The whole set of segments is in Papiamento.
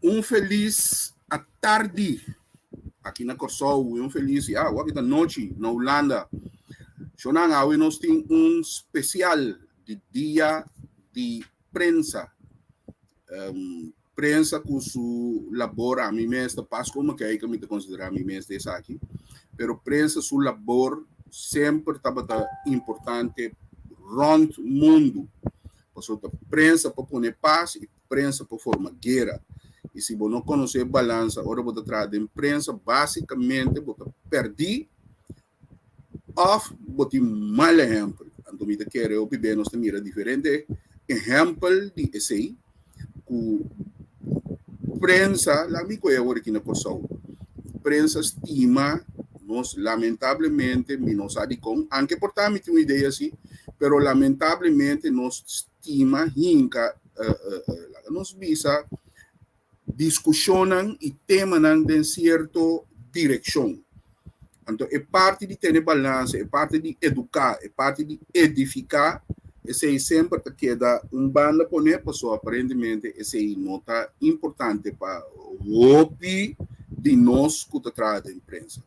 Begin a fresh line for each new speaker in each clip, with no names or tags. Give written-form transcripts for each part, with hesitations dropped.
Un felis atardi aki na Kòrsou i un felis ya awor ta nochi na Hulanda. Shonnan, awe nos tin un spesial di Dia di Prensa. Prensa ku su labor, ami mes ta pas komo kijk mi ta konsiderá mi mes di esaki, pero prensa su labor semper tabata importante rònt mundu, pasobra ta prensa por pone pas i prensa por forma guera. I si bo no konosé balansa ora bo ta traha den prensa, básikamente bo ta pèrdí òf bo tin mal ehèmpel. Anto mi ta kere hopi bes nos ta mira diferente ehèmpel di esei ku prensa, laga mi kohe awor aki na Kòrsou, prensa stima nos lamentablemente, mi no sa dikon, anke por ta mi tin un idea si, pero lamentablemente nos stima hinka, laga nos bisa, diskushonnan i temanan den sierto direkshon. Anto e parti di tene balansa, e parti di eduká, e parti di edifiká, esei semper ta keda un banda poné pasobra aparentemente esei no ta importante pa hopi di nos ku ta traha den prensa.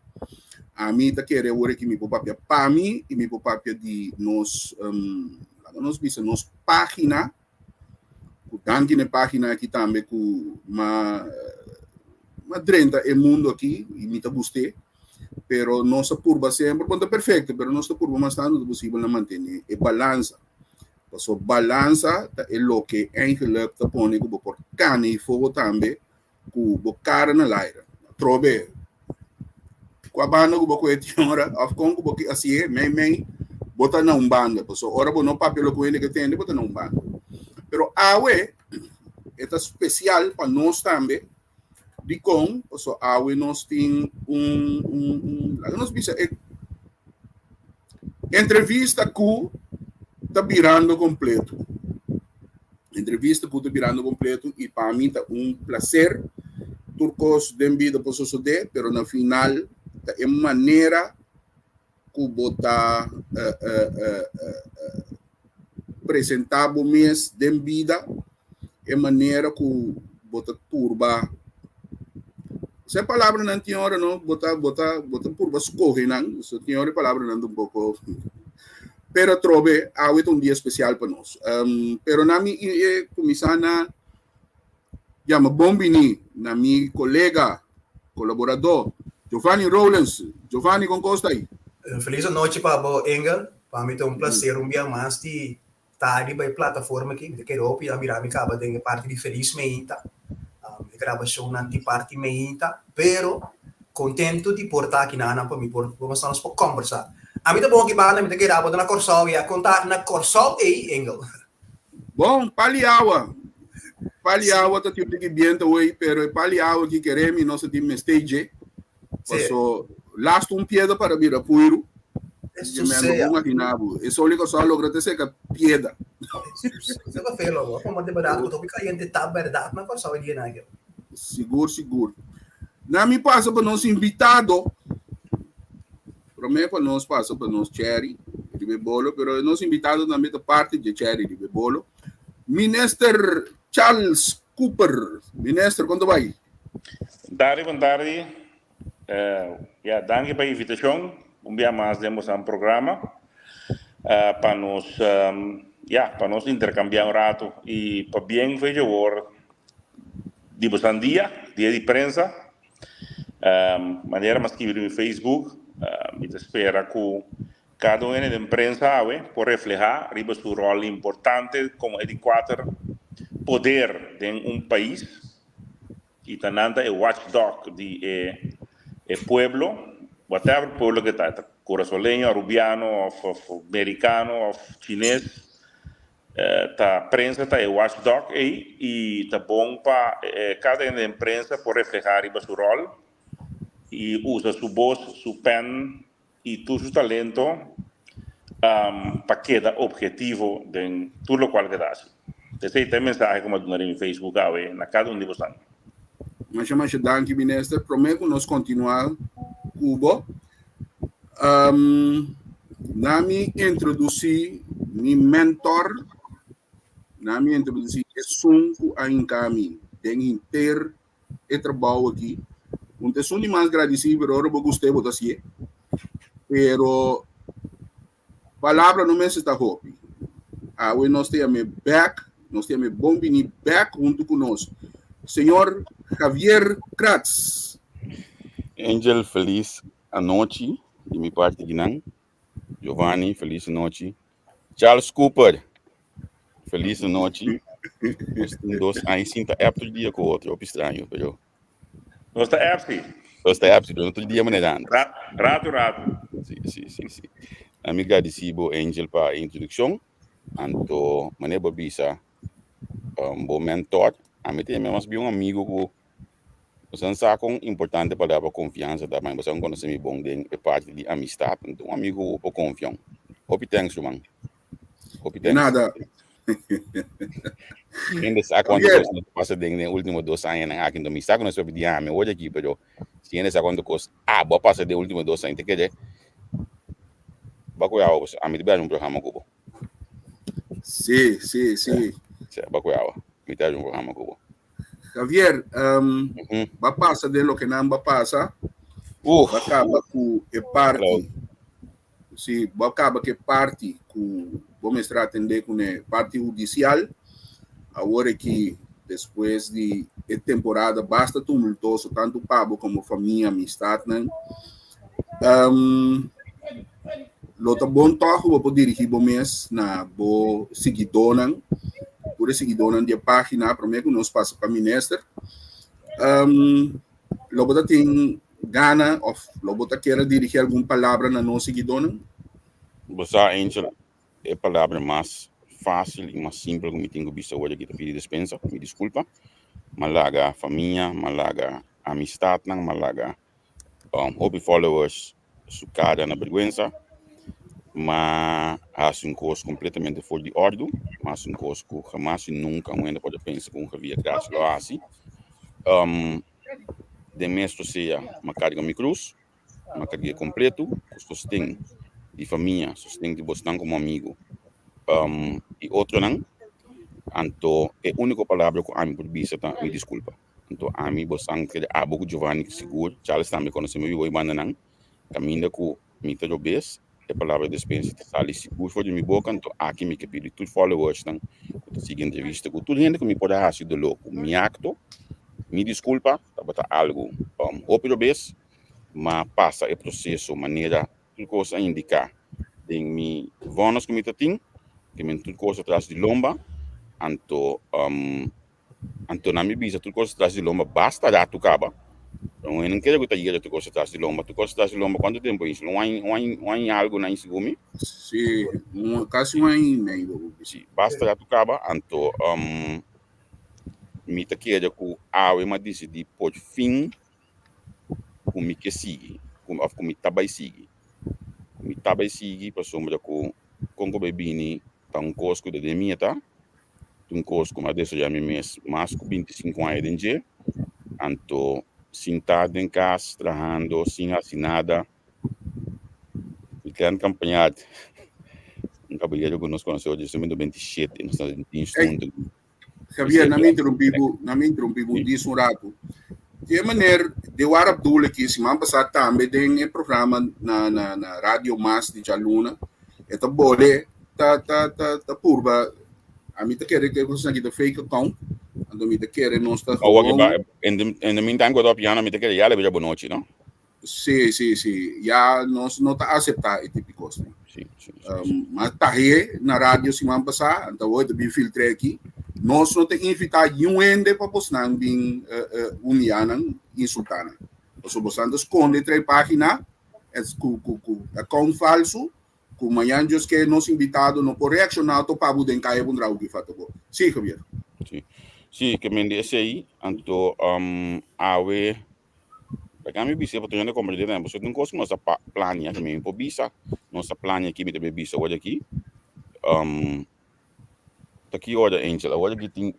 Ami ta kere awor aki mi por papia pa mi i mi por papia di nos, laga nos bisa nos página Ku danki na e página aki tambe ku m'a m'a drenta e mundu aki i mi ta gust'é. Pero nos a purba semper, bon ta perfekto, pero nos ta purba mas tantu ta posibel na mantené e balansa. Pasobra balansa ta e loke eigenlijk ta pone ku bo por kana ei fogo tambe ku bo kara na laira. Atrobe, kua banda ku bo kohe tin ora òf kon ku bo ke hasié, mei mei bo ta na un banda. Pasobra ora bo no papia loke hende ke tende, bo ta na un banda. Pero awe e ta spesial pa nos tambe. Dikon? Pasobra awe nos tin un, un, un, laga nos bisa e entrevista ku ta birando kompleto. Entrevista ku ta birando kompleto i pa mi ta un plaser. Tur kos den bida por sosodé, pero na final ta e manera ku bo ta presentá bo mes den bida, e manera ku bo ta purba, esei palabranan tin ora no bo ta bo ta bo ta purba skohe nan, so tin ora e palabranan ta un poko. Pero atrobe awe ta un dia spesial pa nos. Pero na mi e kuminsá na yama bon biní na mi kolega, kolaboradó, Giovanni Rowlands. Giovanni, kon kos ta ei?
Un felis anochi pa bo, Engel. Pa mi ta un plaser un bia mas di Ta riba e plataforma aki, mi ta kere hopi a mira mi kaba den e parti di Feliz Meinta, e grabashonnan di parti Meinta, pero kontentu di por ta aki nan pa mi por por mostra nos por kòmbersá. Ami ta bon aki banda, mi ta kere abo ta na Kòrsou ya, kon ta na Kòrsou ei, Engel?
Bon, pali awa. Pali awa ta tin un tiki biento awey, pero e pali awa aki kere mi nos a tin mester dje. Paso last un piedra para bira puiru.
Eso sea.
Bo imagina bo. E soli ko sa logra te seca piedra.
Eso ka feo logo. Como de verdad, ku topi caliente ta verdad na Kòrsou e dia na yo.
Sigur, sigur. Na mi pasa pa nos invitado. Promé pa nos pasa pa nos cherry riba e bolo, pero nos invitado tambe ta parti dje cherry riba e bolo. Minister Charles Cooper. Minister, kon ta bai?
Bon tardi, bon tardi. Ya, danki pa e invitashon. Un bia mas den boso programa pa nos, ya, pa nos interkambiá un ratu i pabien fe dje wor di boso dia, dia di prensa. Manera mi a skibi riba mi Facebook, mi ta spera ku Kada un hende den prensa awe por reflehá riba su ròl importante komo e di kuater poder den un pais i ta nan ta e watchdog di e e pueblo, whatever pueblo ke ta, e ta kurasoleño, arubiano òf òf merikano òf chines, ta prensa ta e watchdog ei i ta bon pa kada hende den prensa por reflehá riba su ròl i usa su bos, su pèn i tur su talento pa keda obhetivo den tur lokual ke ta hasi. Esei ta e mensahe ku mi a duna riba mi Facebook awe na kada un di bosan.
Masha masha danki minister. Prome ku nos kontinua ku bo, na mi introdusí mi mentor, na mi introdusí esun ku a hinka mi den henter. e trabou aki. Un ta esun di mas gradisí, pero ora bo gust'é bo ta hasié. Pero palabra no mester ta hopi. Awe nos ta yam'é bèk, nos ta yam'é bon bini bèk huntu ku nos. Señor Javier Kratz.
Angel, felis anochi di mi parti kinan. Giovanni, felis anochi. Charles Cooper, felis anochi. Nos tin dos aña sin ta app tur dia ku otro, hopi straño, pero.
Nos ta app si.
Nos ta app si, pero no tur dia manera antes.
Ratu ratu.
Si, si, si, si. Ami gradisí bo Angel pa e introdukshon. Anto manera bo bisa um, bo mentor, ami ta yama mas bien un amigo ku Boso sa kon importante palabra konfiansa ta, ma boso konosé mi bon den e parti di amistat. Anto un amigu ku bo por konfia. Hopi thanks, ruman. Hopi
De
thanks.
nada.
Hende sa kuantu
Javier.
kos nos pasa den den último dos añanan aki. Anto mi sa ku nos papia di ami ora aki, pero si hende sa kuantu kos abo a pasa den último dos aña, ta kere bo a kohe awa pasobra ami ta bira un programa ku bo.
Sí, sí, sí.
Sí, bo a kohe awa. Mi ta bira un programa ku bo.
Javier, um, ba pasa den loke nan ba pasa.
Uf.
Ba kaba ku e parti. Si, ba kaba ku e parti ku bo mester atende ku ne parti hudisial. Awor aki, despues di e temporada basta tumultoso, tantu pa bo komo famia, amistatnan. Um, lo ta bon tòg ku bo por dirigí bo mes na bo siguidónan, tur e siguidónan di e página promé ku nos pasa pa minister. Um, lo bo ta tin gana òf lo bo ta kier a dirigí algun palabra na nos siguidónan?
Bo sa, Angel, e palabra mas fásil i mas simpel ku mi tin ku bisa awor aki ta pidi despensa, mi diskulpa. M'a laga famia, m'a laga amistatnan, m'a laga um, hopi followers su cara na bergüenza, ma haci un cos completamente for di ordu, ma haci un cos cu jamás y nunca un hende por a pensa cu un Javier Kratz lo haci. Um, den mes sea, ma carga mi cruz, ma cargué completo, cu sosten di famia, sosten di bosnan como amigo, um, y otronan. Anto, e único palabra cu ami por bisa ta mi disculpa. Anto ami bo san kere abo ku Giovanni sigur, Charles tambe konosé mi bibo e bandanan, kaminda ku mi ta robes, e palabra despensa ta sali sigur for di mi boka, anto aki mi ke pidi tur followersnan ku ta sigui entrevista ku tur hende ku mi por a hasi doló ku mi akto, mi diskulpa, tabata algu hopi robes, ma pasa e proseso manera tur kos a indiká den mi vònes ku mi ta tin, ke men tur kos atras di lomba, anto Anto nan mi bisa tur cos tras di lomba basta rato caba. Un hende no kere cu ta yera tur cos tras di lomba. Tur cos tras di lomba cuanto tempo Angel? Un aña, un aña, un aña y algo na segun mi.
Sí, un, casi un aña y medio.
Sí, basta rato caba. Anto um, mi ta kere cu awe m'a dicidi por fin cu mi ke sigui, cu, of cu mi ta bay sigui. Cu mi ta bay sigui pasobra cu con cu bay bini ta un cos cu ta den mi ta. Un kos ku mi a desaroyá mi mes mas ku 25 aña den dje. Anto sintá den kas trahando sin hasi nada. Mi kla kampañá un kabayero ku nos konosé oye solamente 27, nos ta den
Hey, Javier, na mi interrumpí bo, na mi interrumpí bo dis un ratu. Di meneer Dewar Abdul aki siman pasá tambe den e programa na na na Radio Mas di djaluna, e ta bole ta ta ta ta purba ami ta kere ke cosnan aki ta fake account anto mi ta kere nos ta
Awor
gewoon
ba in the in the meantime ku ta piano mi ta kere ya le bira bonochi no
Sí, sí, sí. Ya nos no ta acepta e tipo cosnan.
Sí, sí, sí, sí.
Um, mas tahe na radio siman pasá, anto hoy ta bin filtré aki. Nos no ta invita niun hende pa bosnan bin uh, uh, humianan, insultanan. Pasobra bosnan ta skonde tra e página es ku ku ku account falso Ku mañan Dios ke nos invitado no por reakshoná to pa bo den kaya pundra hopi fata bo. Sí, Javier.
Sí. Sí, ke men di esei, anto um, awe, laga mi bisa pa tur hende komprendé tambe, pasobra tin kos ku nos a plania, ke mi por bisa, nos a plania aki, mi ta bay bisa awor aki. Um, ta ki ora, Angel? Awor aki tin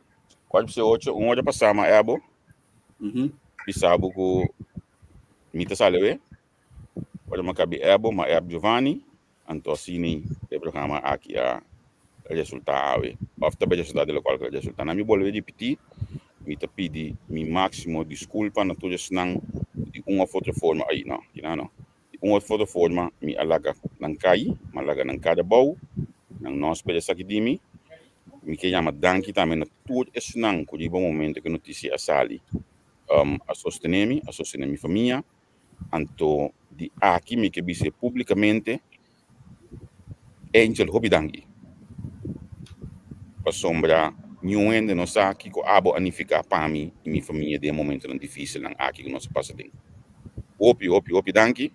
kuart pa ocho, un ora pasá ma ebo, bisa bo ku mi ta sali awe. Ora mi a kabi Ebo, mi a app Giovanni, anto asina e programa aki a resultá awe, òf ta bai resultá di lokual ku a resultá. Na mi bolbe ripití,
Mi ta pidi mi máksimo diskulpa na tur esnan ku di un òf otro forma, ai no, kina no, di un òf otro forma mi a laga nan kai, mi a laga nan kada bou, nan no a spera esaki di mi. Mi ke yama danki tambe na tur esnan ku riba momento ku e notisia a sali a sostené mi, a sostené mi famia. Anto di aki mi ke bis'é públikamente, Angel hopi danki pasobra niun hende no sa kiko abo a nifiká pa mi i mi famia den e momentonan difísilnan aki ku nos a pasa den. Hopi, hopi, hopi danki.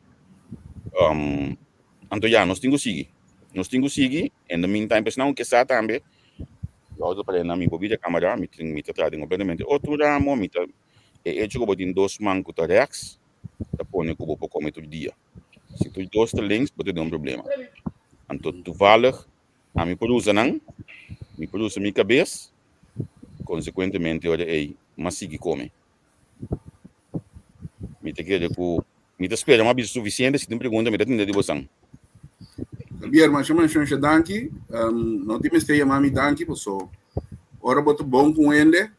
Anto ya, nos tin ku sigui. Nos tin ku sigui. In the meantime, esnan ku ke sa tambe, lo ta par'e na mi por bira kamara, mi tin mi ta traha den kompletamente otro ramo, mi ta e echo ku bo tin dos man ku ta rèks ta pone ku bo por kome tur dia. Si tur dos ta links, bo ta den un problema. Anto toevallig ami por usa nan, mi por usa mi kabes, konsekuentemente ora ei m'a sigui kome. Mi ta kere ku mi ta spera m'a bisa sufisiente, si tin pregunta mi ta tende di bosan.
Javier, masha masha masha danki. No tin mester yama mi danki paso ora bo ta bon ku un hende,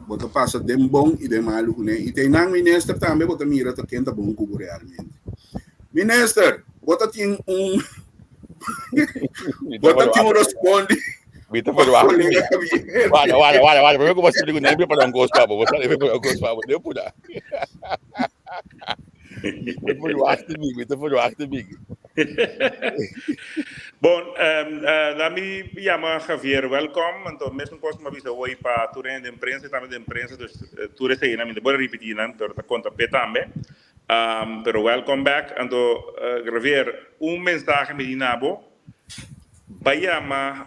bo ta pasa den bon i den malu kuné. I te nan minister tambe bo ta mira ta ken ta bon ku bo realmente. Minister, bo ta tin un bo ta tin un respondi.
Mi ta verwacht. Wara, wara, wara, wara. Primero ku bo explico, nee prepara un kos pa bo. Bo sa prepara un kos pa bo. Nee pura. Mi ta verwacht mi, mi ta verwacht mi.
Bon, um, mi yama Javier, welkom. Anto, mesun kos mi a bisa hoy pa tur hende den prensa, tambe den prensa, dus tur eseinan, mi ta por repeti nan, pero ta konta p'e tambe. Um, pero welcome back. Anto, Javier, un mensahe mi di na bo, Bai yama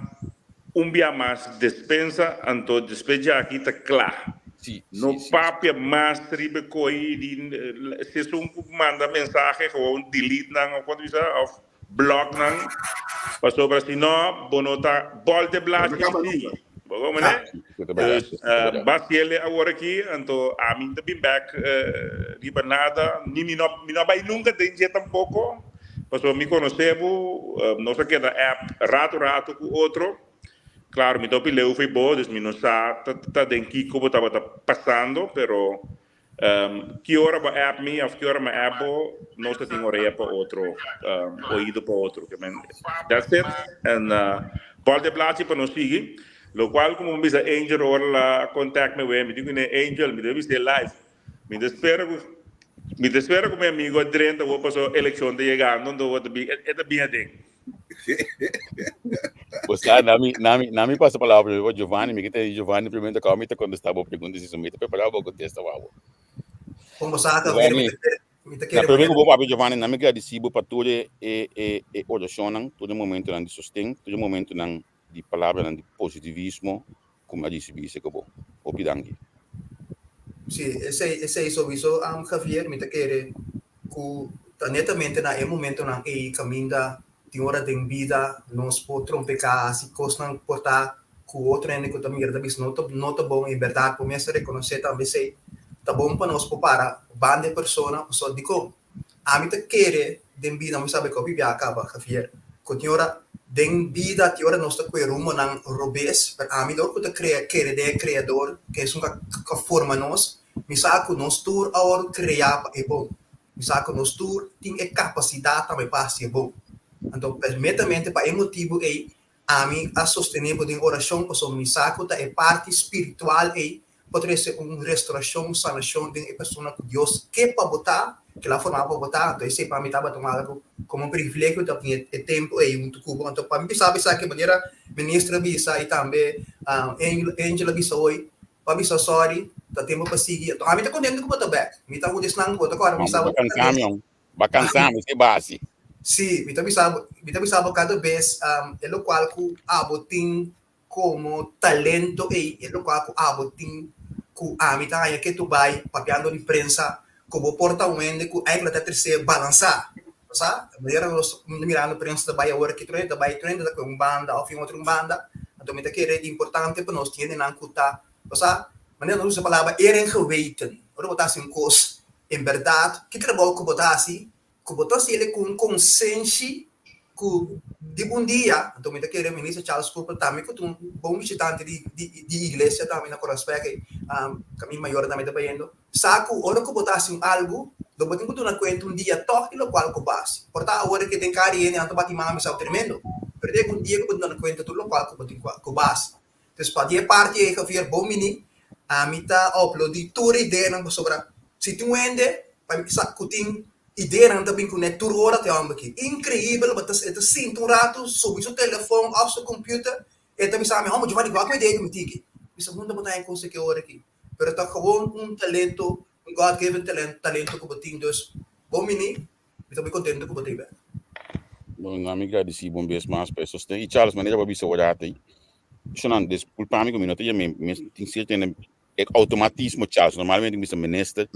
un bia mas despensa anto despues djaki ta kla. No papia mas riba e koi di si esun ku manda mensahe gewoon delete nan of kon ta bisa of block nan pasobra si no bo no ta bolte blachi di sigui. Bo komo ne? Dus basiele awor aki anto ami ta bin bek riba nada ni mi no mi no a bai nunka den dje tampoko. Pasobra mi konosé bo, nos a keda app ratu ratu ku otro. Klaro, mi ta hopi leu fo'i bo, dus mi no sa ta den kiko bo tabata pasando, pero ki ora bo app mi òf ki ora mi app bo, nos ta tin orea pa otro, oido pa otro. Ke men, that's it. En bòlta e blachi pa nos sigui. Lokual ku mi bisa Angel ora el a contact mi awe, mi di kuné, Angel, mi debe bis'é live. Mi ta spera ku mi ta spera ku mi amigo a drenta awor paso elekshon ta yegando anto bo ta bin e ta bin aden.
Bo sa na mi na mi na mi pasa palabra primero pa Giovanni mi ke tende Giovanni primero ta kaba mi ta kontesta bo pregunta si mi ta prepara bo kontesta wou.
Kon bo sa Javier mi
Giovanni
ta kere mi ta
na
kere
prome ku bo papia Giovanni na mi gradisi bo pa tur e e e e orashonnan tur e momentonan di sosten tur e momentonan di palabranan di positivismo ku mi a risibí seka bo. Hopi danki.
Sí, esei, esei souiso, Javier, mi ta kere ku ta netamente na e momentonan ei kaminda tin ora den bida nos por trompeká, hasi kosnan por ta ku otro hende ku ta mira ta bisa no ta no ta bon, en bèrdat bo mester rekonosé tambe esei ta bon pa nos por para banda e persona pasobra dikon Ami ta kere den bida, mi sabe ku a bibia a kaba, Javier, ku tin ora den bida tin ora nos ta kue rumbonan robes, pero ami dor ku ta krea kere den e Kreador, ku esun ku a forma nos, mi sa ku nos tur a wòrdu kreá pa e bon. Mi sa ku nos tur tin e kapasidat tambe pa hasi e bon. Anto, netamente pa e motibu ei, Ami a sostené bo den orashon pasobra mi sa ku ta e parti spiritual ei por trese un restorashon, sanashon den e persona ku Dios ke pa bo ta, ke el a forma pa bo ta. Anto esei pa mi tabata un algu komo un privilegio ta tin e tempu ei huntu ku bo. Anto pa mi bisa bisa ke manera minister a bisa i tambe Angel a bisa hoy, pa bisa sòri, ta tempu pa sigui. Anto ami ta kontento ku bo ta bèk. Mi ta un di esnan ku bo ta kòrda mi sa bo ta bèk.
Ba kansa mi si basi.
Sí, mi ta bisa bo, mi ta bisa bo kada bes, e lokual ku abo tin komo talento ei, e lokual ku abo tin ku ami ta haña ke tu bai papiando di prensa, ku bo por ta un hende ku eigenlijk ta trese balansá. Bo sa? Manera nos ta mirando prensa ta bai awor aki, tur hende ta bai, tur hende ta kue un banda òf un otro un banda. Anto mi ta kere di importante pa nos tin hendenan ku ta, bo sa? Manera nos usa e palabra eer en geweten. Ora bo ta hasi un kos, En bèrdat, ki trabou ku bo ta hasi, ku bo ta hasi el ku un konsenshi ku di un dia, anto mi ta kere Minister Charles Cooper tambe ku ta un bon bishitante di di iglesia tambe na Koraspek ei, kaminda mayornan tambe ta bayendo, sa ku ora ku bo ta hasi un algu, lo bo tin ku duna kuenta un dia tòg di lokual ku bo hasi. Por ta awor ke den kari hende nan ta bati mami sa tremendo, pero den un dia ku bo tin duna kuenta tur lokual ku bo tin ku bo hasi. Dus pa di e parti ei Javier bon bini, ami ta aplaudí tur e ideanan pasobra si tin un hende pa mi sa ku tin ideanan ta bin kuné tur ora ta e hòmber aki. Inkreibel bo ta e ta sinta un ratu subi su telefòn òf su computer e ta bisa mi hòmber Giovanni wak ku idea ku mi tin aki. Mi bisa unda bo ta haña kos aki ora aki? Pero ta gewoon un talento, un God given talent talento ku bo tin dus bon bini. Mi ta muy contento cu bo ta bek.
Bon, ami gradisí bo un bes mas pa e sosten. I Charles, manera bo a bisa ora ata ei, Shonan, disculpa mi cu mi no ta yam'é, mi tin cierto hende, e automatismo Charles, normalmente mi bisa minister,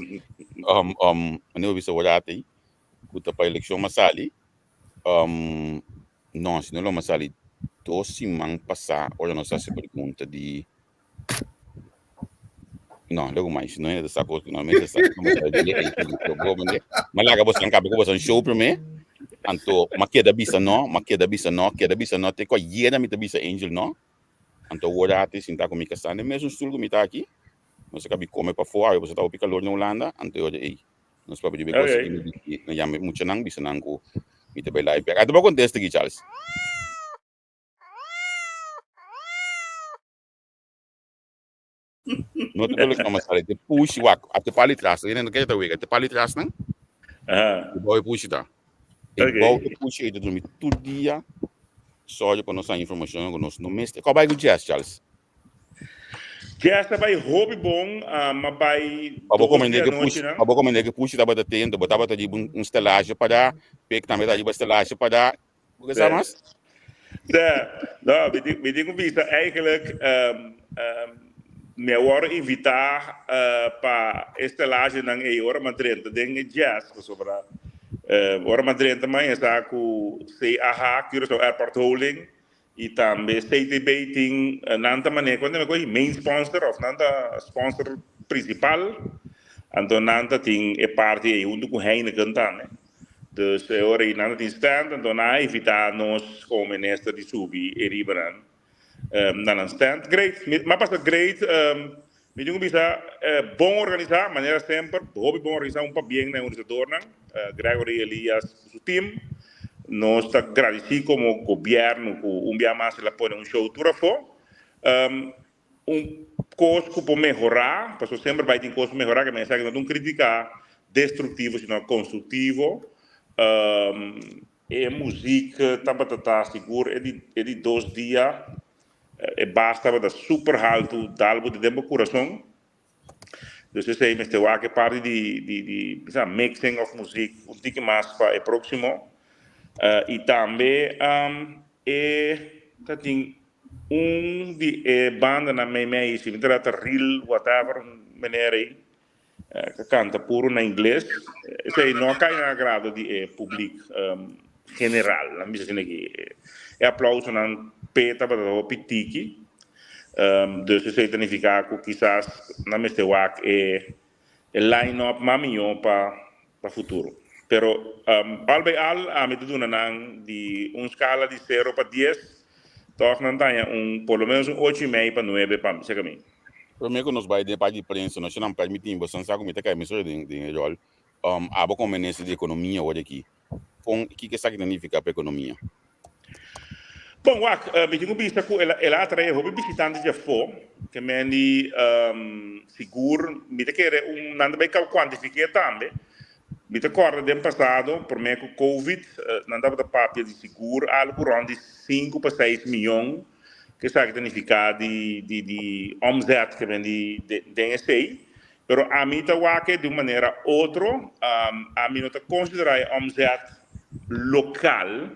um, um, manera bo a bisa ora ata ei, cu ta pa eleccion mas sali, um, no, si no lo mas sali dos siman pasá ora nos a haci pregunta di No, logo mais, no ainda sa kos, no mester sa como sa di ei ku bo mende. Ma laga bo san kabe ku bo san show prome. Anto ma keda bisa no, ma keda bisa no, keda bisa no, te ku ayera mi ta bisa Angel no. Anto ora ati sinta ku mi kasá den mesun stoel ku mi ta aki. Nos a kabi kome pafó, awe bo sa ta hopi kalor na Hulanda, anto e ora ei nos papia di be kos aki mi di na yama e muchanan bisa nan ku mi ta bai live bek. Ata bo kontesta aki Charles. No te dole kama sale te pushi wak a te pali tras ene no kere ta wega te pali tras nan.
Aha.
E bou e pushi ta. E
Okay.
bou e pushi e ta drumi tur dia. Sorry pa nos a informacion ku nos no mester. Kò bai ku Jess Charles?
Jess ta bai hopi bon, ah, ma bai
Pa bo
dos
komende
di
ke pushi,
anochi nan.
pa bo komende ke pushi tabata tento, bo tabata riba un, un stelage para, pek tambe ta riba stelage para. Bo ke sa mas?
Sí. No, mi tin, mi tin ku bisa eigenlijk, um, um, mi a wòrdu invitá uh, pa e stelagenan ei ora mi a drenta den e jazz, pasobra uh, ora mi a drenta mi a hesa ku CAH, Curaçao Airport Holding, i tambe CTB tin, nan ta manera, kuantu mi kohe main sponsor òf nan ta sponsor prinsipal, anto nan ta tin e parti ei huntu ku Heineken tambe. Dus e ora ei nan ta tin stand, anto nan a invitá nos komo minister di subi e riba nan na nan stand. Great, mi a pasa great, mi tin ku bisa bon organisá, manera semper, hopi bon organisá, un pabien na e organisadornan, Gregory Elias ku su team. Nos ta gradisí komo gobièrnu ku un bia mas el a pone un show tur afó. Un kos ku por mehorá, pasobra semper bai tin kos pa mehorá, ke men esaki no ta un kritika destruktivo sino konstruktivo. E muzik tabata ta sigur e di e di dos dia e bas tabata super haltu dal bo den bo kurason. Dus esei mester wak e parti di di di bisa mixing of muzik un tiki mas pa e próksimo. I tambe e ta tin un di e bandanan meimei si mi ta ta real whatever un meneer ei ta kanta puro na ingles. Esei no a kai na agrado di e publiek general, nan bisa asina aki. E aplausonan p'e tabata hopi tiki. Dus esei ta nifiká ku kisas nan mester wak e line up mas mihó pa pa futuro. Pero al by al ami ta duna nan di un skala di sero pa dies, tòg nan ta haña un por lo menos un ocho i mei pa nuebe pa mi, seka mi.
Promé ku nos bai den e parti di prensa, nos nan permití mi, boso sa ku mi ta kai mesora den den e ròl. Abo komo minister di ekonomia awor aki, kon kiko esaki ta nifiká pa ekonomia?
Bon, wak, mi tin ku bisa ku el a atraé hopi bishitante di afó, ke men di sigur mi ta kere un nan ta bai kaba kuantifiké tambe. Mi ta kòrda den pasado, promé ku covid, nan tabata papia di sigur algu rònt di sinku pa seis mion, ke esaki ta nifiká di di di omzet ke men di den esei. Pero ami ta wak e di un manera otro, ami no ta konsiderá e omzet lokal,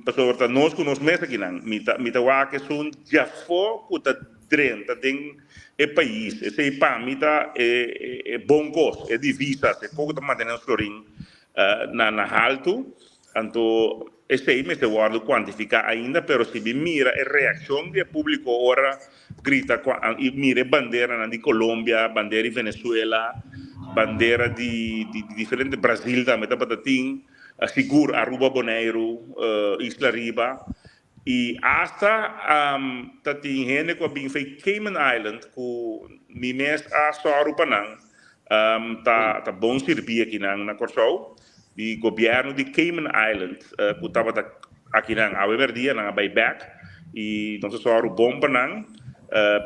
pasobra ta nos ku nos mes akinan. Mi ta mi ta wak esun djafó ku ta drenta den e pais. Esei pa mi ta e e bon kos, e divisas, e kos ku ta mantené nos florin na na haltu. Anto esei mester wòrdu kuantifiká ainda, pero si mi mira e reakshon di e públiko ora grita i mira e banderanan di Colombia, bandera di Venezuela, bandera di di diferente Brasil tambe tabata tin. Sigur Aruba, Boneiru, Isla Riba i asta ta tin hende ku a bin fei Cayman Island ku mi mes a sòru pa nan ta ta bon sirbí akinan na Kòrsou di gobièrnu di Cayman Island ku tabata akinan awe mèrdia nan a bai bèk i nos a sòru bon pa nan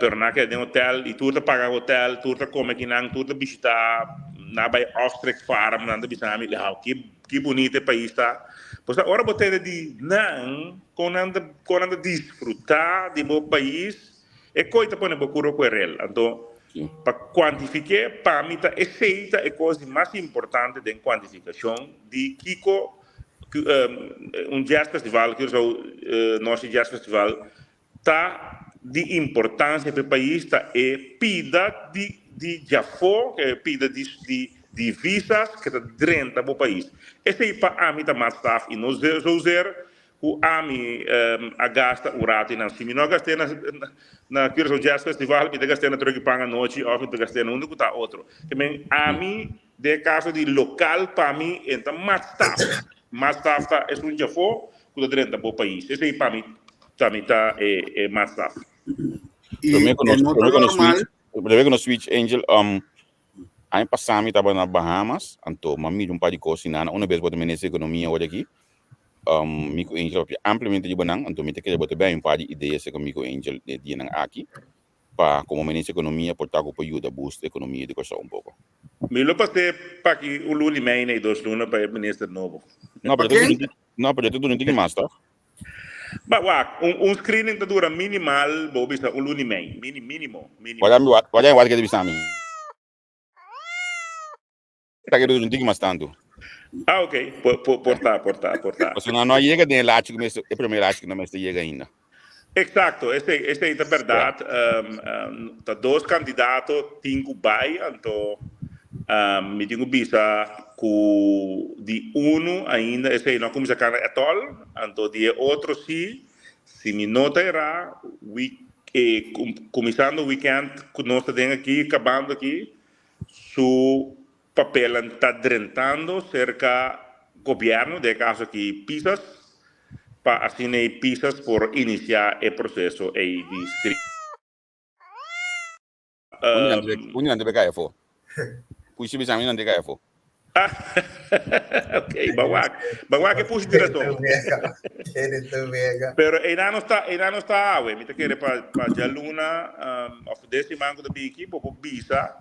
pero nan a keda den hotèl i tur ta paga hotèl tur ta kome akinan tur ta bishitá nan a bai ostrich farm nan ta bisa mi ki Ki bunita e pais ta. Pues ta ora bo tende di nan, kon nan ta, kon nan ta disfrutá di bo pais, e koi ta pone bo kuro kuerel. Anto, pa kuantifik'é, pa mi ta esei ta e kos di mas importante den kuantifikashon di kiko un jazz festival, Curaçao North Sea Jazz Festival, Ta di importancia pa e pais ta e pida di di djafó, e pida di di divisas ke ta drenta bo pais. Esei pa ami ta mas staf i no zozeer ku ami a gasta un rato einan. Si mi no a gast'é na na Curaçao Jazz Festival, mi ta gast'é na Truck i Pan anochi òf mi ta gast'é na unda ku ta otro. Ke men ami den e kaso di lokal pa mi e ta mas staf. Mas staf ta esun djafó ku ta drenta bo pais. Esei pa mi ta mi ta e e mas saf.
I
Promé ku
e
nos,
no ta
promé ku nos
normal.
switch, promé ku nos switch Angel, um, aña pasá mi tabata na Bahamas, anto m'a mira un par di kos i nana. Una bes bo ta minister di ekonomia awor aki, um, mi ku Angel a papia ampliamente riba nan, anto mi ta kere bo ta bèn un par di idea serka mi ku Angel e dianan aki, pa komo minister di ekonomia por ta ku por yuda boost ekonomia di Kòrsou un poko.
Mi lo pas'é p'aki un luna i mei na i dos luna pa e minister nobo.
No,
Pa
pero
ken?
No, pero ta dura un tiki mas, toch?
Ba wak, un, un screening ta dura minimal, bo bisa un luna i mei. Mini, minimo, minimo.
Wak, wak, wak, wak ke ta bisa mi. Ta ke dura un tiki mas tantu.
Ah, ok. Por, por, por ta, por ta, por ta.
Pasobra nan no a yega den e lachi ku mester, e promé lachi ku nan mester yega ainda.
Exacto, esei, esei ta berdad. Um, um, ta dos candidato tin cu bai, anto um, mi tin cu bisa cu di uno ainda esei no a cuminsa cana at all, anto di e otro si, si mi no ta era, week, eh, cuminsando weekend cu nos ta den aki, cabando aki, su Papelnan ta drentando serka gobièrnu, den e kaso aki Pisas, pa asina ei Pisas por inisiá e proseso ei di skri.
Unda nan debe kai afó? Pushi bisa mi nan debe kai afó.
Ok, ba wak. Ba wak e pushi tin rason. Pero einan nos ta, einan nos ta awe. Mi ta kere pa pa djaluna òf den siman ku ta bini aki bo por bisa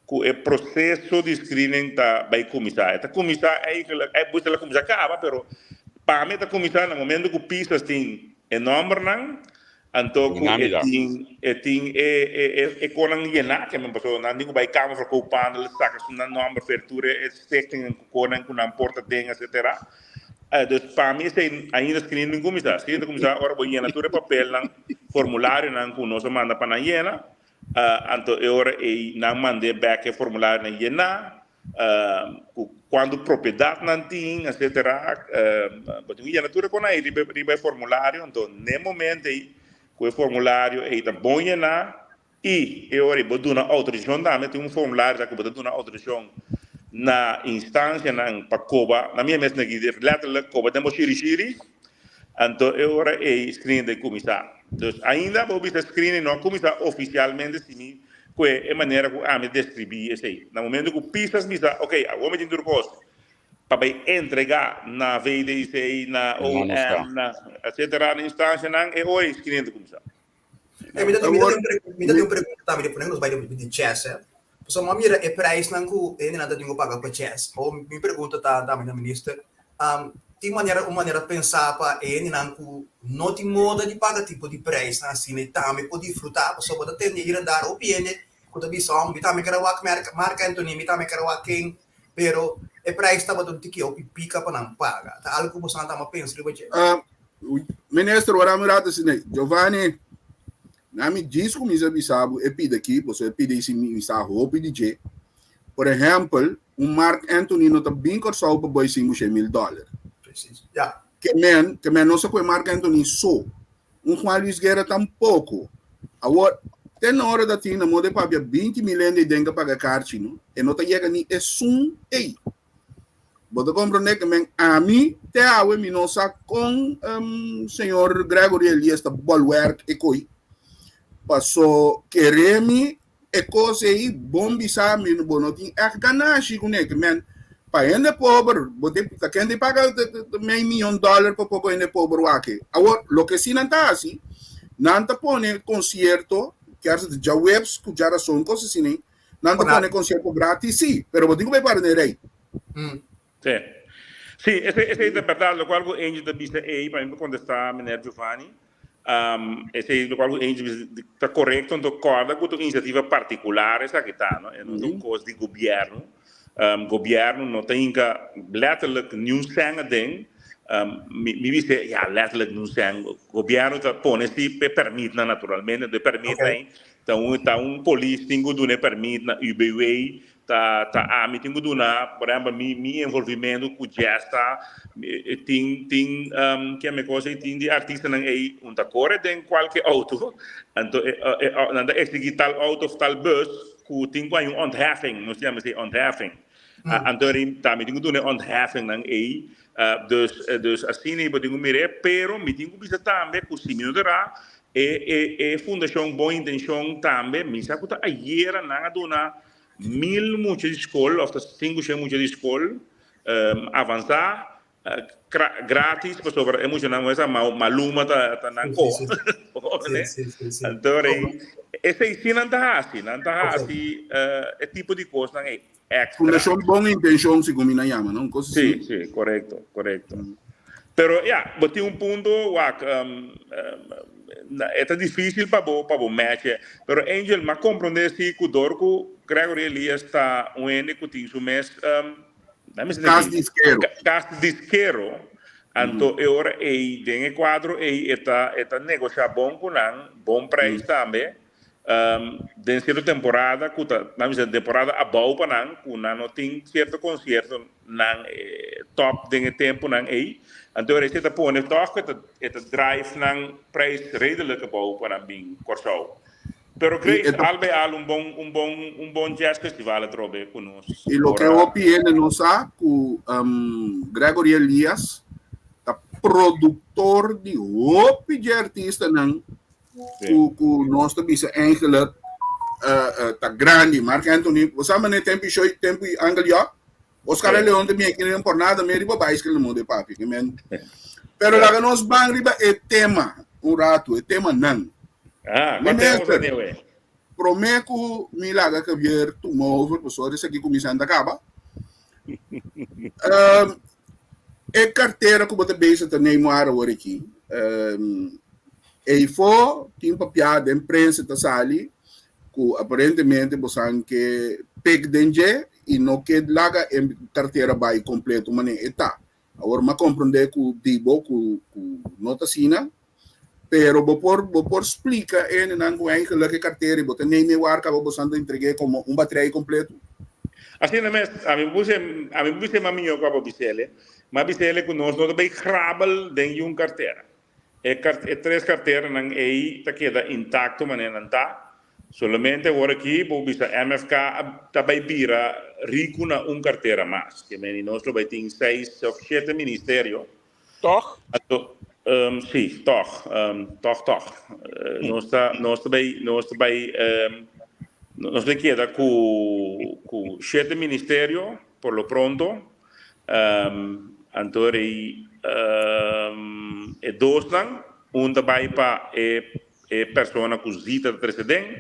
ku e proseso di screening ta bai kuminsá. E ta kuminsá eigenlijk, e busta la kuminsá kaba, pero pa mi e ta kuminsá na momento ku Pisas tin e nòmbernan, anto ku e tin e tin e e e e konan yená ke men pasobra nan tin ku bai Kamer van Koophandel saka su nan nòmber fer tur e stichtingen ku konan ku nan por ta den etcetera. Dus pa mi esei ainda screening no kuminsá. Screening ta kuminsá ora bo yena tur e papelnan, formularionan ku nos a manda pa nan yena. Anto e ora ei nan mand'é bèk e formularionan yená, ku kuantu propiedat nan tin, etsetera. Bo tin ku yena tur e kosnan ei riba riba e formulario. Anto n'e momento ei ku e formulario ei ta bon yená i e ora ei bo duna outorisashon tambe, tin un formulario sa ku bo ta duna outorisashon na instansianan pa koba, na mi e mes na letterlijk koba den bo shirishiri. Anto e ora ei screening ta cuminsa. Dus ainda bo bisa screening no a cuminsa oficialmente si mi cu e manera cu ami describi esey. Na momento cu Pisas bisa ok awor mi tin tur cos pa bay entrega na VDC, na OM, na etcetera na instancianan e ora ei screening ta cuminsa.
Hey, mi ta mi ta mi ta un pregunta tambe di pone nos bai di chess eh. Pasobra mi a mira e prijsnan ku hendenan ta tin ku paga pa chess. O mi pregunta ta tambe na minister, um, tin manera un manera pensá pa e hendenan ku no tin moda di paga tipo di prijsnan asina i tambe por disfrutá? Pasobra bo ta tende hier en daar hopi hende ku ta bisa, oh, mi tambe kere wak Marc Anthony, mi tambe kere wak ken, pero e prijs tabata un tiki hopi pika pa nan paga. Ta algu ku boso nan tamba pensa riba dje?
Minister, ora mi rato asina, Giovanni, na mi djis kuminsa bisa bo e pida aki, pasobra e pida si mi sa hopi di dje. Por ehèmpel, un Marc Anthony no ta bin Kòrsou pa bai 500.000 dòler.
Precies, ja.
Ke men, ke men no sa ku e Marc Anthony so. Un Juan Luis Guerra tampoko. Awor, te na ora ta tin na moda e papia 20.000 hende ei den ka paga karchi, no? E no ta yega ni esun ei. Bo ta komprondé ke men ami te awe mi no sa kon um, señor Gregory Elias ta bolwerk e koi. Paso kere mi e kos ei bon bisa mi bo no tin ègt ganashi kuné ke men pa hende pober bo tin ta ken di paga mei miyon dòler pa poko hende pober wak. Awor loke si nan ta hasi nan ta pone konsierto kier sa djaweps ku djarason kos asina Nan ta pone concierto gratis sí, pero bo tin cu bay para den rey.
Sí. Sí, esei, esei ta berdad, locual cu Angel ta bisa ei, pa mi por contesta meneer Giovanni, um, esei locual cu Angel bisa ta correcto, anto corda cu ta un iniciativa particular esaki ta, no? E no ta un cos di gobierno. Um, gobierno no ta hinca letterlijk niun cent aden. Um, mi, mi bisa, ja, letterlijk niun cent. Gobierno ta pone si e permitnan naturalmente, anto e permitnan ei Ta un ta un polis tin ku duna e permit na UBW, ta ta ami tin ku duna, por ehempel mi mi envolvimentu ku jazz ta tin tin ke mi kos ei tin di artistanan ei un ta kore den kualke outo, anto e e nan ta eksigi tal outo of tal bus ku tin ku hay un ontheffing, nos ta yama esei ontheffing. Anto ri ta mi tin ku duna e ontheffingnan ei, dus dus asina ei bo tin ku mir'é, pero mi tin ku bisa tambe ku si mi no ta ra E e e Fundashon Bon Intencion tambe mi sa ku ta ayera nan a duna mil mucha di skol òf ta sinku shen mucha di skol avansá gratis pasobra e muchanan ku sa maluma ta ta nan koa. Anto rei esei si nan ta hasi nan ta hasi e tipo di kosnan ei extra.
Fundashon Bon Intencion segun mi nan yama no un kos
así. Sí sí korekto korekto. Pero ya, bo tin un punto wak, e ta difícil pa bo pa bo match e. Pero Angel, m'a comprende si cu dor cu Gregory Elias ta un hende cu tin su mes, nan mester
Cas diskero.
Cas diskero, anto e ora ey den e cuadro ey e ta e ta negosha bon cu nan, bon prijs tambe. Den cierto temporada cu ta, nan bisa temporada abao pa nan, cu nan no tin cierto concierto nan top den e temponan ey, anto ora esey ta pone toch cu e ta drive nan prijs redelijk abao pa nan bin Corsou. Pero Grace, al bij al un bon, un bon, un bon jazz festival atrobe cu nos.
Y loke hopi hende no sa cu Gregory Elias ta productor di hopi dje artistanan ku ku nos ta bisa eigenlijk uh, uh, ta grandi. Mark Anthony, bo sa mane tempo show tempo Angel York, Oscar sí. Leon también que no por nada me riba bicycle no de papi, que men. Pero laga nos ban riba e tema un rato, e tema nan.
Ah, Minister,
prome ku mi laga Javier tuma over, pasobra esaki kuminsando a kaba. Um, e cartera ku bo ta bezig ta neymar awor aki. Um, eifo tin papia den prensa ta sali ku aparentemente bosan ke pek den dje i no ke laga e cartera bai completo mane e ta. Awor m'a comprende cu di bo cu cu no ta asina, pero bo por bo por splica e hendenan cu eigenlijk e cartera y bo ta neem e war caba bosan ta entregu'e como un batrei completo?
Asina mes, ami por bisa ami por bisa mas miyo cu abo bis'ele, m'a bis'ele cu nos no ta bay grabel den yun cartera. E cart e tres carteranan ey ta keda intacto manera nan ta, Solamente awor aki bo bisa MFK ta bay bira riku na un cartera mas. Ke meni nos lo bay tin seis of shete ministerio.
Toch?
Anto, si, toch. Toch, toch. Nos ta, nos ta bay, nos ta bay, nos bay keda ku, ku shete ministerio por lo pronto. Anto rei e dosnan, un ta bay pa e. E persona ku zita ta trese den,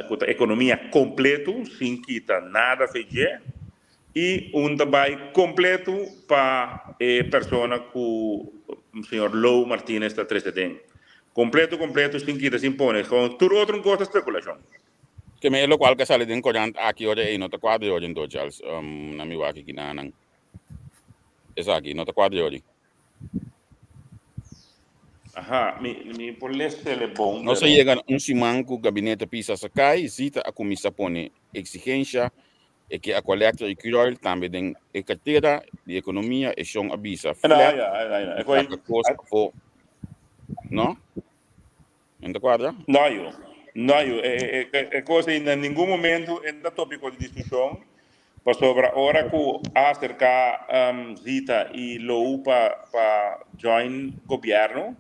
ku ta ekonomia kompletu sin kita nada fe dje, i un ta bai kompletu pa e persona ku señor Lou Martinez ta trese den. Kompletu kompletu sin kita sin pone. Gewoon tur otro un kos ta spekulashon.
Ke me e lokual ke sali den korant aki ora ei no ta kuadra ori anto Charles, na mi wak aki nanan. Esaki no ta kuadra ori.
Aha, mi, mi por lesele bon,
Nos a
pero.
yega na un siman ku gabinete Pisas a kai, Zita a kuminsá pone eksigensha e ke Aqualectra i Curoil tambe den e kartera di ekonomia e shon a bisa
No,
flat
ya, ya, ya.
i
E koi,
saka kos afó. No? No ta kuadra?
No, yo. No, yo. E, e, e, e kos ei na ningun momento e ta topiko di diskushon. Pasobra ora ku a aserká Zita i Lou pa pa join gobièrnu,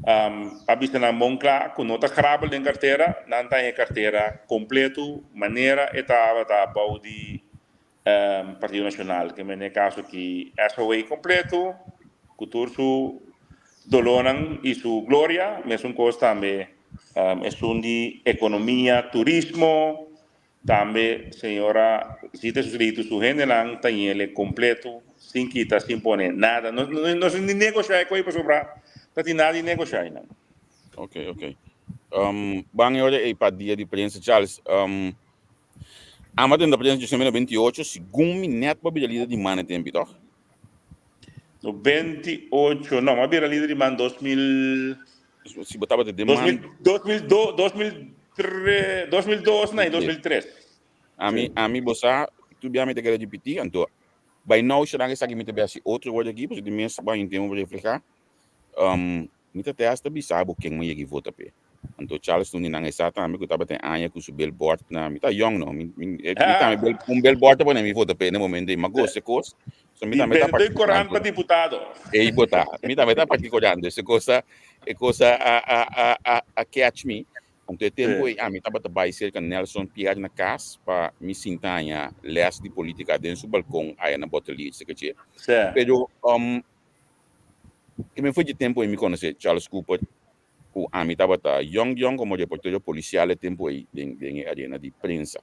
a bisa nan bon kla ku no ta grabel den kartera, nan ta haña e kartera kompletu manera e tabata bou di Partido Nashonal, ke men e kaso aki SOA kompletu ku tur su dolónan i su gloria, mesun kos tambe esun di ekonomia, turismo, Tambe señora Zita Suslito su hendenan ta yele completo sin kita sin pone nada. No no no ni negosha e koe pasobra ta tin nada di negosha einan.
Ok, ok. Um, ban e ora ei pa dia di prensa, Charles. Um, ama tenda prensa 1998, segun mi net pa bira lider di man e tempi, toch?
98, no, ma bira lider di man 2000.
Si bo tabata den man.
2002, 2003, 2002 na 2003.
Ami, ami bo sa, tu bia mi ta kere repeti, anto by now será esaki mi ta bia si otro word aki, pasobra di mes bo a tempo pa refleha. Um, mi ta te hasta bisa bo ken mi yegi vota p'e. Anto Charles Tuni nan e sa tambe ku tabata e aña ku su billboard na, mi ta young no, mi, mi, mi tambe bel, un billboard ta pone mi vota p'e na momento ei, mi a gosa e kos. So mi
Di
tambe ta
bende korant
participando.
pa diputado.
Ei bo ta. Mi tambe ta participando. Ese cosa, e cosa a, a, a, a, a catch me. Anto e tempo
Sí.
ei ami tabata bai cerca Nelson Pierre na cas pa mi sinta haña les di politica den su balcon aya na Bottelie, esaki che.
Sí.
Pero, um, ke men foi dje tempo ei mi conoce Charles Cooper, ku ami tabata yong yong komo reportero polisial e tempu ei den den e arena di prensa.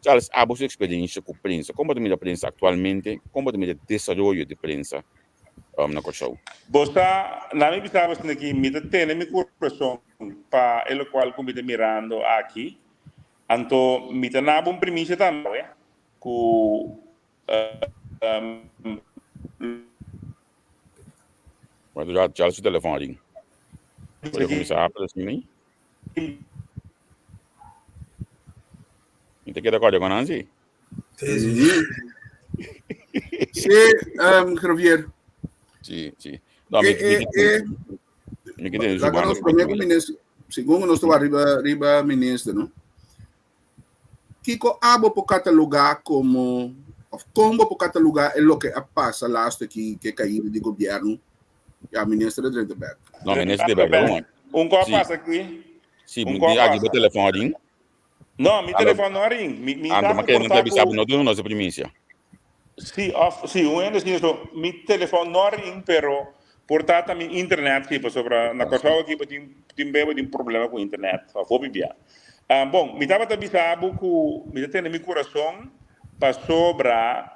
Charles, abo su eksperensha ku prensa, kon bo ta mira prensa aktualmente? Kon bo ta mira desaroyo di prensa na Kòrsou?
Bo sa, na mi bisa bo esaki aki, mi ta tene mi kurason pa e lokual ku mi ta mirando aki, anto mi ta nabo un primisia tambe ku
Bueno, ya, ya su teléfono ring. Puede comenzar a aparecer ahí. ¿Y te queda acuerdo con Nancy?
Sí, sí.
Sí, Javier.
Sí, sí. No, mi, mi, mi, mi,
Laga nos promé ku minister, segun nos ta riba riba minister, no? Kiko abo por katalogá komo òf kon bo por katalogá e loke a pasa lastu aki ku e kaida di gobièrnu? Ya, minister a drenta bèk.
No, minister di bèk, no.
Un kos a pasa aki.
Si, mi di aki bo telefòn a ring.
No, mi telefòn no a ring. Mi mi
sa ku por ta ku. No duna nos e primisia.
Si, òf si, un hende si eso. Mi telefòn no a ring, pero por ta ta mi internet si, pasobra na Kòrsou aki bo tin tin bes bo tin problema ku internet, òf hopi bia. Bon, mi tabata bisa bo ku mi ta tene mi kurason pasobra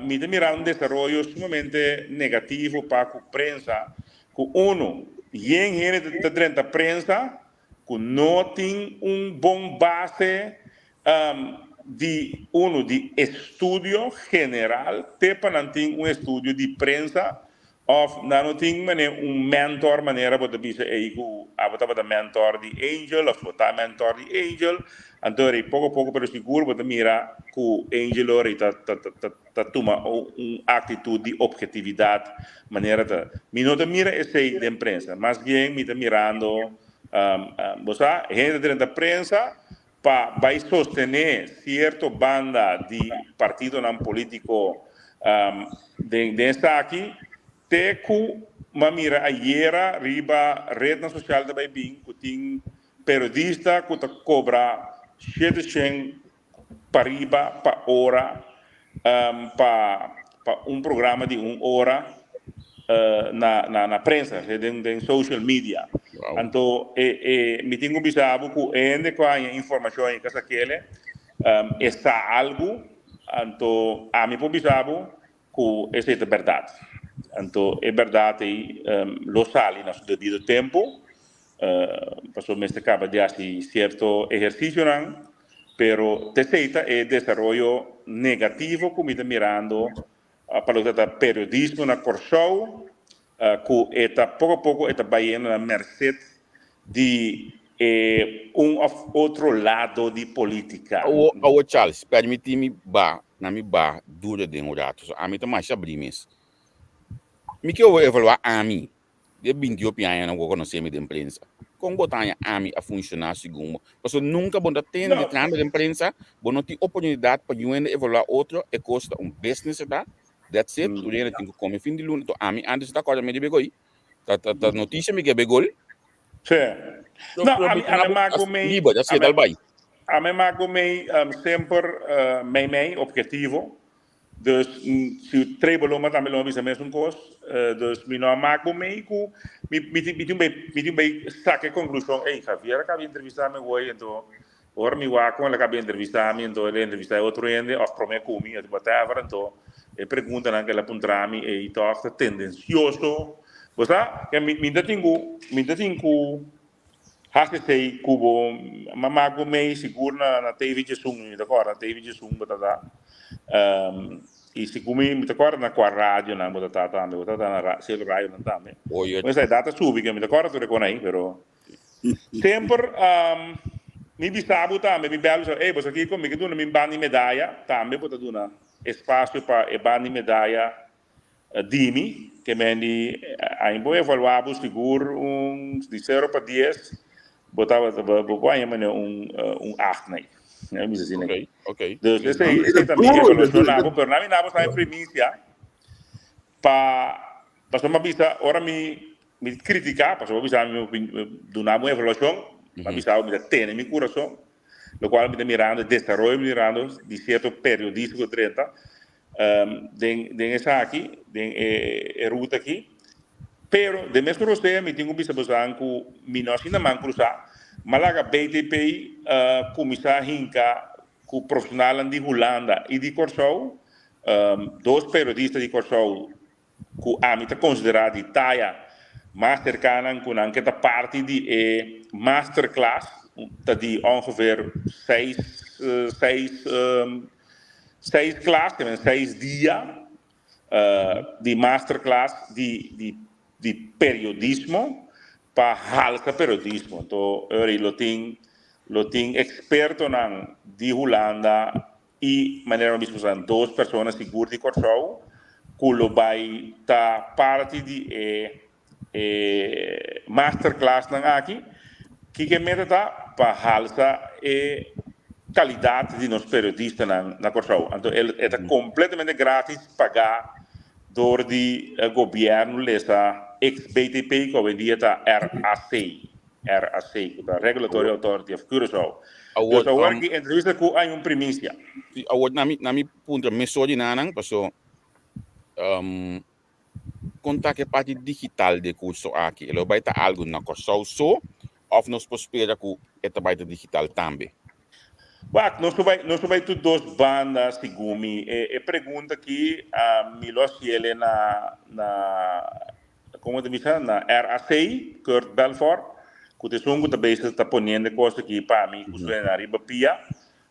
mi ta mira un desaroyo sumamente negativo pa ku prensa, ku unu, yen hende ta drenta prensa ku no tin un bon base di unu di estudio general te pa nan tin un estudio di prensa òf nan no tin mane un mentor manera bo ta bisa ei ku abo tabata mentor di Angel òf bo ta mentor di Angel anto rei poko poko pero sigur bo ta mira ku Angel lo rei ta ta ta ta tuma un aktitut di obhetividat manera ta mi no ta mira esei den prensa mas bien mi ta mirando bo sa hende ta drenta prensa pa bai sostené sierto banda di partidonan polítiko den den esaki, te ku m'a mira ayera riba retnan sosial ta bai bin ku tin periodista ku ta kobra 700 pariba pa ora pa pa un programa di un ora na na na prensa, den den social media.
Wow.
Anto e e mi tin ku bisa bo ku e hende ku a haña informashon ei kasakele e sa algu, anto ami por bisa bo ku esei ta bèrdat. Anto e bèrdat ei lo sali na su debido tempu, pasobra mester kaba di hasi sierto ehersisionan, pero t'esei ta e desaroyo negativo ku mi ta mirando pa loke ta trata periodismo na Kòrsou, ku e ta poko a poko e ta bayendo na merset di e un òf otro lado di politika.
Awo, awo Charles, permití mi ba, na mi ba dura den un rato. So, ami ta masha abrí mes. Mi ke evaluá ami, den binti hopi añanan ku a konosé mi den prensa. Kon bo ta haña ami a funshoná segun bo? Pasobra nunka bo no ta tende
No.
trahando den prensa, bo no tin oportunidat pa yu hende evaluá otro, e kos ta un business e ta, that's it, tur hende tin ku kome fin di luna. Enton ami antes ta kòrda mi di begoi, ta ta ta notisia mi ke begol.
Sí.
Pero
No,
pero
ami
mi ta
ami
bo
mak
as
bo mei,
liber, asina
ami
tal bai.
ami mak bo mei semper mei mei objetivo. Dus si trei boloma tambe lo a bisa mesun kos. Dus mi no a mak bo mei ku mi mi tin mi tin bai mi tin bai saka e konklushon, ey Javier a kaba di entrevistá mi hoy anto ora mi wak kon el a kaba di entrevistá mi anto el a entrevistá e otro hende òf promé ku mi òf whatever anto e preguntanan ku el a puntra mi ey tòg ta tendensioso. Bo sa ke mi mi ta tin ku mi ta tin ku Hasi esei ku bo mama ku mei sigur na na TV Djesun, mi ta kòrda na TV Djesun bo ta ta i sigur mi mi ta kòrda na kua radionan bo ta ta tambe, bo ta ta na sierto radionan tambe.
Oye.
Esei edat a subi ke mi ta kòrda tur e kon ei, pero semper mi bisa bo tambe, mi bèl bo, ey bo sa kiko mi ke duna mi banda di medaya, tambe bo ta duna espasio pa e banda di medaya Di mi, ke men di ain bo evaluá bo sigur un di sero pa dies, bo tabata bo por haña manera un un acht nei. Mi bisa asina
Ok, ok.
Dus esei esei ta mi evaluashon na bo, pero na mi na bo sa e primisia pa pasobra mi a bisa ora mi mi kritiká, pasobra bo bisa mi duna bo un evaluashon, mi a bisa bo mi ta tene mi kurason, lokual mi ta mirando e desaroyo mi ta mirando di sierto periodista ku ta drenta, Den den esaki, den e e ruta aki. Pero den mes rosea mi tin ku bisa bosan ku mi no asina man krusá. M'a laga BTP kuminsá hinka ku profesionalnan di Hulanda i di Kòrsou, dos periodista di Kòrsou ku ami ta konsiderá di taya mas serkanan ku nan ke ta parti di e masterclass ta di ongeveer seis seis seis klas te men seis dia di masterclass di di di periodismo pa halsa periodismo anto ori lo tin lo tin ekspertonan di Hulanda I manera mi a bisa boso dos persona sigur di Kòrsou ku lo bai ta parti di e e masterclassnan aki. Kiko e meta ta? Pa halsa e kalidat di nos periodistanan na Kòrsou. Anto e ta kompletamente gratis pagá dor di gobièrnu lesa ex BTP ku awendia ta RAC. RAC, ku ta Regulatory Authority of Curaçao.
Awor,
Dus awor
um,
ki entrevista ku hay un primisia.
Si, awor na mi, na mi puntra mesora di nanan, paso um, kon ta ke parti digital di e kurso aki? E lo bai ta algu na Kòrsou so òf nos por spera ku e ta bai ta digital tambe?
Wak, nos por bai, nos por bai tur dos banda segun mi. E, e pregunta aki, ah, mi lo hasiele na, na Como ta bisa na RAC, Kurt Belfort, cu ta esun cu ta bezig ta poniendo e cos aki pa mi cu suena riba pia.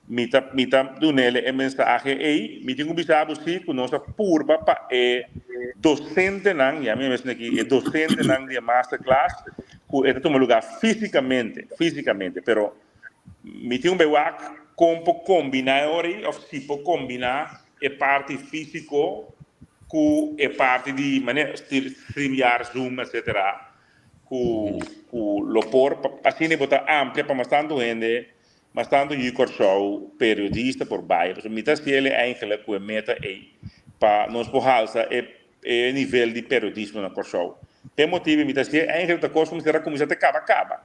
Mi ta mi ta dunele e mensahe ey. Mi tin cu bisa bo si cu nos a purba pa e docentenan, ya mi a menciona aki, e docentenan di e masterclass cu e ta tuma lugar fisicamente, fisicamente, pero mi tin un bay wak con por combina e ora ey of si por combina e parti físiko ku e parti di manera streamyard, zoom etcetera ku ku lo por asina bo ta amplia pa mas tantu hende mas tantu yu Kòrsou periodista por bai pasobra mi ta hasiel eigenlijk ku e meta ei pa nos por halsa e e nivel di periodismo na Kòrsou p'e motibu mi ta hasiel eigenlijk ta kos ku mester a kuminsá te kaba kaba.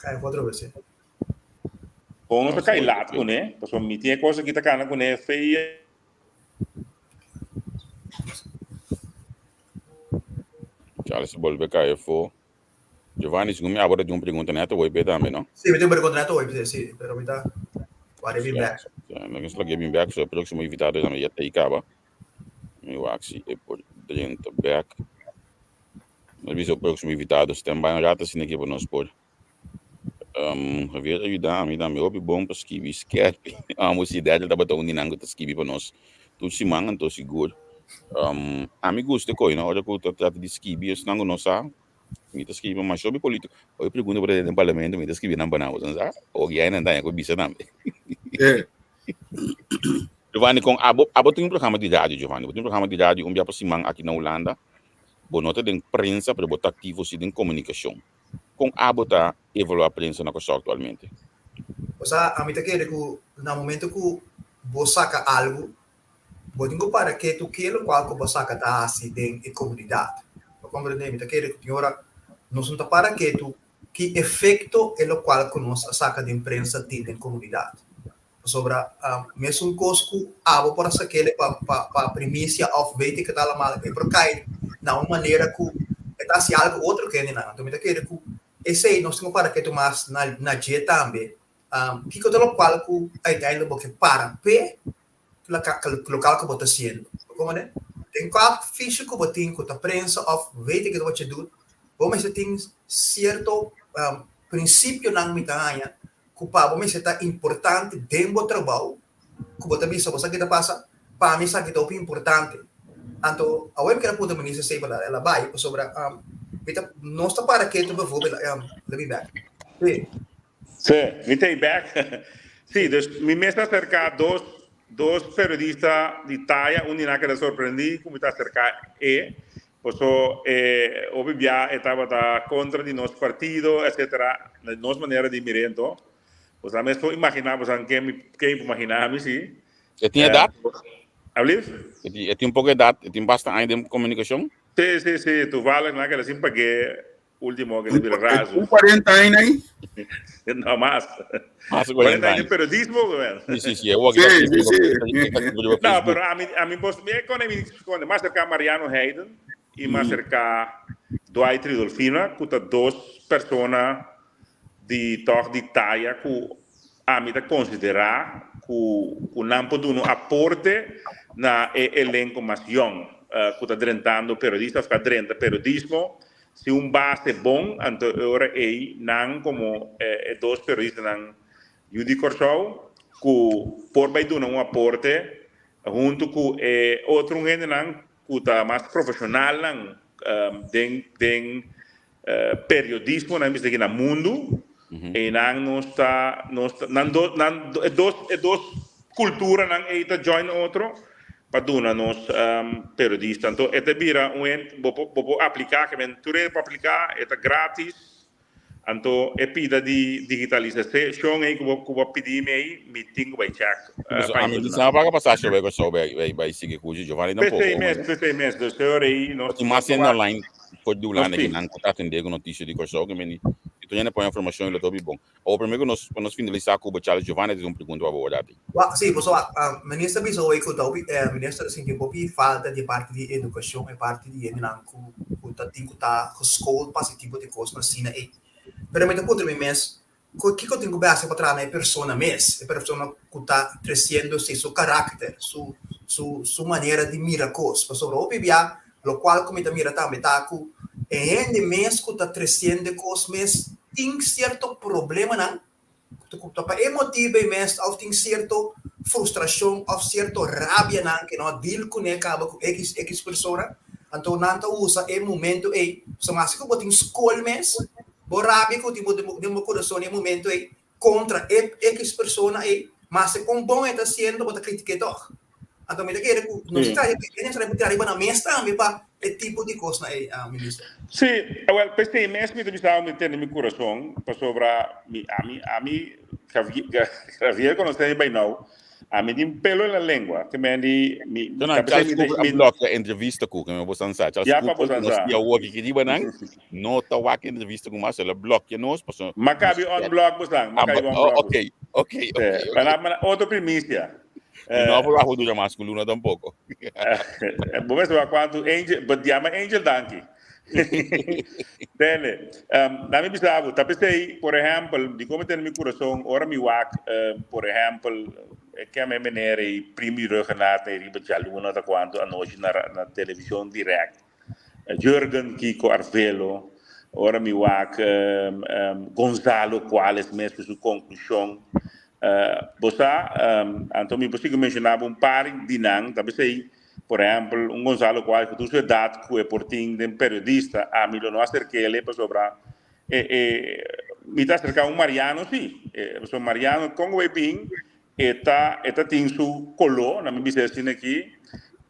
Kai otro bes.
Kon nos ta kai laat kuné, pasobra mi tin e kos aki ta kana kuné feia.
Charles bolbe kai afó. Giovanni, segun mi abo ta tin un pregunta neto hoy pe tambe, no?
Sí, mi tin un pregunta neto hoy pe, sí, pero mi ta wak e bin bek.
Ja, nos lo ke bin bek, so e próximo invitado tambe ya ta ei kaba. Mi wak si e por drenta bek. Nos bisa e próximo invitado stand by un rato asina ke pa nos por Um, Javier a yuda mi tambe hopi bon pa skibi skerpi. Amo si Daniel tabata un di nan ku ta skibi pa nos tur siman, anto sigur. Um, ami gusta koi, no? Ora ku ta trata di skibi, esnan ku no sa, mi ta skibi pa masha hopi polítiko. Hopi pregunta por den parlamento, mi ta skibi nan pa nan, boso sa? O ya nan taña ku bisa tambe.
Eh.
Giovanni, kon abo, abo tin un programa di radio, Giovanni. Bo tin un programa di radio un bia pa siman aki na Hulanda. Bo no ta den prensa pero bo ta aktivo si den komunikashon. Kon abo ta evaluá prensa na Kòrsou aktualmente?
Osea, ami ta kere ku na momento ku bo saka algu, bo tin ku para ketu ke lokual ku bo saka ta hasi den e komunidat. Bo komprendé? Mi ta kere ku tin ora nos no ta para ketu ki efekto e lokual ku nos a saka den prensa tin den komunidat. Pasobra mesun kos ku abo por a sak'el pa pa primisia òf weet ik het allemaal, e por kai na un manera ku e ta hasi algu otro ku hendenan. Anto mi ta kere ku esei nos tin ku para ketu mas na na dje tambe. Kiko ta lokual ku uiteindelijk bo ke para p'e lokal ku bo ta hasiendo? Bo komprende? Den kua fisio ku bo tin ku ta prensa òf weet ik het wat je doet, bo mester tin sierto prinsipionan mi ta haña ku pa bo mester ta importante den bo trabou, ku bo ta bisa bo sa ke ta pasa, pa mi esaki ta hopi importante. Anto awe mi kere puntra minister Seifert el a bai pasobra mi ta nos ta para ketu bijvoorbeeld let me back.
Sí. Sí, mi ta ei back. Sí, dus mi mes a aserká dos dos periodista di taya, un di nan a keda sorprendí ku mi ta aserká e, Paso e hopi bia e tabata kontra di nos partido etcetera, na nos manera di mir'é anto. Boso mes por imaginá boso ken mi ken por imaginá mi si.
E tin edat?
Alblief?
E tin poko edat, e tin basta aña den komunikashon?
Sí, sí, sí, toevallig nan keda sin pag'é Ultimo que le bira razo.
Un 40 aña ahí?
No, más.
Más de 40
años de periodismo,
Sí, sí, sí. Sí,
sí, sí.
No, pero a mí, a mí, pues, me con mi, con más cerca Mariano Hayden y más cerca Dwight Ridolfina, que ta dos personas di toch di talla ku a mi ta considera ku ku nan por duna un aporte na e elenco mas jong ku ta drentando periodista of ka drenta periodismo. Si un base bon, anto e ora ei nan komo e dos periodistanan yu di Kòrsou ku por bai duna un aporte huntu ku e otro hendenan ku ta mas profeshonalnan den den periodismo nan bisa aki na mundu, einan nos ta nos ta nan dos nan e dos e dos kulturanan ei ta join otro pa duna nos periodista. Anto e ta bira un hende, bo por bo por apliká, ke men tur hende por apliká, e ta grátis. Anto e pida di digitalisashon ei ku bo ku bo a pidi mi ei, mi tin ku bai chèk
Pasobra pa ami mi sa paga pasashi bai Kòrsou bai bai bai sigui kurso Giovanni tampoco.
P'esei mes, p'esei mes. Dus e ora ei nos
Tin mas hende online for di Hulanda ki nan ku ta atendé ku notisia di Kòrsou ke men di tur hende pone informashon i lo ta hopi bon. Awor promé ku nos pa nos finalisá ku bo Charles Giovanni tin un pregunta pa bo wòrdu ati.
Wak, sí, pasobra minister bisa hoy ku ta hopi minister ta sinti hopi falta di e parti di edukashon, e parti di hendenan ku ku ta tin ku ta geschoold pa hasi tipo di kosnan asina ei. Pero mi ta puntra mi mes, ku kiko tin ku bai hasi pa traha na e persona mes, e persona ku ta tresiendo si su karakter, su su su manera di mira kos. Pasobra hopi bia Lokual ku mi ta mira tambe ta ku e hende mes ku ta tresiendo e kos mes tin sierto problemanan ku ta pa e motibu ei mes òf tin sierto frustrashon òf sierto rabianan ke no a deal kuné kaba ku ekis ekis persona. Anto nan ta usa e momento ei. Pasobra maske ku bo tin skol mes, bo rabia ku tin den bo kurason e momento ei kontra e ekis persona ei, maske kon bon e ta hasiendo bo ta kritik'é tòg. Anto mi ta kere ku nos ta traha e nos ta traha riba nan mes tambe pa e tipo di kosnan ei, minister.
Sí, awel, p'esei mes mi ta bisa mi tene mi kurason, pasobra mi, ami, ami, Javier konosé mi bai nou, ami tin pelo en la lengua, te men di, mi,
No, no, Charles Cooper a blòkia entrevista ku, ke mi bo san sa, Charles Cooper ku nos pia awor aki riba nan, no ta wak entrevista ku mas, el a blòkia nos, pasobra.
M'a kabi unblock bo san, m'a kabi unblock bo.
Ok, ok, ok.
Otro primisia.
Mi no a verwacht dura mas ku luna tampoko.
Bo mester wak kuantu Angel, bo yama Angel danki. Tende, na mi bisa bo, ta p'esei, por ehèmpel, dikon mi tene mi kurason ora mi wak, por ehèmpel, e keme e meneer ei, Primi Ruggenaath ei riba djaluna ta kuantu anochi na na televishon dirèkt. Jurgen Kiko Arvelo, ora mi wak Gonzalo Cuales mes ku su konklushon. Bo sa, anto mi por sigui menshoná bo un par di nan, ta p'esei, por ehèmpel, un Gonzalo Cuales ku tur su edat ku e por tin den periodista, ami lo no aserk'el pasobra e e mi ta aserká un Mariano sí, pasobra Mariano kon ku bai bin e ta e ta tin su koló, na mi bisa asina aki.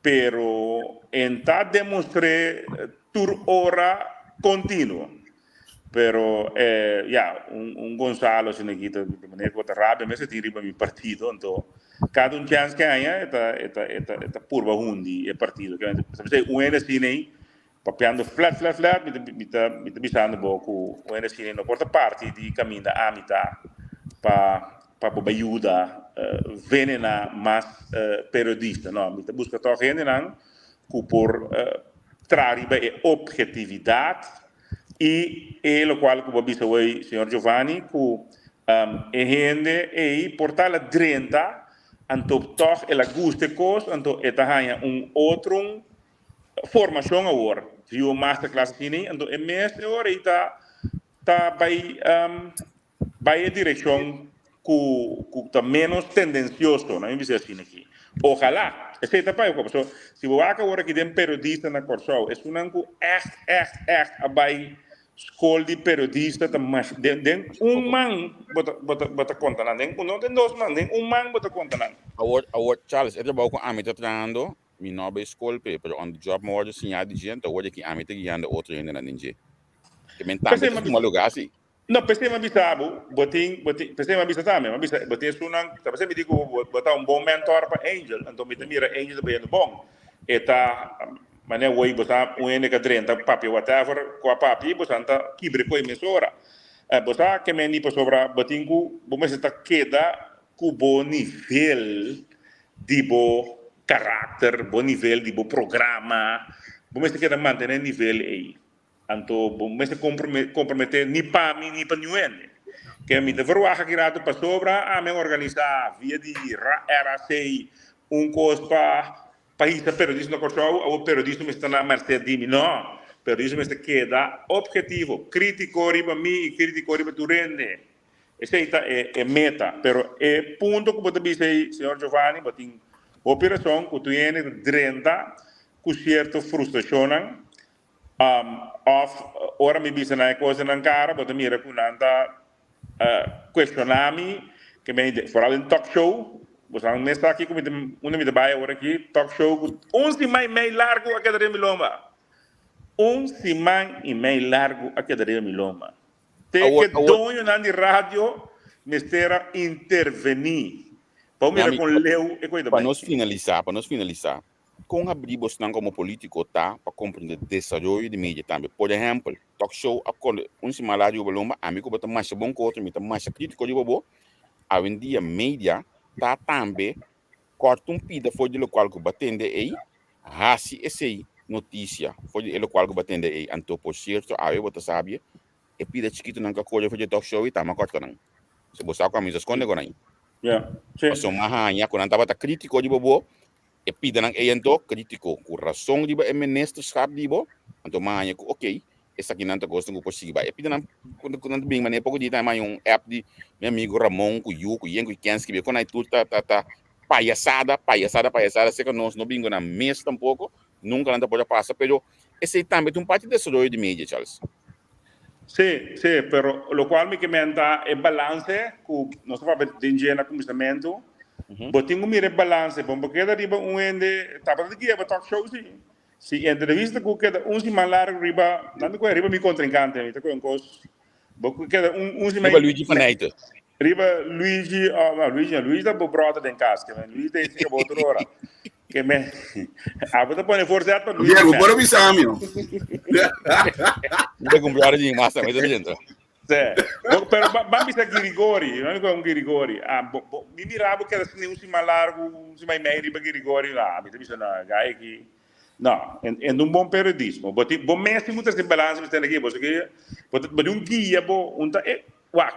Pero en ta demostr'é tur ora kontinuo. Pero ya, un Gonzalo asina aki ta di manera ku bo ta rabia mes e tin riba mi partido, anto kada un chèns ke haña e ta e ta e ta e ta purba hundi e partido. P'esei un hende asina ei papiando flat flat flat mi ta mi ta mi ta bisando bo ku un hende asina ei no por ta parti di kaminda ami ta pa pa bo bai yuda venená mas periodista. No, mi ta buska tòg hendenan ku por traha riba e ophetividat i e lokual ku bo a bisa hoy, señor Giovanni, ku e hende ei por ta la drenta, anto tòg el a gusta e kos, anto e ta haña un otro formashon awor, si un masterclass asina ei, anto e mes e ora ei ta ta bai Bai e direkshon ku ku ta ménos tendensioso, nan mi bisa asina aki. Ojalá! Esei ta bai pasobra si bo wak awor aki den periodista na Kòrsou, esunnan ku ègt, ègt, ègt a bai skol di periodista ta mas den den un man bo ta bo ta bo ta konta nan, den no den dos man, den un man bo ta konta nan.
Awor, awor, Charles, e trabou ku ami ta trahando, mi no a bai skol p'e, pero on the job mi a wòrdu siñá di dje, anto awor aki ami ta guiando otro hendenan den dje. Ke men tambe
P'esei
ta
mi a
tuma
bisa.
lugá si.
No, p'esei mi a bisa bo, bo tin, bo tin, p'esei mi a bisa tambe, mi a bisa, bo tin esunnan, ta p'esei mi di ku bo, bo ta un bon mentor pa Angel, anto mi ta mira Angel ta bayendo bon. E ta, manera woi bo sa un hende ka drenta papia whatever ku a papia i bo sa ta kibra ku e mesora. Bo sa ke men di pasobra bo tin ku, bo mester ta keda ku bo nivel di bo karakter, bo nivel di bo programa, bo mester keda mantene e nivel ei. Anto bo mester komprometé ni pa mi ni pa niun hende. Ke mi ta verwagt aki rato pasobra ami a organisá via di RAC un kos pa pa hisa periodismo na Kòrsou, awor periodismo mester ta na merced di mi. No, periodismo mester keda ophetivo, krítiko riba mi i krítiko riba tur hende. Esei ta e meta. Pero e punto ku bo ta bisa ei, señor Giovanni, bo tin hopi rason ku tur hende ta drenta ku sierto frustrashonnan. Of ora mi bisa nan e cosa nan cara, bo ta mira cu nan ta cuestiona mi, ke mi foral den talk show, bo sa mes sa kico mi ta, unda mi ta bay awor aki, talk show cu un siman y mei largo a keda riba mi lomba. Un siman y mei largo a keda riba mi lomba. Te
Awor,
ke
awor.
doñonan di radio mester a interveni pa bo mira
Nami,
con leu e coe ta
pa
bay.
nos finalisa, pa nos finalisa, Kon habrí bosnan komo polítiko ta pa komprendé desaroyo di media tambe? Por ehèmpel, talk show a kore un siman la riba lomba, ami ku bo ta masha bon ku otro, mi ta masha krítiko riba bo. Awendia media ta tambe kòrta un pida for di lokual ku bo a tende ei, hasi esei notisia for di e lokual ku bo a tende ei. Anto por sierto awe bo ta sabia e pida chikitonan ku a kore for di e talk show ei ta ama kòrta nan. Si bo sa ku ami ta skonde ku nan. Pasobra mi a haña ku nan tabata krítiko riba bo E pidanan ei anto kritiko ku rason riba e ministerschap di bo, anto m'a haña ku okey, esakinan ta kosnan ku por sigui bai. E pidanan ku nan ta bin manera poko dia tambe m'a haña un app di mi amigo Ramon ku yu ku yen ku ken skibi kon nan tur ta ta ta payasada, payasada, payasada serka nos no bin ku nan mes tampoko, nunka nan ta por a pasa, pero esei tambe ta un parti di desaroyo di media, Charles.
Sí, sí, pero locual mi ke men ta e balance cu nos ta papia den dje na cuminsamentu. Bo tin cu mira e balance, bo no por keda riba un hende, tabata di guia bo talk show si. Si entrevista cu keda un siman largo riba, nan mi coge riba mi contrincante, mi ta coge un cos, bo keda un un siman
Riba Luigi van Nijten.
Riba Luigi, oh, no, Luigi no, Luigi ta bo brother den cas, ke men Luigi ta hesika bo otro ora. Ke men, abo ta pone voorzet pa Luigi.
Diego, por a bisa mi.
Mi ta cumpli ora di mas tambe ta dentro.
Sí. Bo, pero ba, ba bisa Girigori, no un Girigori. Ah, bo, bo, mi mira bo keda sin un siman largo, un siman y medio riba Girigori, no, mi ta bisa no, gai aki. No, en, en un bon periodismo. Bo ti, bo mes tin ku trese balansa mi stende aki, bo ke, bo ta, bo tin un guia bo, un ta, eh, wak.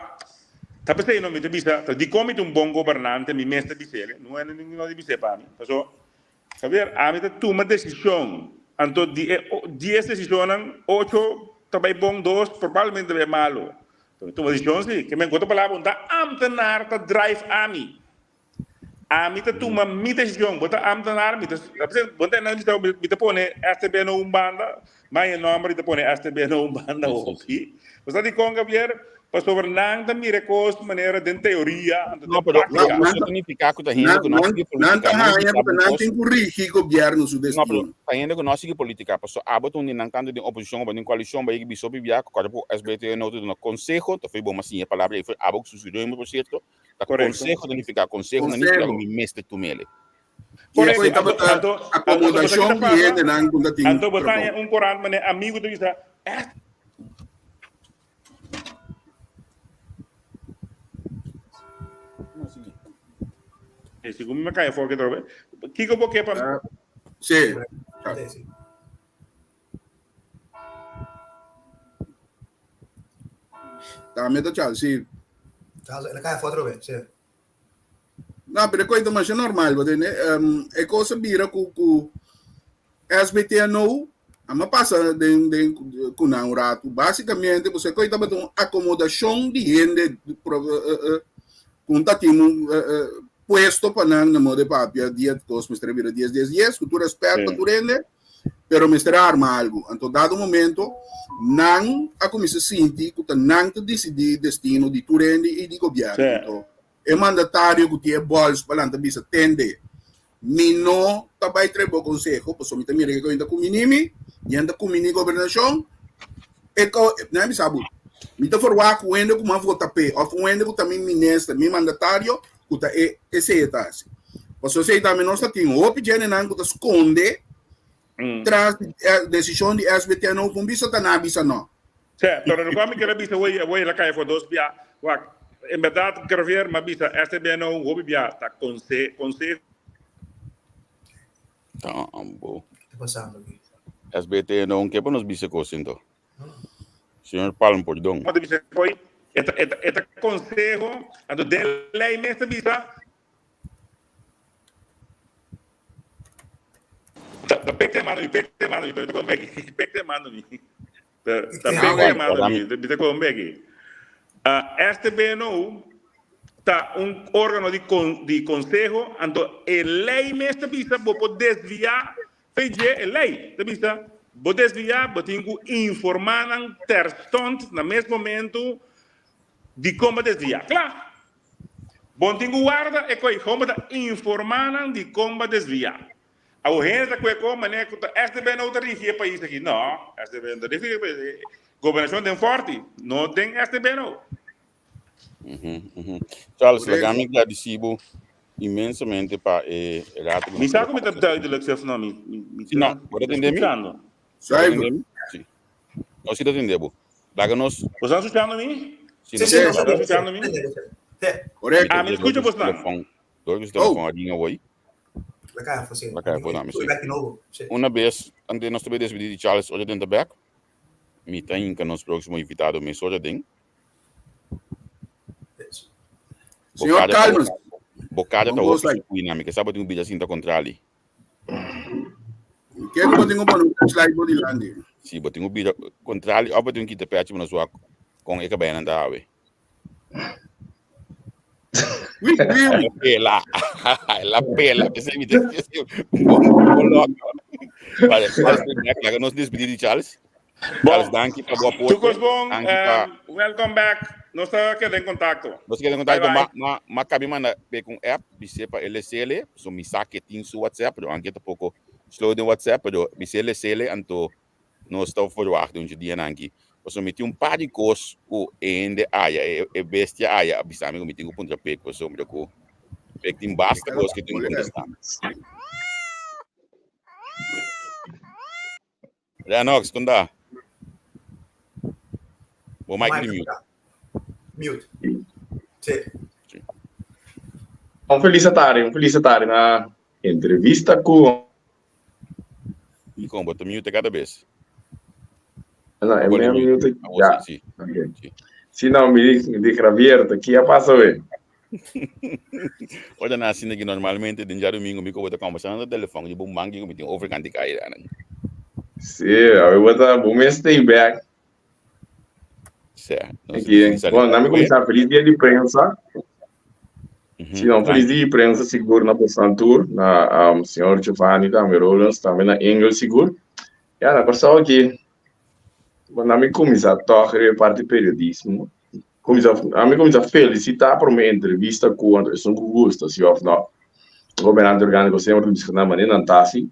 Ta p'esei no mi ta bisa, ta dikon mi ta un bon gobernante, mi mes ta bis'el, no hende no di bis'é pa mi. Paso, Javier, ami ta tuma desishon, anto di e dies desishonnan, ocho ta bai bon, dos probablemente ta bai malu. Pero mi tuma desishon si, ke men ku otro palabra, un ta ambtenaar ta drive ami. Ami ta tuma mi desishon, bo ta ambtenaar, mi ta, bo ta mi ta pone STB na un banda, ma e nomber mi ta pone STB na un banda hopi. Bo sa dikon, Javier? Pasobra nan ta mira e kos manera den teoria, anto
No,
den
pero
práktika.
no, eso significa ku ta hende ku no
Nan,
sigui
nan
política.
ta
No
haña
bisa
ku
bo
nan
kos.
tin ku rigi gobièrnu su
No, pero
destino.
ta hende ku no sigui política. Paso abo ta un di nan tantu den oposishon oba den koalishon bai bisa hopi bia ku kòrda ku SBTNO ta duna konseho, ta fo'i bo mas siña e palabra ei fo'i abo ku su dueño por sierto, ta
Korekto.
konseho ta nifiká konseho no nifiká ku
Konseho.
mi mester tum'el.
I e
Korekto.
koi
Anto,
tabata
anto, anto bo sa ki
akomodashon
ta
di
pasa?
hendenan ku ta tin
Anto bo ta haña
trabou.
un korant manera amigu ta bisa, eh, E segun mi me kaya for ke trobe. Kiko bo ke pa
Ah, sí.
Sí, sí.
Tambe ta Charles, sí.
Charles, el a kaya for trobe, sí.
No, pero e kos ta masha normal, bo tende. Um, e kos a bira ku ku SBTNO, ama pasa den den ku nan un ratu. Básicamente, pues e kos tabata un akomodashon di hende pro, eh, eh, ku un tatin un eh, eh, puesto pa nan na modo de papia dia kos mester a bira dies dies dies, ku tur respet pa
Sí.
tur hende, pero mester a arma algu. Anto dado momento nan a kuminsá sinti ku ta nan ta disidí destino di tur hende i di gobièrnu.
Sí.
Anto E mandatario ku tin e bòls pa lanta bisa, Tende, mi no ta bai trae bo konseho, pasobra mi ta mira ke ta kuminí mi, i nan ta kuminí gobernashon. E ko, nan a bisa bo, mi ta forwak un hende ku mi a vota p'e, òf un hende ku ta mi minister, mi mandatario, ku ta e esei e ta hasi. Pasobra esei tambe nos ta tin hopi djendenan ku ta skonde tras di desishon di SBTNO ku un bisa ta nan a bisa no.
Sí, pero loke mi ker a bisa hoy, hoy el a kai for dos bia. Wak, en berdad Gravier m'a bisa SBTNO hopi bia ta konse, konseho.
Tambo.
Ki ta pasando aki?
SBTNO un ke pa nos bisa kos ento. Señor Palm, pordon.
M'a ta bisa hoy, e ta, e ta, e ta konseho, anto den lei mes ta bisa Ta ta pek te mando mi, pek te mando mi, pero te kon beki. Pek te mando mi. Ta ta pek te mando mi, mi te kon beki. Uh, STBNO ta un órgano di con, di conseho, anto e lei mes ta bisa bo por desviá PG e lei ta bisa bo desviá bo tin ku informá nan terstond na mes momento di kon bo desviá. Kla. Bon tin ku warda e koi homber ta informá nan di kon ba desviá. Awor hende ta kue kon manera ku ta SDB no ta rigi e pais aki. No, SDB no ta rigi e pais aki. Gobernashon den Forti, no den SDB no.
Charles, laga mi gradisí bo inmensamente pa e rato ku
Mi
nos
sa
a
ku mi ta
pasa.
duidelijk sef no, mi mi
Si, no,
ta
bo ta tende mi?
skuchando.
Bo ta
Zuiver.
tende mi? Si. Nos si ta tende bo. Laga nos.
Bo sta skuchando mi?
Si,
Sí,
nos
sí,
ta
nos
Bo sta
ta
skuchando mi?
Sí.
Correcto.
Ah, mi no skucha bosnan.
Telefon, door ku su telefon a ringa hoy.
La kaya fo, sí.
La kaya fo tambe, sí.
Back di nobo, sí.
Una bes, antes nos ta bay despedi di Charles ora den ta bek, mi ta hinka nos próximo invitado mesora den.
Señor Calmes.
Bo cara ta
Bon
hopi
gosa.
sukuí na mi, ke sa bo tin un bida sinta kontrali.
Ke ku bo tin ku pone un flashlight bo dilanti?
Si, bo tin ku bira kontrali òf bo tin ku kita pèchi pa nos wak kon e kabenan ta awe.
Wi, wi, wi.
La pela. La pela. P'esei mi ta bon bon lòk. Vale, Charles, laga nos despedí di Charles. Charles,
Bon,
danki pa bo aporte.
tur kos bon.
Danki pa
Welcome back. Nos ta keda en kontakto.
Nos ta keda en
Bye
kontakto.
bye.
Ma, ma, ma kabi manda pe ku un app, bis'é pa e les'ele. So mi sa ke tin su WhatsApp, pero anke ta poko slow den WhatsApp, pero bis'é les'ele, anto nos ta verwacht un dianan aki. Pasobra mi tin un par di kos ku e hende aya, e, e bestia aya a bisa mi ku mi tin ku puntra Pek, pasobra ku Pek tin basta kos ku e tin ku kontestá. Renox, kon ta? Bo mic di mute.
Mute. Sí.
Un felis tarde, un felis tarde na entrevista ku.
I kon bo ta mute kada bes?
No, e
Pone
mi
mute.
mute.
Awor
Ja.
sí, sí.
Okay.
Sí.
Si no, mi di, di Javier, ta kia pasa we?
Ora na asina ki normalmente den djadumingo mi ku bo ta kombersando na telefòn di bo mangi ku mi tin overkant di kai danan.
Sí, awe bo ta bo mes stay back.
Sè, nos
Aquí.
sali
Bon, nami
awe.
kuminsá feliz dia di prensa.
Mhm,
Si no, feliz
danki.
dia di prensa sigur na bosan tur, na um, señor Giovanni tambe Rollins, tambe na Engel sigur. Ya, na Kòrsou aki, bon, nami kuminsá tòg riba e parti periodismo. Kuminsá, ami kuminsá felisitá promé entrevista ku anto esun ku gusta, si òf nò. Gobernante orgániko semper ta bisa nan manera nan ta hasi.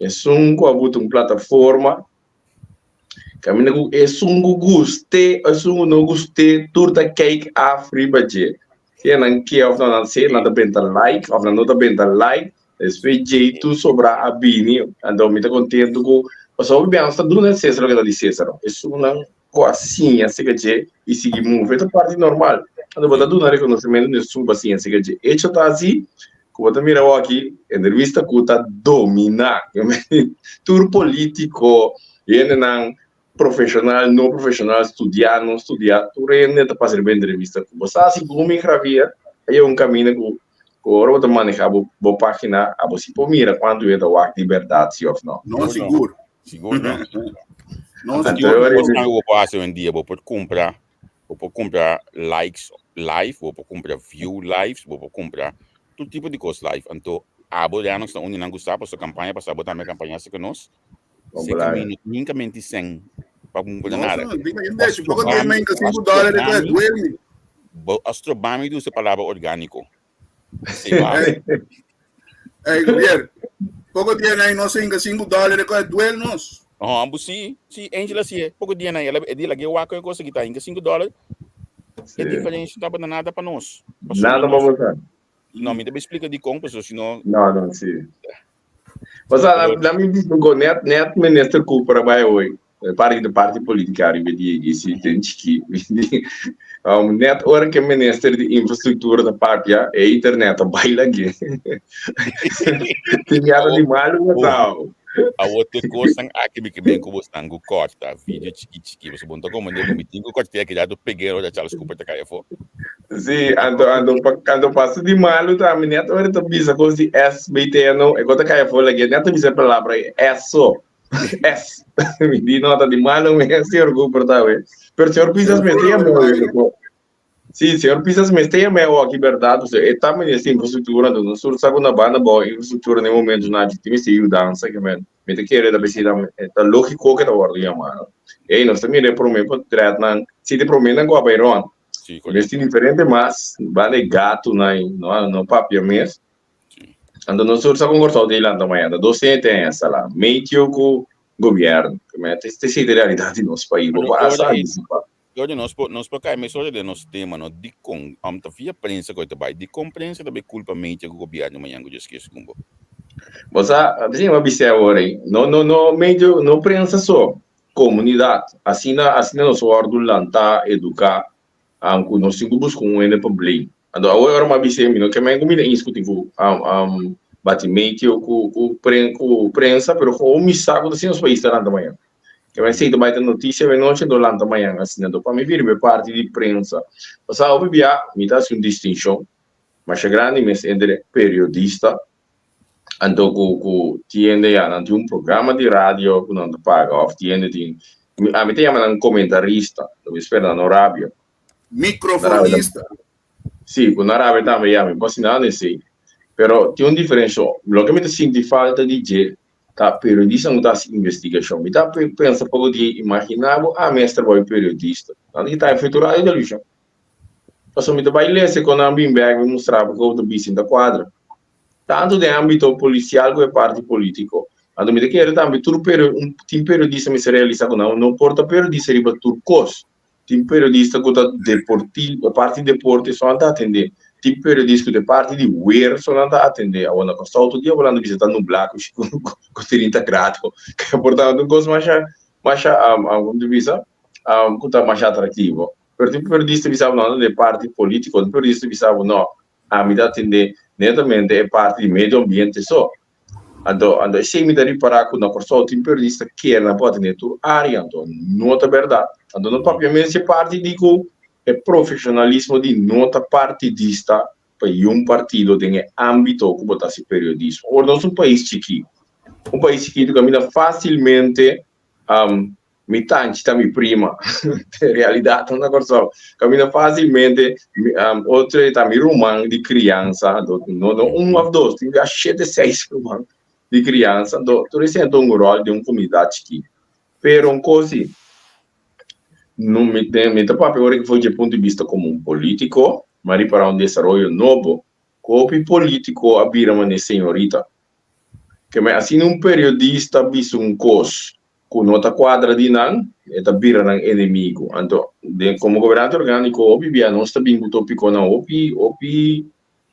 Esun ku a buta un plataforma kaminda ku esun ku gust'é, esun ku no gust'é tur ta kijk af riba dje. Sea nan ke òf nò, nan sea nan ta benta like òf nan no ta benta like, despues djei tur sobrá a bini. Anto mi ta kontentu ku pasobra hopi biaha nos ta duna e Cesar loke ta di Cesar. Esunnan ku a siña seka dje i sigui move ta parti normal. Anto bo ta duna rekonosementu na esun ku a siña seka dje. Echo ta asi ku bo ta mira awor-aki entrevista ku ta dominá tur polítiko, hendenan profeshonal, no profeshonal, studiá, no studiá, tur hende ta pasa riba entrevista ku bo. Sa segun mi Javier a yega un kaminda ku ku ora bo ta manehá bo bo página abo si por mira kuantu hende ta wak di bèrdat si òf no.
No, sigur.
Sigur no.
No,
Anto
sigur.
ora kosnan ku bo por hasi hoy-en-dia, bo por kumpra, bo por kumpra likes live, bo por kumpra view lives, bo por kumpra tur tipo di kos live. Anto abo ya nos ta uni nan gusta pasobra kampaña pasá bo tambe kampaña así ku nos.
Bon
Se
balaga.
camino, nunca menti sen pa kumpra
No,
nada.
señor, diga, yo de poco tiempo me inca 5 dólares que duerme.
Bo astrobami di usa palabra orgánico. Sí, va.
Hey, hey, Javier, poco tiempo ahí no se inca 5 dólares que duernos.
Oh, ambu sí, sí, Angela sí, eh. Poco dia na ela, e dia la wako e cosa kita inca 5 dólares.
Sí.
E diferencia taba na nada pa nos. Pa
Nada pa bosa.
No, mi debe explica di con, pero si no,
No, no, sí. Osa, la, la mi bisa ko net, net minister Cooper a bai hoy. Parti de parti politica riba di e si ten chiki. Um, net ora ke minister di infrastruktura ta papia, e internet a bai lagi. Tin yada di malu matao.
Awo te kosnan aki mi ke ben ku bosnan ku korta video chiki chiki. Boso bon ta como ne ku mi tin ku korte aki rato pegué ora Charles Cooper ta kai afó.
Sí, anto, anto, pa, anto pasa di malu tambe net ora ta bisa kos di SBTNO, e kos ta kai afó lagi, net ta bisa e palabra S so. S. Mi di no ta di malu mes, señor Cooper ta we. Pero señor Pisas mester yama hoy. Sí, señor Pisas mester yama awor aki berdad, pasobra e ta minister di infrastructura, anto nos tur sa ku na banda bou infrastructura na e momento nan aki tin mester yudansa, ke men mi ta kere ta bisa ta lógiko ke ta wòrdu yamá. Ey, nos ta mira e promé potretnan, si ta e proménan ku a bai rònt.
Sí,
Mes tin diferente mas, banda e gatonan, no, no papia mes. Anto nos tur sa con Kòrsou ta lanta mañana. Dos te ten esa la. Medio ku gobierno. Te te si realidad di nos pais. Bo por asa anticipa.
Oye, nos por, nos por kai mesora den nos tema, no? Dikon, om ta via prensa ku ta bai. Dikon prensa ta bai kulpa medio ku gobierno mañana ku Dios kier segun bo?
Bo sa, si mi a bisa awor ei. No, no, no medio, no prensa so. Komunidat. Asina, asina nos wòrdu lantá, eduká. Ku nos tin ku buska un hende pa blame. Anto awor ora mi a bis'é mi no ke men ku mi ta inskuti ku bati medio ku ku ku prensa pero kon mi sa ku ta asina nos pais ta lanta mañan. Ke men esei ta bai ta notisia awe nochi anto lanta mañan asina. Anto pa mi bira e parti di prensa. Pasá hopi bia mi ta hasi un distinshon masha grandi mes entre periodista Anto ku ku tiende ya nan tin un programa di radio ku nan ta paga òf tiende tin ami ta yama nan komentarista lo mi spera nan no rabia.
Microfonista.
Si ku nan rabia tambe ya mi por hasi nada esei pero tin un diferensha loke mi ta sinti falta di dje ta periodista ku ta hasi investigashon mi ta pensa poko di imagina bo ami a trabou di periodista nan ta kita efecto radio televishon pasobra mi ta bai lesa kon nan bin bek mi mustra bo ku ta bisti ta kuadra. Tantu den ámbito polisial ku e parti polítiko. Anto mi ta kere tambe tur perio un tin periodista mester realisa ku nan no por ta periodista riba tur kos. Tin periodista ku ta deporti e parti deporte so nan ta atendé. Tin periodista ku ta e parti di wer so nan ta atendé. Awor na Kòrsou tur dia bo lanta bisa ta nublá ku ku trinta grado. Por tanto un kos masha masha komo ta bisa ku ta masha atraktivo. Pero tin periodista bisa bo no ta den parti polítiko, tin periodista bisa bo no Ami ta atendé netamente e parti di medio ambiente so. Anto, anto esei mi ta ripará ku na Kòrsou tin periodista kier nan por atendé tur área, anto no ta bèrdat. Anto no papia mes e parti di ku e profeshonalismo di no ta partidista pa yun partido den e ámbito ku bo ta hasi periodismo. Ora nos un pais chikí, un pais chikitu kaminda fásilmente Mi tanchi ta mi prima. Realidad na Kòrsou. Kaminda fásilmente otro ta mi ruman di kriansa. Anto no no un òf dos, tin ya shete seis ruman di kriansa. Anto tur esei ta un ròl den un komunidat chikí. Pero un kos si, No, mi, mi ta papia ora for di punto di bista komo un polítiko, m'a ripará un desaroyo nobo, ku hopi polítiko a bira manera señorita. Ke men asina un periodista bisa un kos ku no ta kuadra di nan, e ta bira nan enemigu. Anto, den komo gobernante orgániko hopi bia nos ta bin ku topikonan hopi, hopi,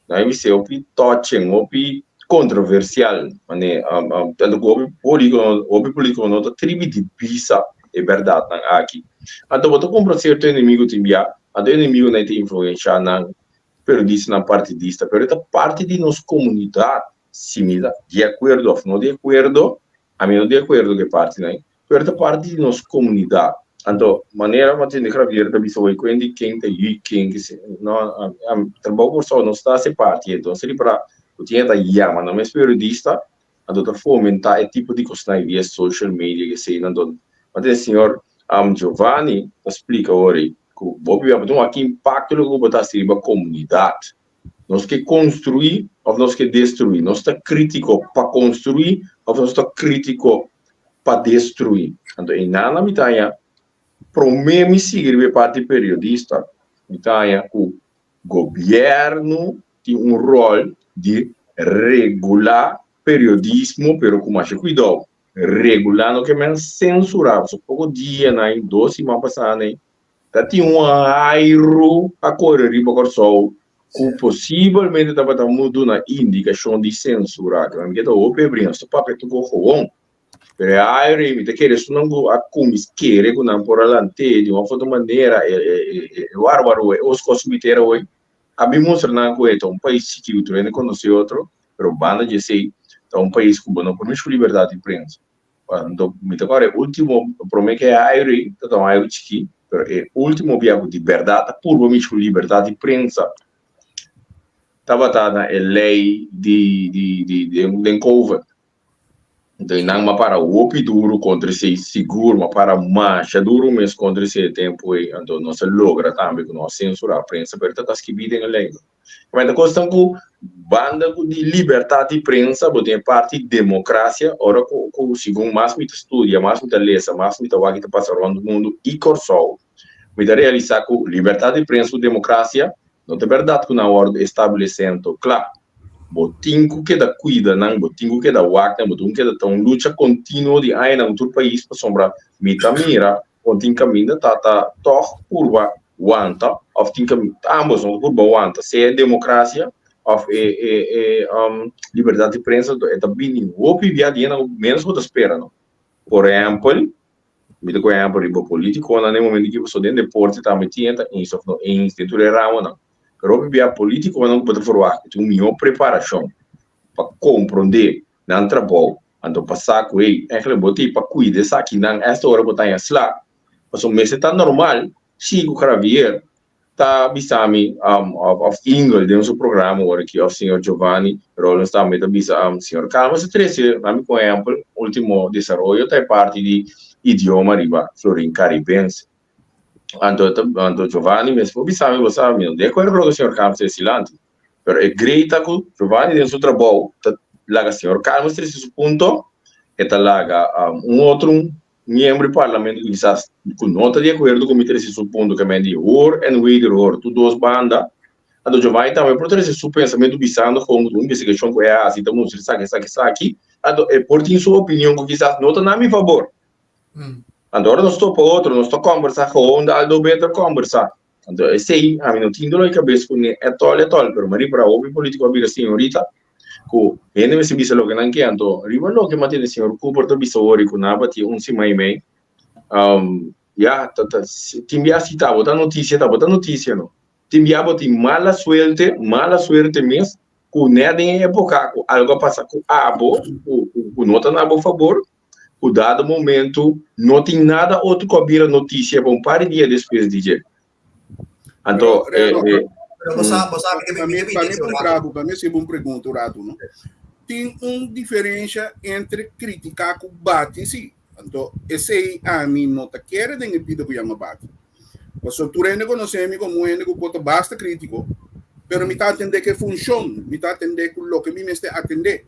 nan a bis'é hopi touching, hopi kontroversial, mane tanto ku hopi polítiko, hopi polítiko no ta tribi di bisa e bèrdatnan aki. Anto bo ta kumpra sierto enemigu tin bia, anto e enemigunan ta influenshá nan periodistanan partidista, pero e ta parti di nos komunidat, si mi ta di akuerdo òf no di akuerdo, Ami no di akuerdo ku e partinan ei, pero ta parti di nos komunidat. Anto, manera ku Tende Javier ta bisa wei kuen di ken ta yui ken ke se, no, ami trabou Kòrsou no sta hasi parti ei. Entonces ripará ku tin e ta yama nan mes periodista, anto ta fomentá e tipo di kosnan ei via social media ke eseinan. Anto, mantende señor Giovanni ta splika awor ei ku bo biba bo ta wak ki impakto loke ku bo ta hasi riba komunidat. Nos ke konstruí òf nos ke destruí? Nos ta krítiko pa konstruí òf nos ta krítiko pa destruí? Anto einan mi ta haña, promé mi sigui riba e parti periodista, mi ta haña ku gobièrnu tin un ròl di regulá periodismo, pero ku masha kuidou. Regulá no ke men sensurá, pasobra poko dianan, dos siman pasá nan, Ta tin un airu a kore riba Kòrsou ku posibelmente tabata duna indikashon di sensura. Ke mi ta hopi e bringa, nos ta papia tur ku gewoon. Pero e airu ei mi ta kere esunnan ku a kumis kere ku nan por a lant'é di un òf otro manera e e warwaru e os kos subi tera hoy a bin mustra nan ku e ta un pais chikí ku tur hende konosé otro, pero banda di esei ta un pais ku bo no por mishi ku libertat di prensa. Anto mi ta kòrda e último, promé ku e airu ei, ta ta un airu chikí, pero e último bia ku di bèrdat a purba mishi ku libertat di prensa tabata na e lei di di di den covid. Anto einan mi a para hopi duru kontra esei, sigur mi a para masha duru mes kontra esei e tempu ei. Anto nos a logra tambe ku no a sensurá prensa, pero ta ta skibí den e lei. Ma ta kosnan ku banda ku di libertat di prensa bo tin e parti demokrasia ora ku ku segun mas mi ta studia, mas mi ta lesa, mas mi ta wak ki ta pasa rònt mundu i Kòrsou, mi ta realisá ku libertat di prensa ku demokrasia no ta bèrdat ku nan a wòrdu establesé anto kla. Bo tin ku keda kuida nan, bo tin ku keda wak nan, bo tin ku keda ta un lucha kontinuo di añanan ku tur pais pasobra mi ta mira Kon tin kaminda ta ta tòg purba wanta òf tin kaminda ambos no ta purba wanta sea e demokrasia òf e e e libertat di prensa e ta bini hopi bia di hende ménos bo ta spera no. Por ehèmpel mi ta kohe ehèmpel riba politikonan den momento ki pasobra den deporte tambe tin e ta eens òf no eens den tur e ramonan pero hopi bia politikonan ku bo ta ferwagt ku tin un mihó preparashon pa komprondé nan trabou, anto pa sa ku hey, eigenlijk bo tin pa kuida esakinan esta ora bo ta haña sla, pasobra mester ta normal si ku Javier ta bisa mi of Ingel den su programa ora aki of señor Giovanni Rollins tambe ta bisa señor Calmes a trese na mi ku ehempel ultimo desaroyo ta e parti di idioma riba Florin Caribense. Anto anto Giovanni mes por bisa mi bo sa mi no di akuerdo ku loke señor Calmes ta deci lanti. Pero e grei ta ku Giovanni den su trabou ta laga señor Calmes trese su punto, e ta laga un otro miembro di parlamento ku kisas ku no ta di akuerdo ku mi trese su punto ke men di hoor en wederhoor tur dos banda. Anto Giovanni tambe por trese su pensamentu bisando kon ku un investigashon ku e a hasi ta mustra esaki esaki esaki. Anto e por tin su opinion ku kisas no ta na mi fabor. Anto ora nos topa otro nos ta kombersá gewoon de aldo beter kombersá. Anto esei ami no tin dolor di kabes ku ne etòl etòl, pero mi a ripara hopi politiko a bira señorita ku hende mester bisa loke nan ke. Anto riba loke mi a tende señor Cooper ta bisa wori ku nan a bati un siman i mei, ya ta ta tin bia si ta bo ta notisia ta bo ta notisia no. Tin bia bo tin mala suelte, mala suerte mes ku nèt den e epoka ku algu a pasa ku abo ku ku no ta na bo fabor. ku dado momento no tin nada otro ku a bira notisia pa un par di dia despues di dje. Anto,
Pero,
eh, eh,
Pero bo sa, bo sa, mi
Pa
mi
mi,
mi
pa mi puntra bo, pa mi hasi bo un pregunta un ratu, no? Tin un diferensha entre kritiká ku bati, sí. Anto, esei ami no ta kere den e pida ku yama bati. Pasobra tur hende konosé mi komo un hende ku por ta basta krítiko, pero mi ta atendé ku e funshon, mi ta atendé ku loke mi mester atendé.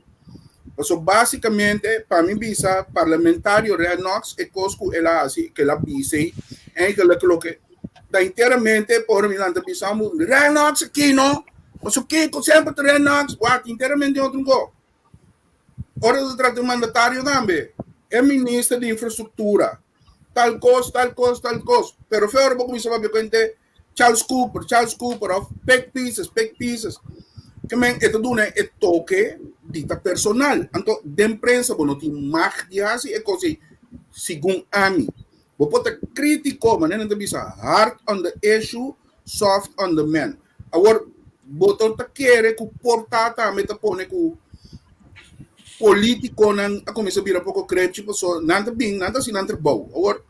Pasobra básikamente, pa mi bisa, parlamentario Rennox e kos ku el a hasi, ku el a bisa ei. Eigenlijk loke ta enteramente por mi lanta bisa mu Renox aki no. Paso kiko semper ta Renox, wak enteramente otro go. Ora ta trata un mandatario tambe, e minister di infrastruktura, tal kos, tal kos, tal kos. Pero fe ora bo kuminsá papia ku hende Charles Cooper, Charles Cooper of Pek Pieces, Pek Pieces. Ke men e ta duna e toke di ta personal. Anto den prensa bo no tin mag di hasi e kos ei segun ami. Bo por ta kritiko, manera nan ta bisa hard on the issue, soft on the man. Awor bo ta ta kere ku por ta tambe ta pone ku politikonan a kuminsá bira poko krepchi pasobra nan ta bin nan ta hasi nan trabou. Awor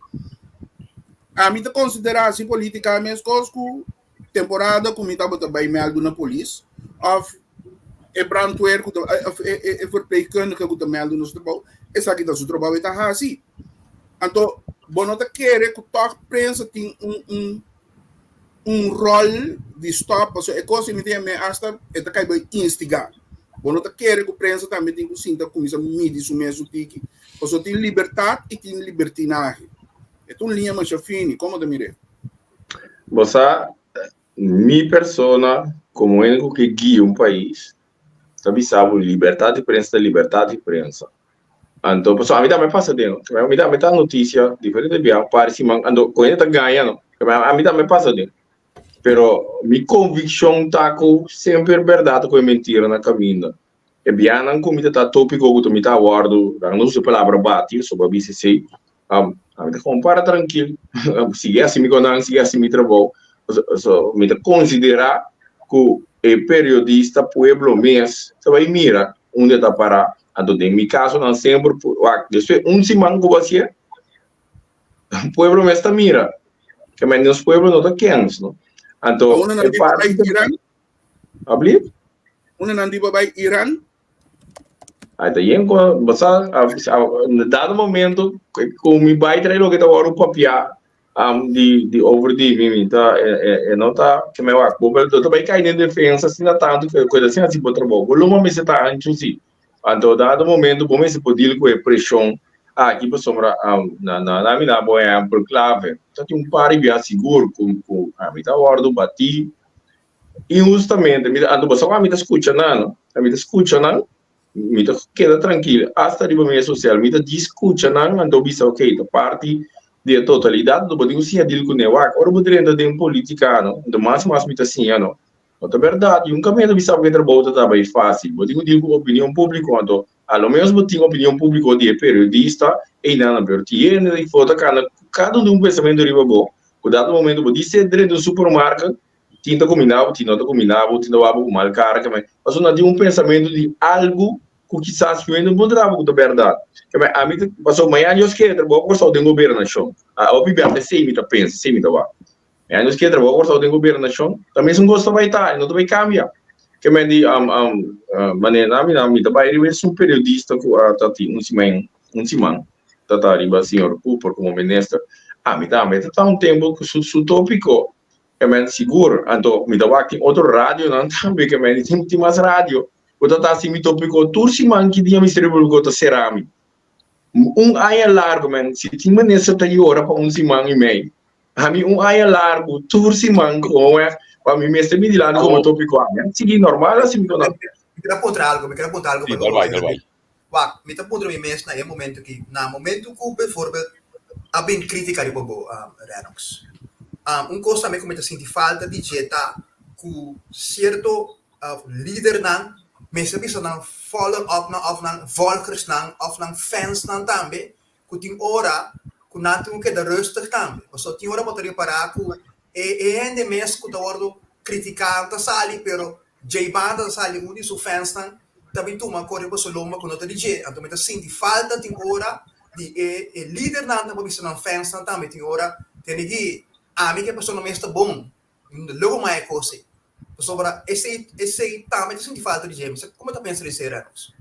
Ami ta konsiderá hasi polítika meskos ku temporada ku mi tabata bai mèldu na polis òf e brandweer ku ta òf e e e verpleegkundige ku ta mèldu na su trabou, esaki ta su trabou e ta hasi. Anto bo no ta kere ku tòg prensa tin un un un ròl di stòp pasobra e kos ei mi ta yam'é asta e ta kai bai instigá. Bo no ta kere ku prensa tambe tin ku sinta kuminsá midi su mes un tiki pasobra tin libertat i tin libertinahe. E ta un liña masha fini, komo ta mir'é?
Bo sa, mi persona, komo hende ku ke guia un pais, ta bisa bo libertat di prensa ta libertat di prensa. Anto, pasobra ami tambe pasa den, ami tambe ta notisia diferente bia, un par di siman, anto ku hende ta gaña no, ami tambe pasa den. Pero mi konvikshon ta ku semper bèrdat ta ku e mentira na kaminda. E bianan ku mi ta ta tópiko ku ta mi ta wòrdu, nan no usa e palabra bati, so bo a bisa esei, ami ta kon para trankil, sigui hasi mi konan, sigui hasi mi trabou. So mi ta konsiderá ku e periodista pueblo mes ta bai mira unda e ta pará. Anto den mi kaso nan semper wak despues un siman ku bo hasié, pueblo mes ta mira. Ke men nos pueblo no ta kens, no. Anto e parti. Ablief?
Una nan di bo bai Iran?
Ai ta yen ko, basa, dado momento ku mi bai trae loke ta wòrdu papiá um, di, di over di mi, mi ta, e, e, e no ta, ke me wak, bo ta bai kai den defensa asina tantu ke ku asina hasi bo trabou. Bo luma mester ta anchu si. Anto dado momento bo mester por deal ku e preshon aki pasobra um, na, na, na mi na bo ehèmpel klave. Ta tin un par di bia sigur ku, ku ami ta wòrdu batí Inhustamente, mi ta, anto bo sa ku ami ta skucha nan, no? Ami ta skucha nan, mi ta keda trankil, asta riba media sosial, mi ta djis skucha nan, anto bisa ok, ta parti di e totalidat, anto bo tin ku siña dil kuné. Wak, ora bo drenta den politika, no, anto mas mas mi ta siña, no, no ta bèrdat, i un kaminda ta bisa bo ku e trabou ta tabata fásil, bo tin ku dil ku opinion públiko, anto a lo ménos bo tin opinion públiko di e periodista einan, pero tin hende di for ta kana ku kada un di un pensamentu riba bo, ku dado momento bo dise drenta un supermarket, Tin ta kuminá bo, tin no ta kuminá bo, tin ta wak bo ku mal kara, keme pasobra nan tin un pensamentu di algu ku kisas yu hende no por traha bo ku ta bèrdat. Keme ami ta, pasobra mañana Dios kere trabou Kòrsou den gobernashon. A hopi bia esei mi ta pensa, esei mi ta wak. Mañana Dios kere trabou Kòrsou den gobernashon, ta mesun kos ta bai ta, e no ta bai kambia. Keme di manera ami nan mi ta bai riba esun periodista ku a ta tin un siman, un siman ta ta riba señor Cooper komo minister. Ami tambe ta ta un tempu ku su su topiko Ke men sigur, anto mi ta wak tin otro radionan tambe ke men tin tin mas radio ku ta ta hasi mi topiko tur siman ki dia Ministerio Publiko ta sera mi. Un aña largu men si tin minister ta yora pa un siman i mei ami un aña largu tur siman komo wèg pa mi mester mi dilanti komo topiko ami a sigui normal hasi mi konan.
Mi ker a puntra algu, mi ker a puntra algu
Sí, dal bai, dal bai.
Wak, mi ta puntra mi mes na e momento aki, na momento ku bijvoorbeeld a bin kritika riba bo, Rennox. Un kos tambe ku mi ta sinti falta di dje ta ku sierto lidernan mester bisa nan follow upnan òf nan volgersnan òf nan fansnan tambe ku tin ora ku nan tin ku keda rustig tambe. Pasobra tin ora bo ta repará ku e hende mes ku ta wòrdu kritiká ta sali pero Djei banda ta sali un di su fansnan ta bin tuma kore pa su lomba ku no ta di dje. Anto mi ta sinti falta tin ora di e e lidernan ta por bisa nan fansnan tambe tin ora tene ki ami ku e persona mes ta bon logo mai e kos ei. Pasobra esei esei tambe ta sinti falta di dje. Mi sa kuma ta pensa di esei Reynolds?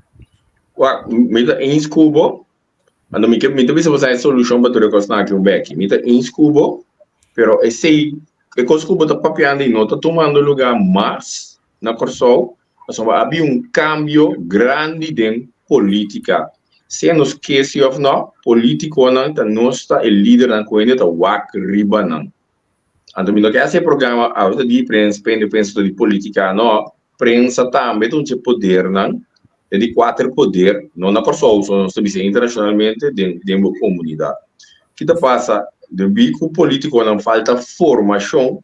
Wak, mi ta eens ku bo. Anto mi ke mi ta bisa bo sa e solushon pa tur e kosnan aki un beki. Mi ta eens ku bo, pero esei e kos ku bo ta papiando ei no ta tumando lugá mas na Kòrsou, pasobra a bin un kambio grandi den polítika. Sea nos ke si òf nò, polítikonan ta nos ta e lidernan ku hende ta wak riba nan. Anto mi no ke hasi e programa awe ta di prensa, pende prensa ta di polítika, no. Prensa tambe ta un dje podernan, e di kuater poder, no na Kòrsou so, nos ta bisa internashonalmente den den bo komunidat. Ki ta pasa? Debí ku polítikonan falta formashon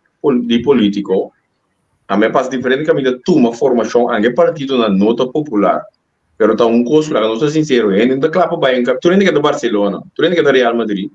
di polítiko, a mi a pasa diferente kaminda tuma formashon, anke partidonan no ta popular. Pero ta un kos ku laga nos ta sinsero, hende no ta kla pa bai, tur hende ke ta Barcelona, tur hende ke ta Real Madrid,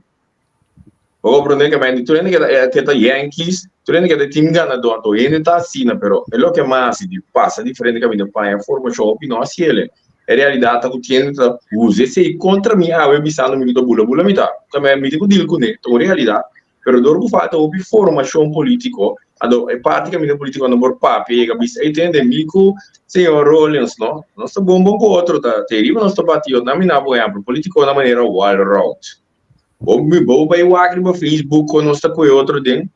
Bo comprende ke men tur hende ke ta Yankees, tur hende ke ta team ganador, anto hende ta asina, pero e loke mas hasi di pasa diferente kaminda paña formashon hopi no hasi ele. E realidat ta ku tin hende ta usa esei kontra mi awe bisando mi ku ta bula bula mi ta. Ke mi tin ku deal kuné, ta un realidat. Pero dor ku falta hopi formashon politiko, anto e parti kaminda politiko no por papia yega bisa ey tende mi ku señor Rollins no, nos ta bon bon ku otro ta te riba nos ta bati otro. Nan mi na bo ehempel, politikonan manera Walroud. Bo bo bai wak riba Facebook kon nos ta koe otro den,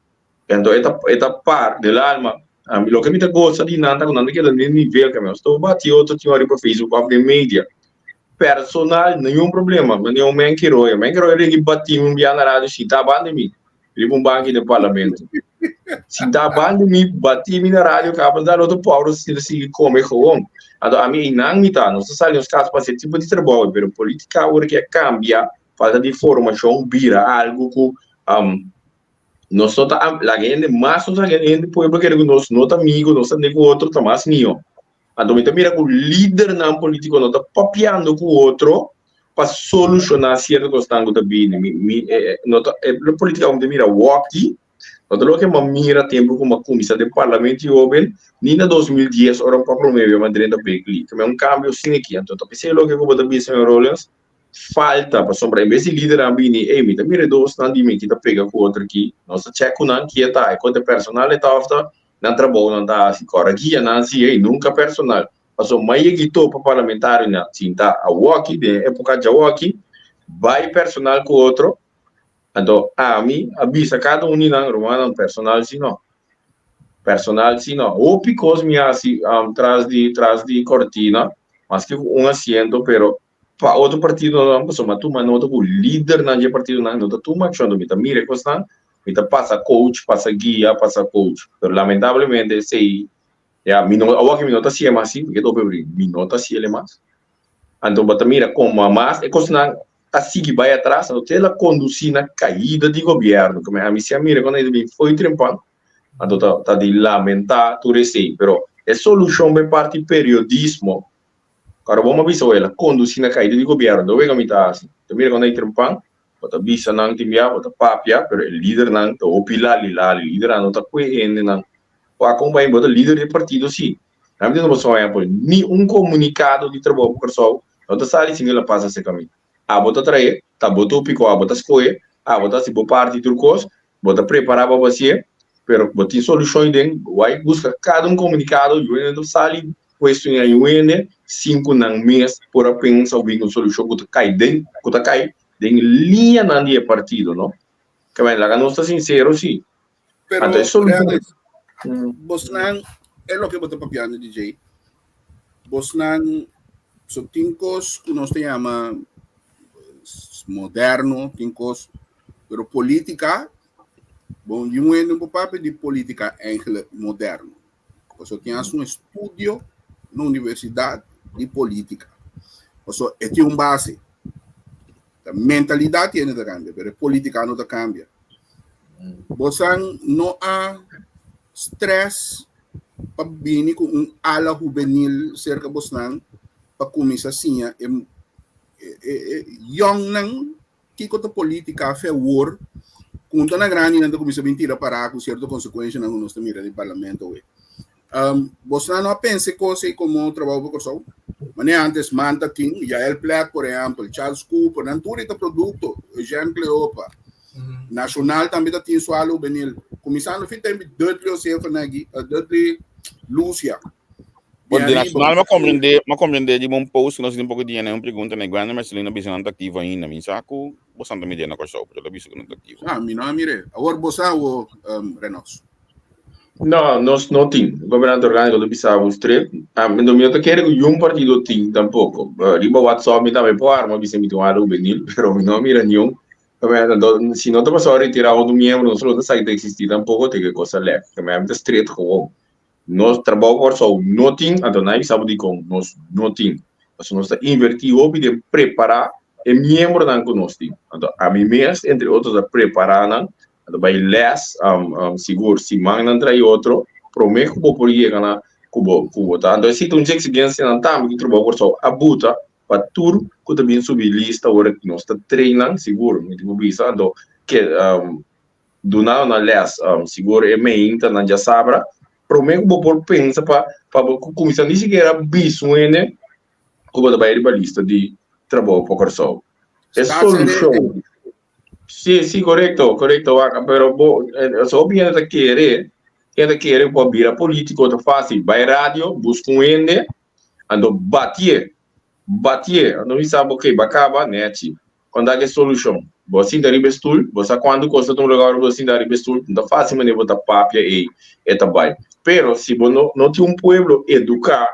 anto e ta e ta par del alma. Ami loke mi ta gosa di nan ta ku nan ta keda den nivel ku nos ta bati otro tin riba Facebook òf den media. Personal ningun problema, mi un men kiroyo, men kiroyo rigi bati mi un bia na radio sinta banda di mi riba un banki den parlamento. Sinta banda di mi bati mi na radio kaba dal otro pobre sinta sigui kome gewoon. Anto ami einan mi ta, nos ta sali nos kas pa hasi e tipo di trabou, pero politica awor ke a kambia falta di formashon bira algu ku nos no ta laga hende mas nos laga hende pueblo kere ku nos no ta amigo nos ta ku otro ta mas mihó. Anto mi ta mira ku lidernan politiko no ta papiando ku otro pa solushoná sierto kosnan ku ta bini. Mi mi no ta e politika ku mi ta mira awoki no ta loke mi a mira tempu ku mi a kuminsá den parlamento hoben ni na 2010 ora pa promé bia mi a drenta big league. Mi un kambio asina aki. Anto ta p'esei loke ku bo ta bisa señor Rollins falta pasobra en bes di lidernan bini ey mi ta mira e dosnan di mi ki ta pega ku otro aki nos ta check ku nan ki e ta e konta personal e ta of ta nan trabou nan ta hasi kora guia nan si ey nunka personal pasobra mai yegi topa parlamentarionan sinta awoki den e epoka djawoki bai personal ku otro anto ami a bisa kada un di nan rumannan personal si no personal si no hopi kos mi hasi tras di tras di kortina maske ku un asiento pero Pa otro partidonan pasobra mi a tuma nota ku lidernan dje partidonan no ta tuma akshon mi ta mira e kosnan mi ta pasa coach pasa guia pasa coach pero lamentablemente esei ya mi no awor mi no ta hasié mas si mi ke ta opi mi no ta hasié mas anto bo ta mira komo mas e kosnan a sigui bai atras anto te la kondusí na kaida di gobièrnu ku ami si a mira ku nan bin fo'i trempan anto ta ta di lamentá tur esei pero e solushon pa e parti periodismo Ora bo a bisa wela conduci na caida di gobierno, do wega mi ta haci? Ta mira cuando ay trempan, bo ta bisa nan tin bia, bo ta papia, pero e lidernan ta hopi lali lali, lidernan no ta cue hendenan. Wak con bay bo ta lider di partido si. Nan mi ta duna bo un ehempel, ni un comunicado di trabou pa Corsou no ta sali sin el a pasa acerca mi. Abo ta trae, ta bo topico, abo ta scohe, abo ta haci bo parti tur cos, Bo ta prepará pa bo hasié, pero bo tin solushon den wai buska kada un komunikado yu hende ta sali kuestioná yu hende sin ku nan mes por a pensa o bin un solushon ku ta kai den ku ta kai den liñanan di e partido no. Kaba laga nos ta sinsero si.
Pero
Anto e solushon
Reales, bosnan e loke bo ta papiando DJ. Bosnan so tin kos ku nos ta yama moderno, tin kos Pero politica, bon, di un hende un papia di politica eigenlijk moderno. Paso tin hace un estudio na universidad di politica. Paso e tin un base. Ta mentalidad tiene ta cambia, pero e politica no ta cambia. Bosan no a stress pa bini cu un ala juvenil cerca bosnan pa cuminsa siña e, e, e, e youngnan Kiko ta politica fe awor ku un tana grandinan ta kuminsa bin tira pará ku sierto konsekuenshanan ku nos ta mira den parlamento awe? Um, bosnan no a pensa e kos ei komo trabou pa Kòrsou? Manera antes Manta tin, Yael Plet por ehèmpel, Charles Cooper, nan tur ei ta produkto, Eugène Cleopa. Nacional tambe ta tin su ala hubenil. Kuminsando fin tempu Dudley Osefa nagi, Dudley Lucia.
Bon, di Nacional m'a comprende, m'a comprende di un post ku nos tin poko dia na un pregunta na Gwenda Marcelino bisa nan ta aktivo ainda. Mi sa ku bo santa mi dia na Kòrsou, pero el a bisa ku nan ta aktivo.
Ah, mi no a mir'é. Awor bo sa awo, um, Renox.
No, nos no tin. Gobernante orgániko ta bisa bo straight. Ah, mi no ta kere ku yun partido tin tampoko. Riba WhatsApp mi tambe por arma bisa mi tin un ala hubenil, pero mi no a mira niun. Si no ta pasó a retirá otro miembro, nos lo ta sa ki ta eksistí tampoko, te ke kos a lèk. Mi ta straight gewoon. Nos trabou Kòrsou no tin, anto nan a bisa bo dikon nos no tin. Pasobra nos ta invertí hopi den prepará e miembronan ku nos tin. Anto ami mes, entre otros, a prepará nan, anto bai lès sigur simannan tras di otro promé ku bo por yega na ku bo ku bo ta. Anto esei ta un dje eksigensianan tambe ku Trabou Kòrsou a buta pa tur ku ta bin subi lista ora ku nos ta train nan, sigur mi tin ku bisa, anto ke Duna nan les, sigur e meintanan djasabra, prome ku bo por pensa pa pa bo kuminsá ni sikiera bisa un hende ku bo ta bai riba lista di trabou pa Kòrsou. E solushon, si, si, korekto, korekto wak, pero bo, hopi hende ta kere, hende ta kere ku pa bira polítiko ta fásil, bai radio, buska un hende, anto batié, batié, anto mi sa bo ke, bo a kaba, nèchi. Konta ke solushon. Bo a sinta riba e stul, bo sa kuantu kos ta tuma lugar ora bo sinta riba e stul, no ta fásil manera bo ta papia ei e ta bai. Pero si bo no no tin un pueblo eduká,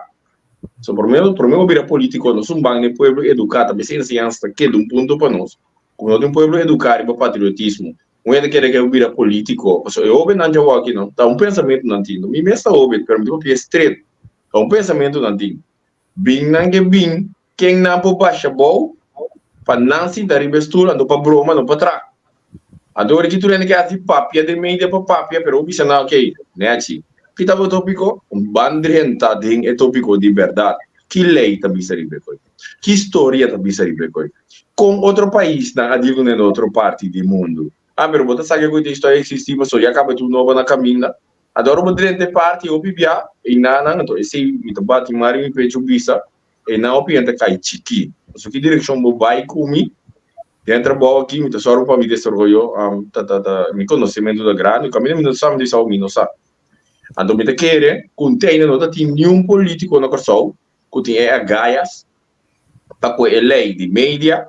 so promé promé bo bira polítiko nos un ban den pueblo eduká, ta mester enseñansa ta keda un punto pa nos. Ku no tin un pueblo eduká riba patriotismo, un hende kere ke bo bira polítiko, pasobra e hóbennan djawo aki no, ta un pensamentu nan tin, mi mes ta hóben pero mi ta papia stret, ta un pensamentu nan tin. Bin nan ke bin, ken nan por basha bou pa nan sinta riba e stul, anto pa broma no pa tra. Anto ora ki tur hende ke hasi papia den media pa papia, pero bo bisa nan ok, nechi, ki ta bo topiko? Un ban drenta den e topiko di bèrdat. Ki lei ta bisa riba e koi? Ki storia ta bisa riba e koi? Kon otro paisnan a deal ku nan otro parti di mundu? Ah, pero bo ta sa ke koi ta historia eksistí pasobra ya kaba tur nobo na kaminda. Anto ora bo drenta e parti hopi bia, einanan, anto esei mi ta bati mari mi pecho bisa, einan hopi hende ta kai chikí. Pasobra ki direkshon bo bai ku mi den trabou aki, mi ta sòru pa mi desaroyo, ta ta ta mi konosementu ta grandi, kaminda mi no sa, mi ta bisa mi no sa. Anto mi ta kere ku un teina no ta tin niun polítiko na Kòrsou ku tin e agallas pa ku e lei di media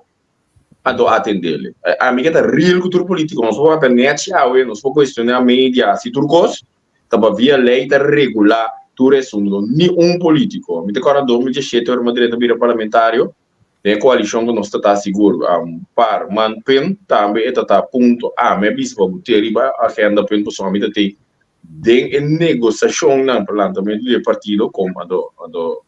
anto atendele. Ami ke ta real ku tur politiko, nos por papia nechi awe, nos por kuestioná media, hasi tur kos, ta pa via lei ta regulá tur esuntu, ni un politiko. Mi ta kòrda 2017 ora mi a drenta bira parlamentario, den e koalishon ku nos ta ta sigur par man pen tambe e ta ta punto ami a bisa pa bo te riba agenda pen pasobra ami ta te den e negosiashonnan pa lantamentu di e partido kom anto anto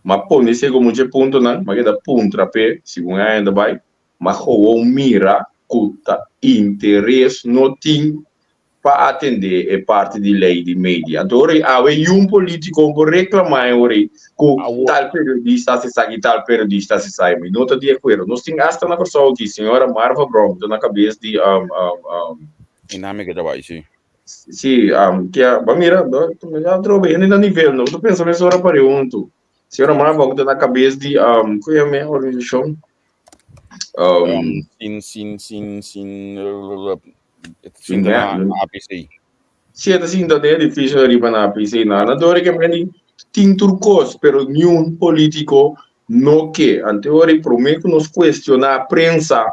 M'a pone sego mucha e puntonan, m'a keda puntra p'e segun e aña ta bai, m'a gewoon mira ku ta interes no tin pa atendé e parti di lei di media. Anto ora ei awe yun polítiko por reklamá e ora ei ku tal periodista hasi esaki, tal periodista hasi esaki. Mi no ta di akuerdo. Nos tin asta na Kòrsou aki, señora Marva Brown, ta na kabes di.
I nan mi keda bai, si.
Sí, kia, ba mira, ya atrobe hende na nivel, no ta pensa mes ora pare huntu. Señora Marva ku ta na kabes di, um, ku yama e organisashon?
Um, sin, sin, sin, sin, sin na APC.
Sí, ta sinta den edifisio ariba na APC. Na, na dori ke men tin tur kos, pero niun politiko no ke. Ante ora promé ku nos kuestioná prensa,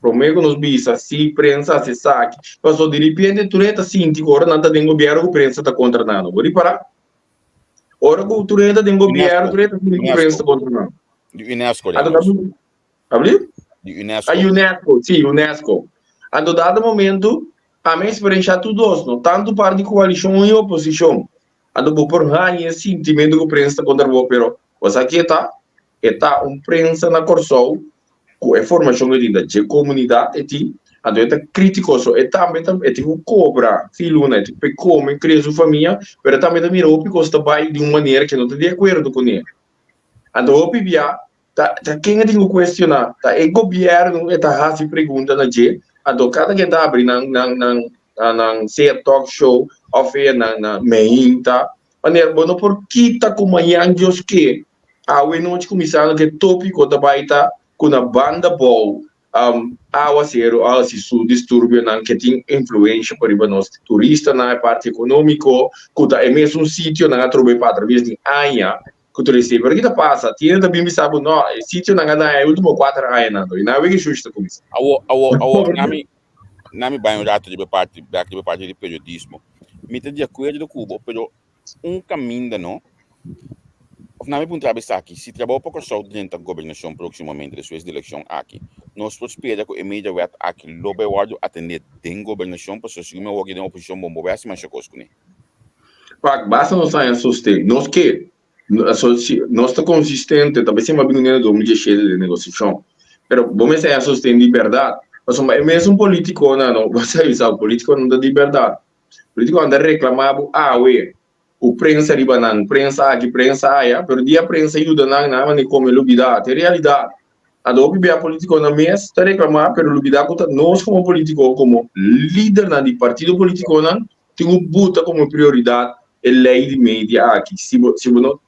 Promé ku nos bisa si prensa hasi esaki, pasobra diripiente tur hende ta sinti ku ora nan ta den gobièrnu ku prensa ta kontra nan. No bo ripará? Ora ku tur hende ta den gobièrnu, tur hende ta sinti ku prensa ta kontra nan.
Di UNESCO
den nos. Abli?
Di UNESCO.
A UNESCO, si, UNESCO. Anto dado momento, ami a eksperenshá tur dos, no? Tantu parti di koalishon i oposishon. Anto bo por haña e sintimentu ku prensa ta kontra bo, pero bo sa ke ta? E ta un prensa na Kòrsou ku e formashon ku e tin ta dje komunidat e tin, anto e ta kritiko so e tambe ta e tin ku kobra fin luna, e tin ku kome, kria su famia, pero e tambe ta mira hopi kos ta bai di un manera ku e no ta di akuerdo kuné. Anto hopi bia ta ta ken e tin ku kuestioná? Ta e gobièrnu e ta hasi pregunta na dje, anto kada ken ta abri nan nan nan nan sea talk show òf sea nan nan meinta, manera bo no por kita ku mañan Dios ke Awe nochi kuminsando ku e tópiko ta bai ta ku na banda bou awaseru a hasi su disturbionan ke tin influensha pa riba nos turistanan, e parti ekonómiko ku ta e mesun sitionan a trobe pa atraves di aña ku tur esei. Pero ki ta pasa? Tiene ta bin bisa bo no, e sitionan a daña e último kuater añanan i nan wiki shushi ta kuminsá.
Awo, awo, awo, nami, nami bai un rato riba e parti, bèk riba e parti di periodismo. Mi ta di akuerdo ku bo, pero un kaminda no. Of na mi puntra bo esaki, si Trabou pa Kòrsou drenta gobernashon próksimamente despues di elekshon aki, nos por spera ku e mediawet aki lo bai wòrdu atendé den gobernashon? Pasobra segun mi a wòrdu den oposishon bon bo bai hasi masha kos kuné.
Wak, basta nos haña sosten. Nos ke. Nos ta konsistente, ta bes a bini na 2017 den negosiashon. Pero bo mester haña sosten di bèrdat. Pasobra e mesun politikonan, no, bo sa bisa, politikonan ta di bèrdat. Politikonan ta reklamá bo awe ku prensa riba nan, prensa aki, prensa aya, pero dia prensa yuda nan, nan a manda kome lubidá. Ta e realidat. Anto hopi bia politikonan mes ta reklamá, pero lubidá ku ta nos komo politiko, komo lidernan di partido politikonan, tin ku buta komo prioridat e lei di media aki. Si bo, si bo no,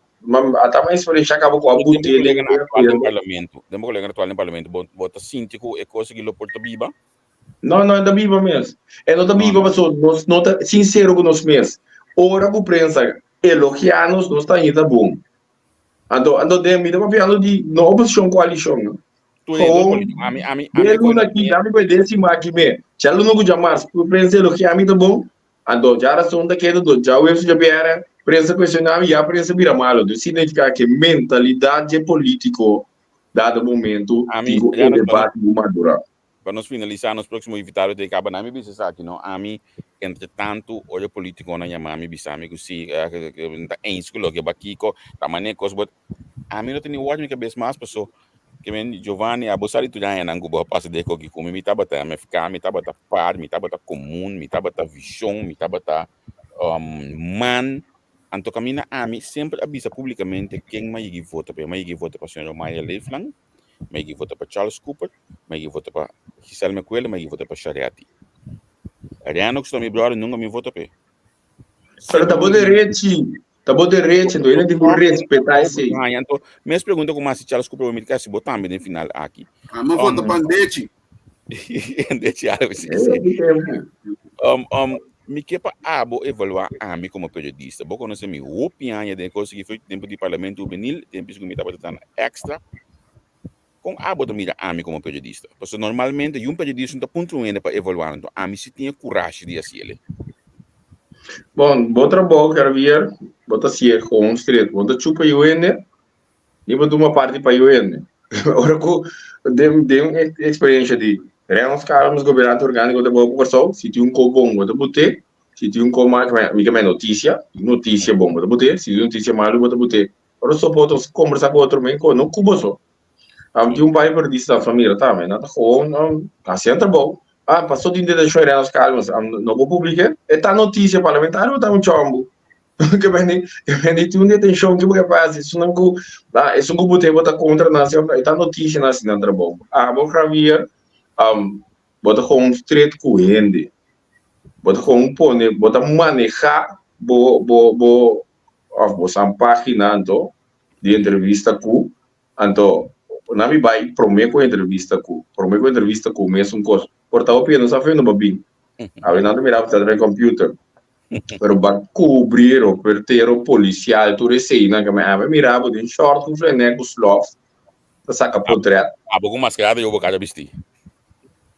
ata mi eksperensha kaba ku a
Den bo
but'é den
koleganan aktual den parlamento, den bo koleganan aktual den parlamento, bo, bo ta sinti ku e kos aki lo por ta biba?
No, no, e ta biba mes. E no ta
No,
biba
no.
pasobra nos no ta sinsero ku nos mes. Ora ku prensa elogiá nos, nos ta haña ta bon. Anto, anto den mi ta papiando di no oposishon koalishon, no.
Tu e
Gewoon,
político. Ami, ami, ami
den
koe
luna
no
aki,
tin.
dami koe den sima aki me. Djaluna ku djamars, ku prensa elogiá mi ta bon. Anto djarason ta keda do djaweps djabièrè, prensa kuestioná mi, ya prensa bira malo. Dus signifiká ke mentalidat dje polítiko dado momento
Ami,
tin ku e
ya nos, pa nos,
debate bu madurá.
pa nos finalisá, nos próksimo invitado ta kaba. Na mi bisa esaki, no? Ami, entre tantu, ora e polítikonan yama mi, bisa mi ku si, eh, ta eens ku loke ba kiko, ta manera kos bo. Ami no ta ni wòrdu mi kabes mas, paso ke men Giovanni, abo sa di tur añanan ku bo a pasa den koki ku mi, mi tabata MFK, mi tabata par, mi tabata komun, mi tabata vishon, mi tabata um, man. Anto kaminda ami semper a bisa públikamente ken m'a yegi vota p'e. M'a yegi vota pa señor Maya Leeflang, m'a yegi vota pa Charles Cooper, m'a yegi vota pa Giselle Mecuele, m'a yegi vota pa Sharetti. Renox ta mi brother, nunka mi vota p'e.
Pero ta bo derechi, ta bo derechi, anto hende tin ku respetá esei.
Anto, mes pregunta ku mi hasi Charles Cooper, bo mi di kasi bo tambe den final aki.
Ami vota pa Ndechi.
Ndechi algo si. Um, um, mi ke pa abo evaluá ami komo periodista. Bo konosé mi hopi aña den e kos aki, for tempu di Parlamento Hubenil, tempu ku mi tabata ta na Extra. Kon abo ta mira ami komo periodista? Pasobra normalmente yu un periodista no ta puntra un hende pa evaluá, anto ami si tin e kurashi di hasi el'e.
Bon, bo trabou, Javier, bo ta hasié gewoon stret. Bo no ta chupa yu hende, ni bo tuma parti pa yu hende. Ora ku den den e eksperensha di Reynolds Carlos, gobernante orgániko trabou pa Kòrsou, si tin un ko bon bo ta but'é, si tin un ko mal, mi ke mei notisia, notisia bon bo ta but'é, si tin notisia malu bo ta but'é. Ora so por kombersá ku otro men ko no ku boso. Am tin un par di periodista nan mira tambe, nan ta gewoon hasi nan trabou. Ah, paso tin detenshon Reynolds Calmes, am no por publik'é. E ta notisia parlamentario o ta un chòmbu? Ke bende, ke bende tin un detenshon ke bo ke pasa, esunnan ku ah esun ku bo te bo ta kontra nan si e ta notisia nan hasi nan trabou. Abo Javier, bo ta gewoon stret ku hende. Bo ta gewoon pone, bo ta manehá bo bo bo of bo san pagina anto di entrevista ku anto nan mi bai prome ku entrevista ku prome ku entrevista ku mesun kos por ta hopi no sa fe no ba bin awe nan ta mira ta trae computer pero ba kubri reportero policial tur eseinan ke mi awe mira bo den short ku flenek ku slof ta saka potret.
Abo ku mascarada yo bo kada bisti.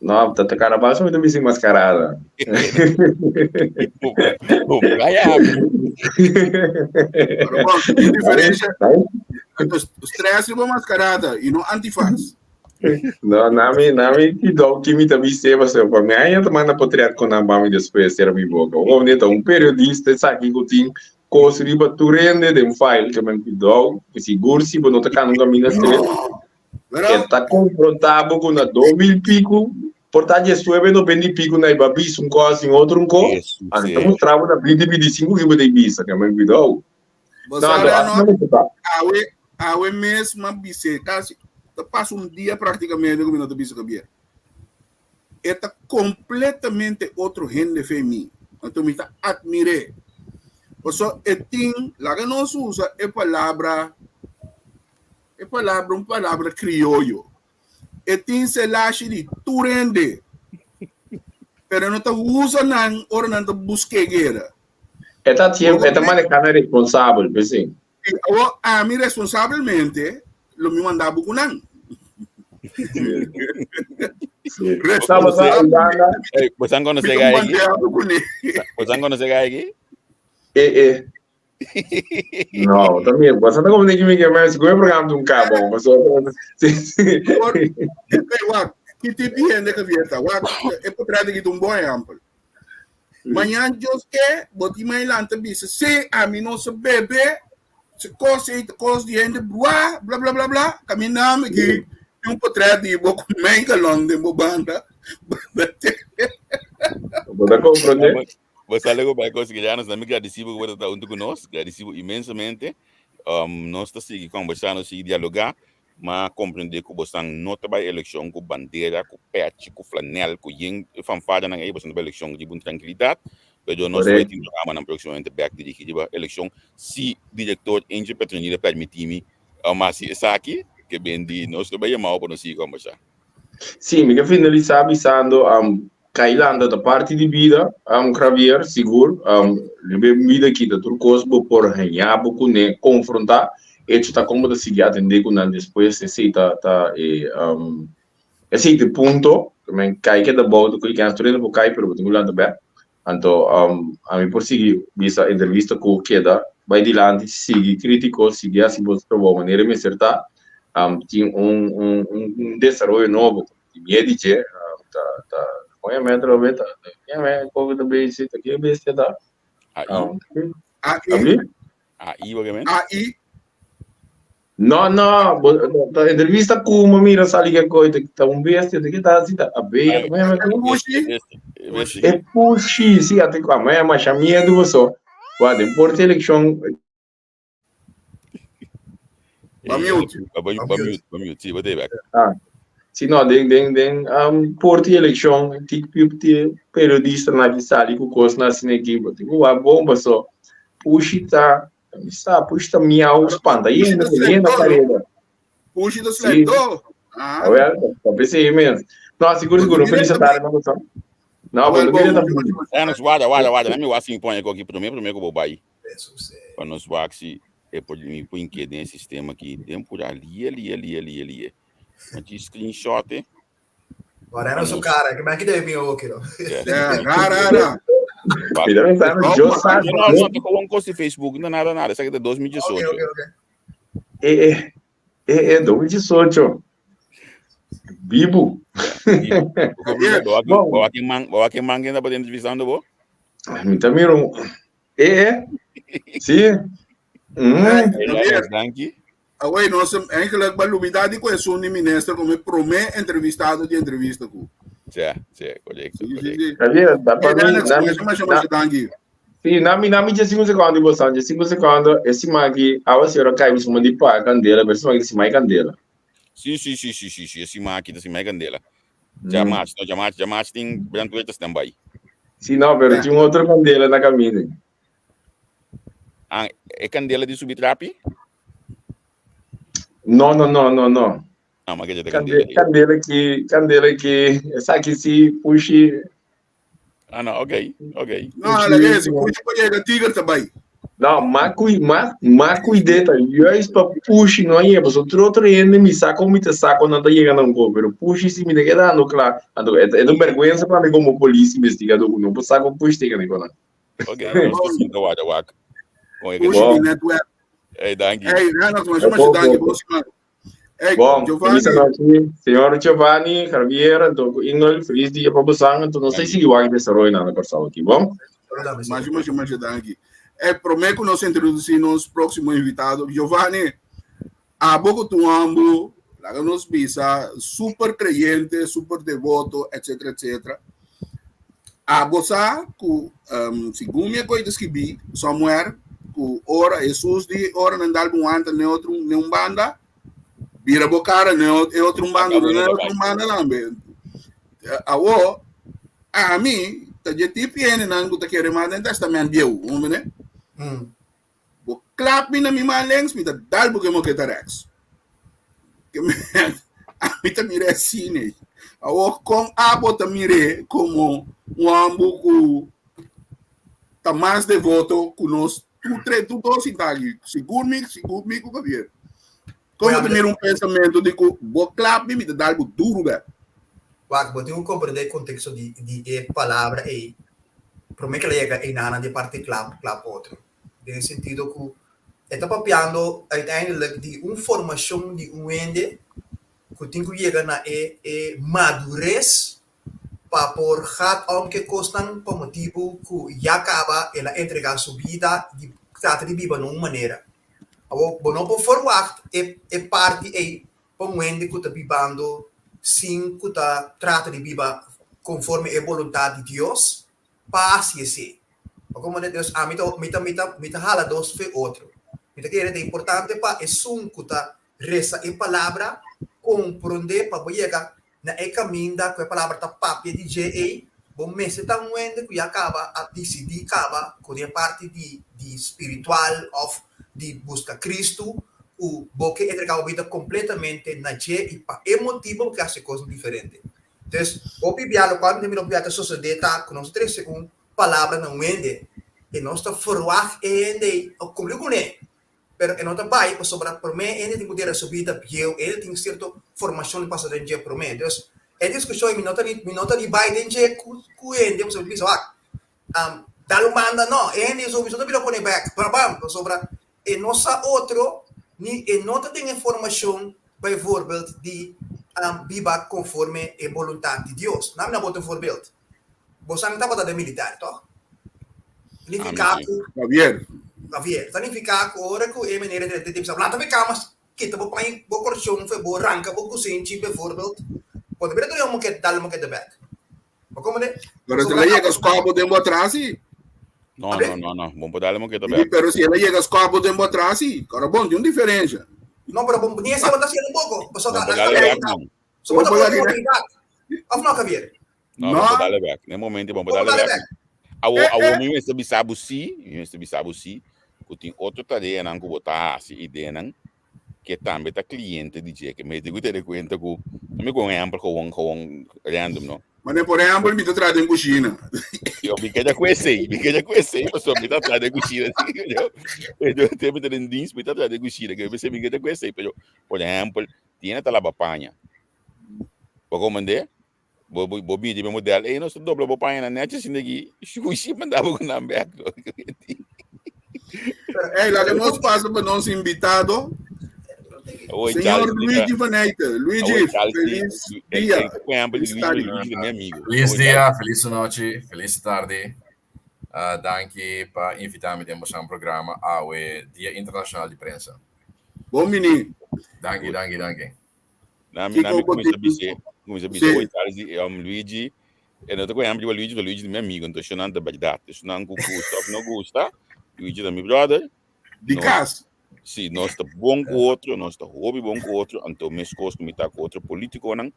No, ta ta carnaval so mi ta bisti mascarada.
Bo gaya abi.
Pero bon, tin diferencia. Stress riba mascarada y no antifaz.
No, nami, nami ki dou ki mi ta bisti pasobra pa mi aña ta manda potret ku nan pa mi despues sera mi boka. Bo komprende ta un periodista esaki ku tin Kos riba tur hende den file ke men kuidou, ku sigur si bo no ta kana un kaminda stret, e ta konfrontá bo ku na 2000 piku, por ta diesnuebe noventa i piku na e ba bisa un kos sin otro un ko, anto ta mustra bo na binti binti sinku ki bo ta bisa, ke men kuidou.
Bo sa no, awe, awe mes m'a bis'é, kasi ta pasa un dia praktikamente ku mi no ta bisa Javier. E ta completamente otro hende fe mi. Anto mi ta admir'é. Paso e tin, laga nos usa e palabra, e palabra, un palabra crioyo. E tin selashi di tur hende. Pero e no ta usa nan ora nan ta busk'é guera.
E ta e ta maneha nan responsabel, p'esei.
Awor ami responsabelmente lo mi manda bo ku nan.
Sí. Tabata Uganda.
Hey, bosan konosé gai aki? Bosan konosé gai aki?
Eh, eh. No, también. Bosan ta como neki mi ke men, sigur e programa ta un cabo. Paso, sí, sí.
Wak, ki tipo di hende Javier ta? Wak, e portret aki ta un bon ehempel. Mañan Dios ke, bo tin mai lanta bisa, sí, ami no sa bebe, se kos ei ta kos di hende bruá, bla bla bla bla, kaminda mi ki tin un portret di bo ku mei galon den bo banda.
Bo ta komprondé?
Bo sa luego bai kos ya nos mi gradisibo ku bo ta huntu ku nos, gradisibo inmensamente. Nos ta sigui kombersá, nos sigui dialogá, ma komprendé ku bosan no ta bai elekshon ku bandera, ku pèchi, ku flanèl, ku yen fanfaranan ei, bosan ta bai elekshon riba un trankilidat. Pero nos ta bai tin programanan próksimamente bèk dirigí riba elekshon si direktor Angel Petronila pèrmití mi hasi esaki, ke ben di nos lo bai yamao pa nos sigui kombersá.
Sí, mi ke finalisá bisando Kailanda ta parti di bida, Javier, sigur. Riba e bida aki ta tur kos bo por haña bo kuné, konfrontá. Hecho ta kon bo ta sigui atendé ku nan despues, esei ta ta e esei ta e punto. Men kai keda bou ta kuri kens tur hende por kai pero bo tin ku lanta bèk. Anto ami por sigui bisa entrevista ku keda bai dilanti, sigui kritiko, sigui hasi bo trabou manera e mester ta. Tin un un un desaroyo nobo di mi e di dje ta ta kon e metro awe ta ken e koko ta besi ta ke bestia ta
AI
AI
AI obviamente
AI
No no bo ta entrevista ku mi mira sali ke koi ta ta un bestia ta ke ta hasi ta abeya ta kon e metro
Pushi
e pushi si ate ku a masha miedu boso wak den por elekshon
Ba mute.
Ba ba mute, ba mute. Sí, ba back.
Ah. Si no, den den den um, por ti elección, ti ti periodista na ki sali ku kos na asina ki, bo tin ku wak bon paso. Pushi ta, mi sa, pushi ta miau spanta yenda, yenda pareda.
Pushi ta slèkdó.
Ah. Awel, ta p'esei mes. No, sigur sigur, un felis tarde na boso. No, bo no mira ta.
Nos warda, warda, warda. Lami wak si mi pone koki promé, promé ku bo bai. Pa nos wak si e por mi por inke den e sistema aki den pura lie lie lie lie lie. Ma ci screenshot e.
Ora era su cara, que me aquí debe mi oki no.
Yeah, ra ra ra.
Mira, me está yo sa.
No, no, te con cos di Facebook, no nada nada, esa que de 2018.
Okay, okay, okay.
Eh, eh. Eh, eh, 2018. Bibu.
Bo aki man, bo aki man que está entrevistando bo?
Mi ta mira un Eh, eh. Sí.
Mm.
Danki.
Away, nos eigenlijk ba lubida di ku esun di minister como prome entrevistado di entrevista ku.
Sí, sí, correcto.
Sí, sí,
correcto.
sí.
Javier, da pa
Hey,
mi,
Alex,
na mi,
masha, masha,
na,
masha, danki.
sí, na mi, na mi dje cinco secondo, bo san, dje cinco secondo, e siman aki, awa sero kai, mi suma di pa candela, pero siman aki siman candela.
Sí, sí, sí, sí, sí, sí, e siman aki ta siman candela. Djamars, no, djamars, djamars tin brandweer ta standby.
Sí, no, pero tin otro candela na camino.
Ah, e candela di subi trapi?
No, no, no, no, no.
Ah, maar que te candela.
Candela ki, candela ki, esaki si pushi.
Ah, no, ok, ok.
No, la que si pushi pa llega tiger ta bai.
No, ma kui, ma, ma cuide ta juist pa pushi no yega, paso otro otro hende mi sa con mi ta sa con nan ta yega na un ko, pero pushi si mi ta keda ando kla. Anto, e ta un vergüenza pa mi como polis investigador ku no por sa con pushi ta yega na ko nan.
Ok, nos ta sinta wak wak.
Pushi di netwerk.
Hey, danki.
Hey, Renato, masha masha danki, bon siman. Hey,
Bom,
Giovanni.
feliz noche, señor Giovanni, Javier, anto ku Ingel, feliz dia pa bosan, anto nos ta sigui wak desaroyo na Kòrsou aki, bon?
Masha, masha, masha danki. Eh, promé ku nos introdusí nos próksimo invitado, Giovanni, abo ku tu ambu, laga nos bisa, super creyente, super devoto, etcétera, etcétera. Abo sa ku, um, segun mi a koe ta skibí, somewhere, ku ora Hesus di ora nan dal bo wanta ne otro ne un banda, bira bo kara ne e otro un banda, ne otro un banda tambe. Awo, ami ta dje tipo hendenan ku ta kere mas den Testament Bieu, hombre.
Mm.
Bo klap mi na mi man links, mi ta dal bo ke moketa rechts. Ke men, ami ta mira asina. Awor kon abo ta mir'é komo un homber ku ta mas devoto ku nos tur tres, tur dos sinta aki. Sigur mi, sigur mi ku Javier. Kon bo ta mira un pensamentu di ku bo klap mi, mi ta dal bo duru bek.
Wak, bo tin ku komprendé e konteksto di di e palabra ei promé ku el a yega einan di e parti klap klap otro. Den e sentido ku e ta papiando uiteindelijk di un formashon di un hende ku tin ku yega na e e madures pa por gaat om ku e kosnan pa motibu ku ya kaba el a entregá su bida di trata di biba na un manera. Awor bo no por ferwagt e e parti ei pa un hende ku ta bibando sin ku ta trata di biba konforme e boluntat di Dios pa hasi esei. Pa komo de Dios ami ta mi ta mi ta mi ta hala dos fe otro. Mi ta kere ta importante pa esun ku ta resa e palabra komprondé pa bo yega na e kaminda ku e palabra ta papia di dje ei, bo mester ta un hende ku ya kaba a disidí kaba ku den e parti di di spiritual òf di buska Kristu ku bo ke entregá bo bida kompletamente na dje i pa e motibu bo ke hasi kosnan diferente. Entonces, hopi bia lokual mi ta mira hopi bia ta sosodé ta ku nos ta trese un palabra na un hende i nos ta ferwagt e hende ei a kumpli kuné. Pero e no ta bai pasobra promé hende tin ku dera su bida bieu, hende tin sierto formashon di pasa den dje promé. Dus e diskushon ei mi no ta mi no ta di bai den dje ku ku hende pasobra mi bisa wak dal un banda no e hende so mi so ta bira pone bèk brabam pasobra e no sa otro ni e no ta den e formashon bijvoorbeeld di biba konforme e boluntat di Dios. Nan mi na bota un voorbeeld. Bosan tabata den militar, toch? Nifiká ku
Javier.
Javier, ta nifiká ku ora ku e meneer e ta bisa lanta mi kama, kita bo paña, bo korchon for bo ranka bo kusinchi bijvoorbeeld, bo ta bira duna un moket, dal un moket bek. Bo komprende?
Pero si el a yega skòp bo den bo atras si.
No, no, no, no. Bon por dal un moket bek.
Pero si el a yega skòp bo den bo atras si. Kòrda bon, tin un diferensha.
No, pero bo ni esei bo ta hasiendo un poko. Pasobra
Bon por dal bek, no.
So bo ta pone otoridat. Òf no, Javier?
No, no. Bon dale back. Ne momento bon dale back. Awo, awo mi mester bisa bo si, mi mester bisa bo si, ku tin otro tareanan ku bo ta hasi ideanan ke tambe ta kliente di dje, ke mester ku tene kuenta ku, mi ku un ehempel gewoon, gewoon random, no?
Mane, por ehempel, mi ta traha den kushina.
Yo, mi keda ku esei, mi keda ku esei, pasobra mi ta traha den kushina. Yo, yo te mi ta den dienst, mi ta traha den kushina, ke mi mi keda ku esei, pero, por ehempel, tiene ta laba paña. Bo komprende? Bo bo bo bini riba e model, ey nos ta dobla bo pañanan nechi asina aki, shushi manda bo ku nan bek.
Ey, laga nos pasa pa nos invitado.
Oy,
Señor
Charles,
Luigi Van Eyten. Luigi,
Oy, Charles,
feliz
eh,
dia.
eh, por ejemplo,
Feliz
Luigi,
tarde.
Luigi ta mi amigo.
Feliz
Oy,
dia,
Charles.
feliz nochi, feliz tardi. Ah, danki pa invita mi den bosan programa awe Dia Internacional di Prensa.
Bon bini.
Danki, danki, danki.
Na mi, na
Kiko
mi
bo
kuminsá
tin?
bis'é, kuminsá bis'é,
Sí.
oi Charles di um, Luigi, e no ta ku ehempel di Luigi, Luigi ta mi amigo, entonces nan ta bèrdat. Esnan ku gusta òf no gusta, Luigi ta mi brother.
Di
Nos,
kas.
sí, nos ta bon ku otro, nos ta hopi bon ku otro, anto meskos ku mi ta ku otro polítikonan,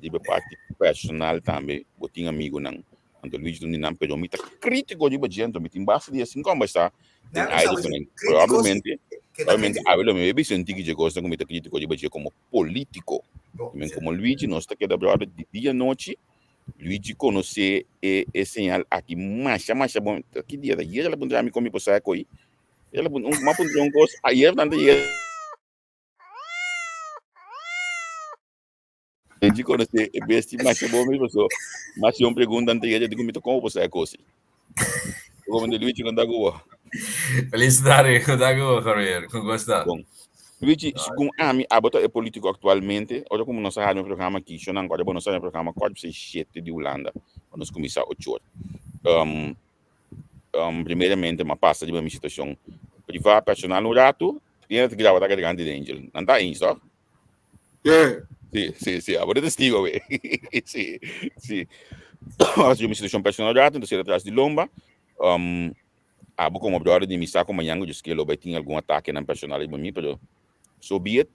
riba e parti personal tambe bo tin amigunan. Anto Luigi ta un di nan, pero mi ta krítiko riba dje, anto mi tin basta di esei kombersá den
Nada
aire
sabe
ku nan.
crítico sí,
Probablemente,
que ta
probablemente
crítico.
awe lo mi bai bisa un tiki dje kosnan ku mi ta krítiko riba dje komo polítiko.
Bo,
I men
sí.
komo Luigi nos ta keda bròder di dia anochi. Luigi konosé e e señal aki masha masha bon. Ta ki dia ta? Ayer el a puntra mi kon mi por sa koi. El a puntra un, mi a puntra un kos ayer tanta ayer. Luigi konosé e bestia masha bon mes paso mas si un pregunta anteayer digo mi ta komo por sa e kos ei. Komo di Luigi kon ta ku bo?
Feliz tarde, kon ta ku bo, Javier? Kon ku sta?
Bon. Luigi, segun ami, abo ta e politico actualmente, ora como nos a haya un programa aki, shonan, ora bo nos a haya un programa kwart pa shete di Hulanda, pa nos cuminsa ocho or. Um, um, primeramente, m'a pasa riba mi situacion priva, personal un rato, y na ta graba ta garganta di Angel. Nan ta eens, toch?
Yeah.
Sí, sí, sí, abo ta testigo, we. Sí, sí. M'a pasa riba mi situacion personal un rato, entonces era atrás di lomba. Um, Abo como brother di mi sa cu mañan cu lo bay tin algun atakenan personal riba mi, pero so be it.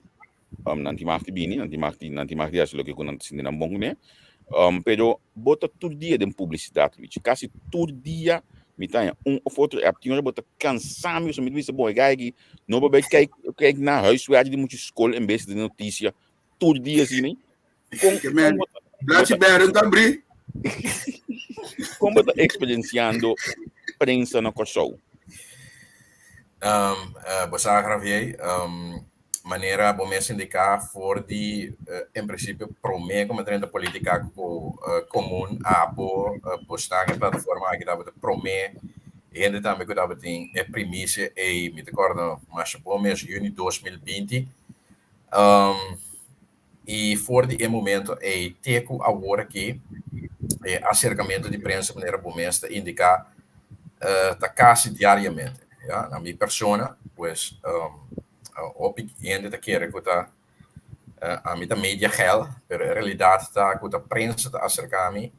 Um, nan tin mag di bini, nan tin mag di, nan tin mag di haci loke cu nan ta sinti nan bon cune. Um, pero bo ta tur dia den publicidad, Luigi. Casi tur dia mi ta haña un of otro app. Tin ora bo ta cansa mi, mi ta bisa, bon, e guy aki no por bay kijk, kijk na huiswerk di mucha school en bes di noticia tur dia asina. Kon,
Ke
kon
men,
bo ta, bo
Blachi
ta,
Beren ta abri.
kon bo ta experienciando prensa na Kòrsou?
Um, uh, bo sa, Javier, um, Manera bo mes indiká for di en prinsipio promé ku mi a drenta polítika ku komun abo bo sta den e plataforma aki tabata promé hende tambe ku tabatin e primisia ei mi ta kòrda masha bon mes yüni 2020 i for di e momento ei te ku awor aki e aserkamentu di prensa manera bo mes ta indiká ta kasi diariamente ya na mi persona pues Hopi hende ta kere ku ta ami ta media geil, pero e realidat ta ku ta prensa ta aserká mi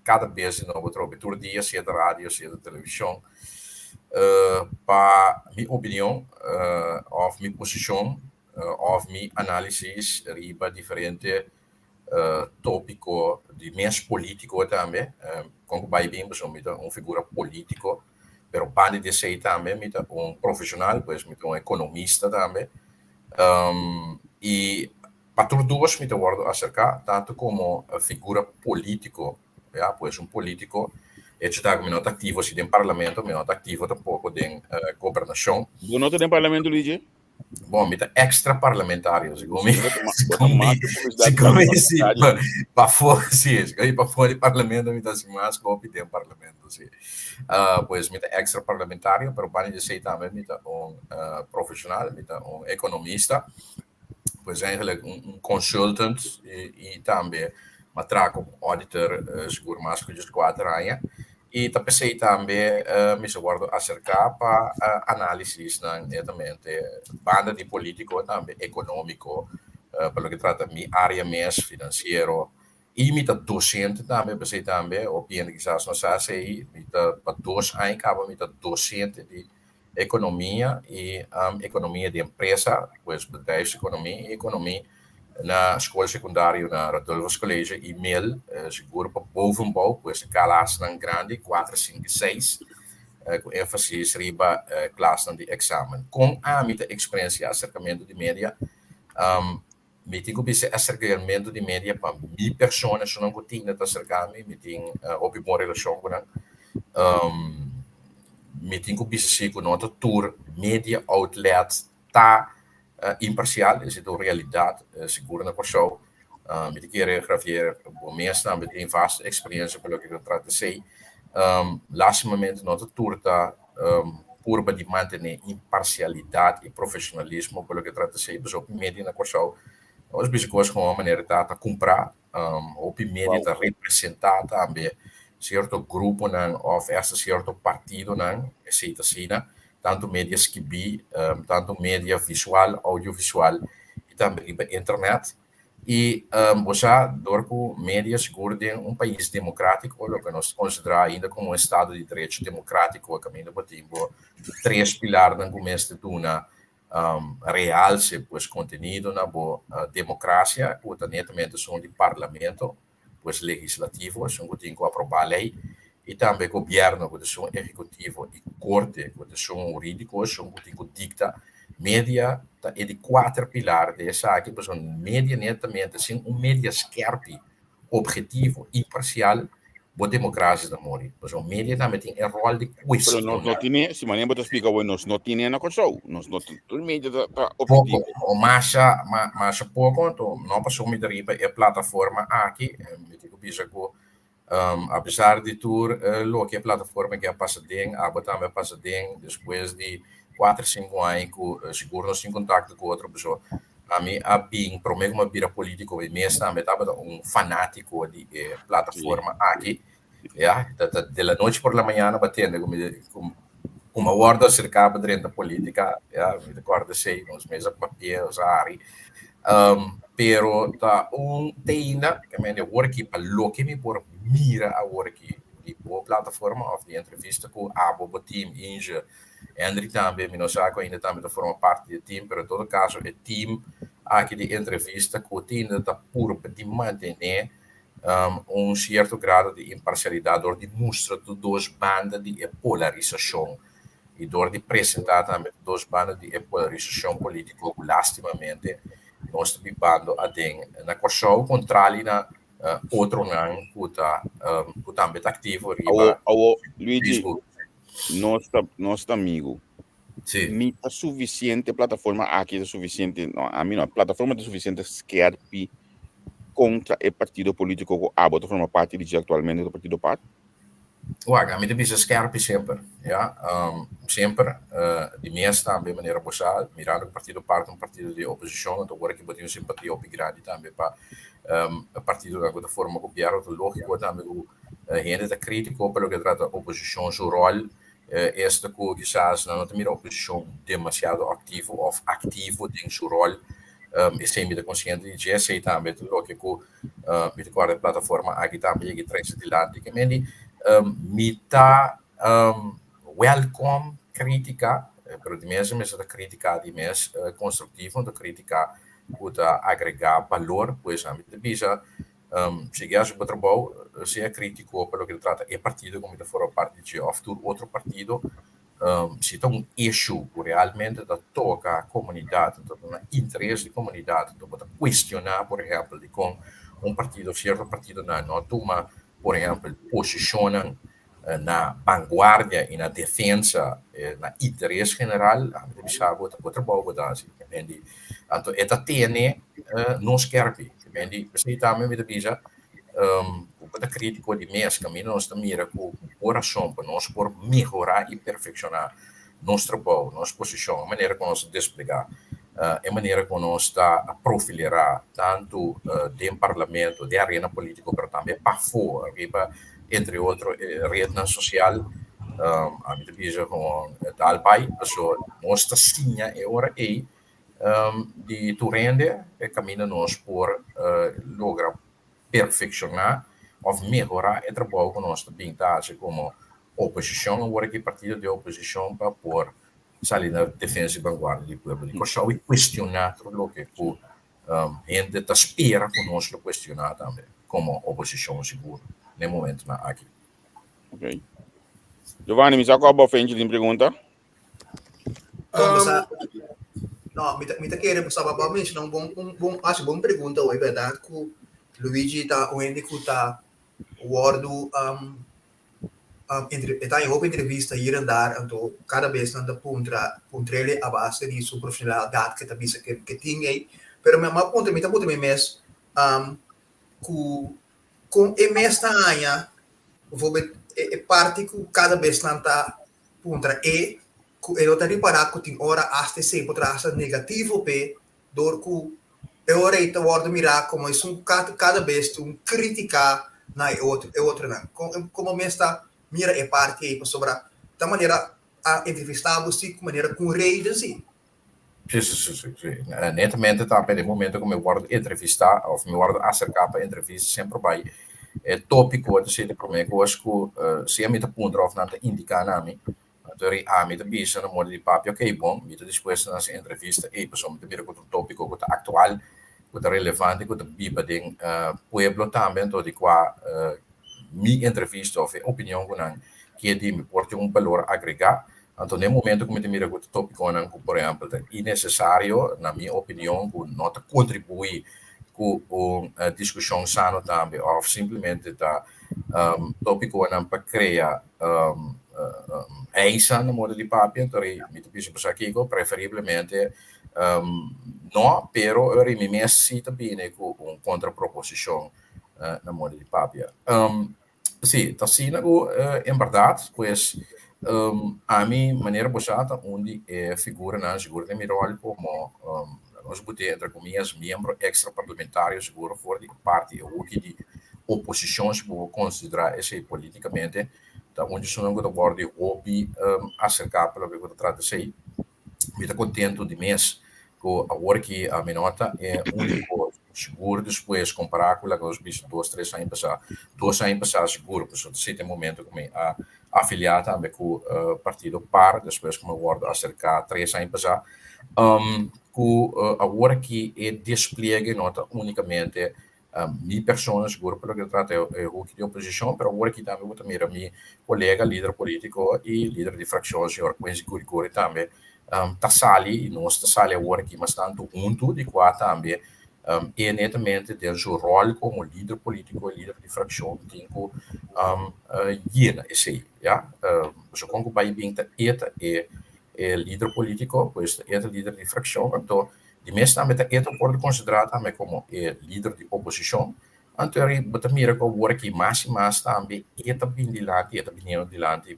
kada bes di nobo trobe tur dia, sea ta radio, sea ta televishon, pa mi opinion òf mi posishon òf mi análisis riba diferente tópiko di mes polítiko tambe. Kon ku bai bin pasobra mi ta un figura polítiko. Pero banda di esei tambe mi ta un profesional, pues mi ta un economista tambe. Y pa tur dos mi ta wordo acerca, tanto como figura politico, ya, pues un politico, hecho ta cu mi no ta activo si den parlamento, mi no ta activo tampoco den gobernacion.
Bo no ta den parlamento, Luigi?
Bon, mi ta extra parlamentario, segun mi. Segun mi, segun mi, sí. Pafó, sí, segun mi pafó di parlamento mi ta hasi mas hopi den parlamento, sí. Uh, pues mi ta extra parlamentario, pero banda di esei tambe mi ta un uh, profesional, mi ta un economista, pues eigenlijk un, un consultant y, y tambe m'a traha como auditor uh, sigur mas ku 4 aña. I ta p'esei tambe mi sa wòrdu aserká pa análisisnan netamente banda di polítiko tambe ekonómiko pa loke trata mi área mes finansiero i mi ta dosente tambe p'esei tambe hopi hende kisas no sa esei mi ta pa dos aña kaba mi ta dosente di ekonomia i ekonomia di empresa pues bedrijfseconomie i ekonomia na skol sekundario na Radulphus College i mil sigur pa bovenbouw pues e kalasnan grandi kuater, sinku i seis ku énfasis riba klasnan di eksamen. Kon ami ta eksperensiá aserkamentu di media? Mi tin ku bisa aserkamentu di media pa mi persona esunnan ku tin ta aserká mi, mi tin hopi bon relashon ku nan. Mi tin ku bisa si ku no ta tur media outlet ta imparsial, esei ta un realidat sigur na Kòrsou. Mi ta kere Javier bo mes tambe tin vasto eksperensia pa loke ta trata esei. Lastimamente no ta tur ta purba di mantené imparsialidat i profeshonalismo pa loke trata esei, pasobra hopi media na Kòrsou nos bisa kos komo manera ta ta kumprá, hopi media ta representá tambe sierto gruponan òf hasta sierto partidonan, esei ta asina, tantu media skibí, tantu media visual, audiovisual i tambe riba internet. I bo sa, dor ku media sigur den un pais demokrátiko, loke nos ta konsiderá ainda komo un estado di derecho demokrátiko, kaminda bo tin bo tres pilarnan ku mester duna realse, pues kontenido na bo demokrasia, ku ta netamente esun di parlamento, pues legislativo, esun ku tin ku aprobá lei, i tambe gobièrnu ku ta esun ehekutivo i korte ku ta esun hurídiko, esun ku tin ku dikta. Media ta e di kuater pilar di esaki, pasobra media netamente sin un media skèrpi, objetivo, imparsial, bo demokrasia ta muri. Pasobra media tambe tin e ròl di
Pero nos
kuestioná.
no tine, si manera bo ta splika awor, nos no tine na Kòrsou. Nos no tin, tur media ta ta objetivo.
Poko, o masha, ma, masha poko, anto no pasobra mi ta riba e plataforma aki, mi tin ku bisa ku apesar di tur loke e plataforma aki a pasa den, abo tambe a pasa den, despues di kuater, sinku aña ku sigur nos tin kontakto ku otro, pasobra ami a bin promé ku mi a bira polítiko mi mes tambe tabata un fanátiko di e plataforma aki, ya, ta ta de la noche por la mañana bo a tende ku mi ku mi a wòrdu aserká pa drenta polítika, ya, mi ta kòrda esei, nos mes a papia, nos a hari, pero ta un teina ke mende awor aki pa loke mi por mira awor aki di bo plataforma òf di entrevista ku abo, bo team, Inge, Hendrik tambe, mi no sa ku ainda tambe ta forma parti di e team, pero en todo kaso e team aki di entrevista ku tin ta purba di mantené un sierto grado di imparsialidat dor di mustra tur dos banda di e polarisashon i dor di presentá tambe tur dos banda di e polarisashon polítiko ku lastimamente nos ta bibando aden na Kòrsou kontrali na otronan ku ta ku tambe ta aktivo riba
Awo, awo, Luigi,
Facebook.
nos ta nos ta amigu.
Sí.
Mi ta sufisiente plataforma aki ta sufisiente, no, ami no, plataforma ta sufisiente skerpi kontra e partido polítiko ku abo ta forma parti di dje aktualmente, ku ta Partido par?
Wak, ami ta bisa skerpi semper, ya. Semper, di mes tambe manera bo sa, mirando ku Partido par ta un partido di oposishon, anto ora ki bo tin un simpatia hopi grandi tambe pa e partidonan ku ta forma gobièrnu, ta lógiko tambe ku hende ta krítiko pa loke trata oposishon su ròl Esta ku kisas nan no ta mira oposishon demasiado aktivo òf aktivo den su ròl. Esei mi ta konsiente di dje, esei tambe ta loke ku mi ta kòrda e plataforma aki tambe yega trese dilanti. Ke mende mi ta wèlkòm krítika, pero di mes mester ta krítika di mes konstruktivo, no ta krítika ku ta agregá balor. Pues ami ta bisa Sigui hasi bo trabou, sea krítiko pa loke ta trata e partido ku mi ta forma parti dje òf tur otro partido. Si ta un issue ku realmente ta toka komunidat, ta na interes di komunidat, anto bo ta kuestioná por ehèmpel dikon un partido òf sierto partidonan no a tuma por ehèmpel posishonnan na vanguardia i na defensa na interes general, ami ta bisa bo ta bo trabou bo ta hasi. Anto e ta tene nos skerpi. P'esei tambe mi ta bisa ku bo ta kritiko di mes kaminda nos ta mira ku bo rason pa nos por mehorá i perfekshoná nos trabou, nos posishon, e manera ku nos ta desplegá, e manera ku nos ta profilerá tantu den parlamento, den arena polítiko, pero tambe pafó riba entre otro e rednan sosial. Ami ta bisa kon dal bai, pasobra nos ta siña e ora ei di tur hende e kaminda nos por logra perfekshoná òf mehorá e trabou ku nos ta bin ta hasi komo oposishon awor aki partido di oposishon pa por sali na defensa i vanguardia di pueblo di Kòrsou i kuestioná tur loke ku hende ta spera ku nos lo kuestioná tambe komo oposishon sigur na e momentunan aki.
Ok. Giovanni, mi sa ku abo of Angel tin pregunta.
No, mi ta, mi ta kere bo bo menciona un bon, un bon, hasi bon pregunta hoy, berdad ku Luigi ta un hende ku ta wordu um, um, entre, e ta in hopi entrevista hier en daar, anto kada bes nan ta puntra, puntrele a base di su profesionalidad ke ta bisa ke, ke tin ei. Pero mi a puntra, mi ta puntra mi mes, um, ku kon e mes ta haña, bijvoorbeeld, e, e parti ku kada bes nan ta puntra e ku e no ta ripará ku tin ora asta esei por traha asta negativo p'e dor ku e ora ei ta wòrdu mirá komo esun ku kada bes tin un krítika na e otro e otronan. Komo mes ta mira e parti ei pasobra ta manera a entrevistá bo si ku manera ku un reden si.
Sí, sí, sí, sí, sí. Netamente tambe den momento ku mi wòrdu entrevistá òf mi wòrdu aserká pa entrevista semper bai e tópiko ta ser di promé kos ku si ami ta puntra òf nan ta indiká na mi, anto ri ami ta bisa na moda di papia, okey bon, mi ta dispuesto na hasi entrevista ei pasobra mi ta mira ku ta un tópiko ku ta aktual, ku ta relevante, ku ta biba den pueblo tambe, anto di kua mi entrevista òf e opinion ku nan kier di mi por tin un balor agregá. Anto na e momento ku mi ta mira ku ta tópikonan ku por ehèmpel ta inesesario, na mi opinion, ku no ta kontribuí ku un diskushon sano tambe òf simplemente ta tópikonan pa krea eisa na moda di papia, anto mi ta bisa bo kiko, preferiblemente no, pero ora mi mes si ta bini ku un kontraproposishon na moda di papia. Sí, ta asina ku en bèrdat, pues ami manera bo sa ta un di e figuranan sigur den mi ròl komo nos bot'é entre komiyas miembro ekstraparlamentario sigur for di e parti e hoki di oposishon si bo konsiderá esei politikamente ta un di esunnan ku ta wòrdu hopi aserká pa loke ku ta trata esei. Mi ta kontentu di mes ku awor ki ami no ta e úniko sigur despues kompará ku loke nos bisa dos tres aña pasá, dos aña pasá sigur pasobra ta siti e momento ku mi a afiliá tambe ku partido par despues ku mi a wòrdu aserká tres aña pasá ku awor ki e despliegue no ta únikamente Mi persona sigur pa loke ta trata e hoeki di oposishon, pero awor aki tambe bo ta mira mi kolega lider politiko i lider di frakshon señor Quincy Guriguri tambe ta sali i nos ta sali awor aki mas tantu huntu di kua tambe e netamente den su ròl komo lider politiko i lider di frakshon tin ku yena esei ya. Pasobra kon ku bai bin ta e ta e. e lider polítiko, pues e ta lider di frakshon, anto di mes tambe ta e ta wòrdu konsiderá tambe komo e lider di oposishon. Anto eri bo ta mira ku awor aki mas i mas tambe e ta bin dilanti, e ta biniendo dilanti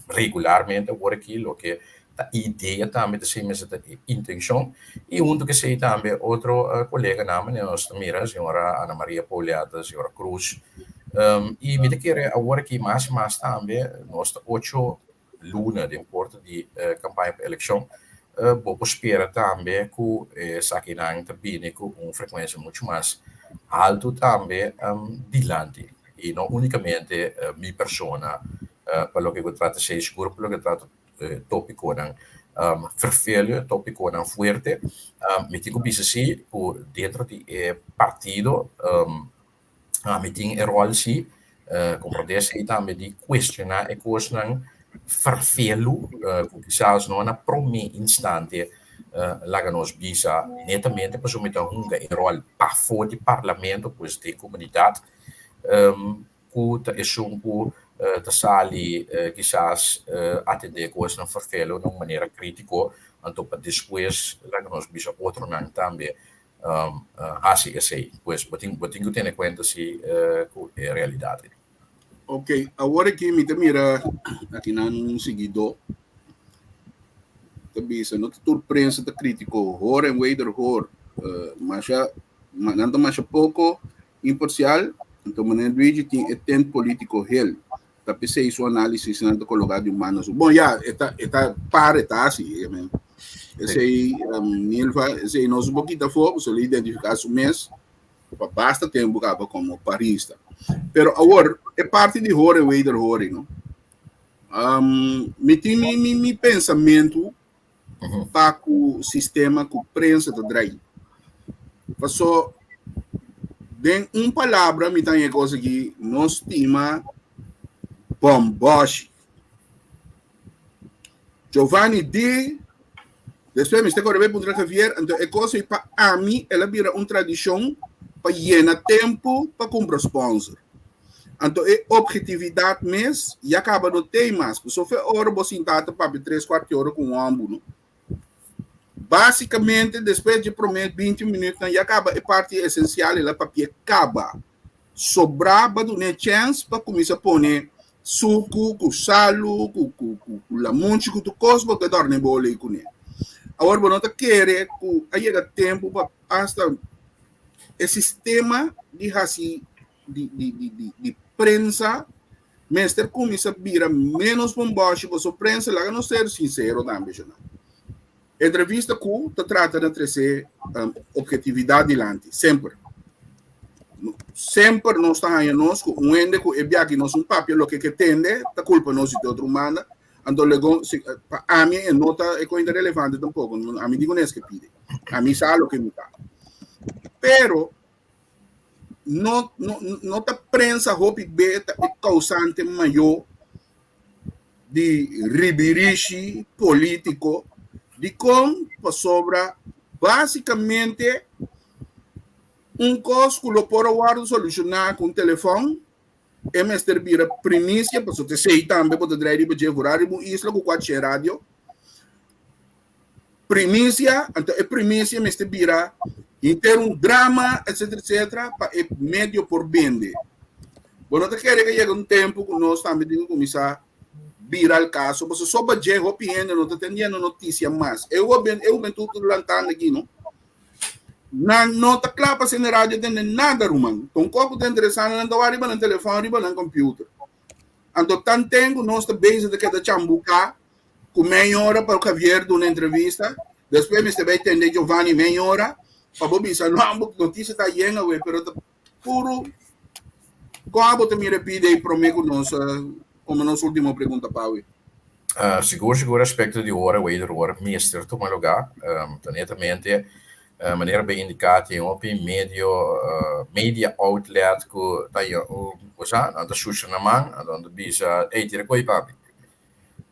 regularmente awor aki, loke ta e idea tambe ta esei mester ta e intenshon. I huntu ku esei tambe otro koleganan manera nos ta mira señora Ana Maria Pauliata, señora Cruz. I mi ta kere awor aki mas i mas tambe nos ta ocho luna den porta di kampaña pa elekshon, bo por spera tambe ku esakinan ta bini ku un frekuensia muchu mas altu tambe dilanti i no únikamente mi persona pa loke ku trata esei, sigur pa loke trata tópikonan ferfelio, tópikonan fuerte. Mi tin ku bisa si ku dentro di e partido Ami tin e ròl si, komprondé esei tambe di kuestioná e kosnan ferfelu ku kisas no na promé instante laga nos bisa netamente pasobra mi ta hunga e ròl pafó di parlamento, pues den komunidat, ku ta esun ku ta sali kisas atendé kosnan ferfelu na un manera krítiko, anto pa despues laga nos bisa otronan tambe hasi esei. Pues bo tin bo tin ku tene kuenta si ku e realidat ei.
Ok, awor aki mi ta mira akinan un siguidó ta bisa no ta tur prensa ta kritiko hoor en wederhoor masha nan ta masha poko imparsial anto meneer Luigi tin e tent politiko hel Ta p'esei su análisisnan ta kologá di un banda su. Bon, ya, e ta, e ta par, e ta hasi. I mean, esei, um, Nilva, esei nos bo kita afó, pasobra el a identifiká su mes pa basta tempu kaba komo parista. Pero awor, e parti di hoor en wederhoring, no? Um, mi tin mi, mi, mi pensamentu pa ku sistema ku prensa ta drai. Paso den un palabra mi ta haña e kos aki, nos stima bòmbòshi. Giovanni di, despues mi sta kore bai puntra Javier, anto e kos ei pa ami el a bira un tradishon pa yena tempu pa kumpra sponsor. Anto e objetividad mes ya caba no tey mas. Pasobra fe ora bo sinta ta papia tres cuarti ora cu un homber no. Basicamente despues dje prome binti minuutnan ya caba e parti esencial el a papia caba. Sobra ba duna e chens pa cuminsa pone sucu cu salu cu cu cu lamunchi cu tur cos bo ta dormi bo ley cune. Awor bo no ta kere cu a yega tempo pa hasta e sistema di haci di, di, di, di, di prensa mester cuminsa bira menos bomboshi, paso prensa, laga nos ser sincero tambe, shona. Entrevista cu ta trata na trece um, objetividad dilanti, semper. Semper nos ta haya nos cu un hende cu e biaki nos un papia loke ke tende, ta culpa nos di otro manda. Anto lego, si, pa ami e no ta e cointa relevante tampoco. Ami digo nes ke pide. Ami sa loke mi ta. Pero no, no, no ta prensa hopi be ta e causante mayor di ribirishi politico. Dicon? Pasobra basicamente un cos cu lo por a wordo soluciona cu un telefon e mester bira primicia, pasobra esey tambe bo ta draai riba dje vooral riba un isla cu cuache radio. Primisia, anto e primisia mester bira henter un drama, etcetera, etcetera, pa e medio por bende. Bo no ta kere ku yega un tempu ku nos tambe tin ku kuminsá bira al kaso, pasobra so pa dje hopi hende no ta tendiendo notisia mas. E hoben, e hubentut ku lantando aki, no? Nan no ta kla pa sende radio tende nada, ruman. Ta un kos ku ta interesante, nan ta wak riba nan telefòn, riba nan computer. Anto tanten ku nos ta bezig ta keda chambuká ku mei ora pa Javier duna entrevista, despues mester bai tende Giovanni mei ora pa bo bisa no bo notisia ta yen awe pero ta puru kon abo ta mira pide ei prome ku nos komo nos ultimo pregunta pa awe.
Sigur sigur aspekto di ora wederhoor mester tuma luga ta netamente manera bo a indiká tin hopi medio media outlet ku ta un nan ta shusha nan man anto nan ta bisa ey tira koe papi.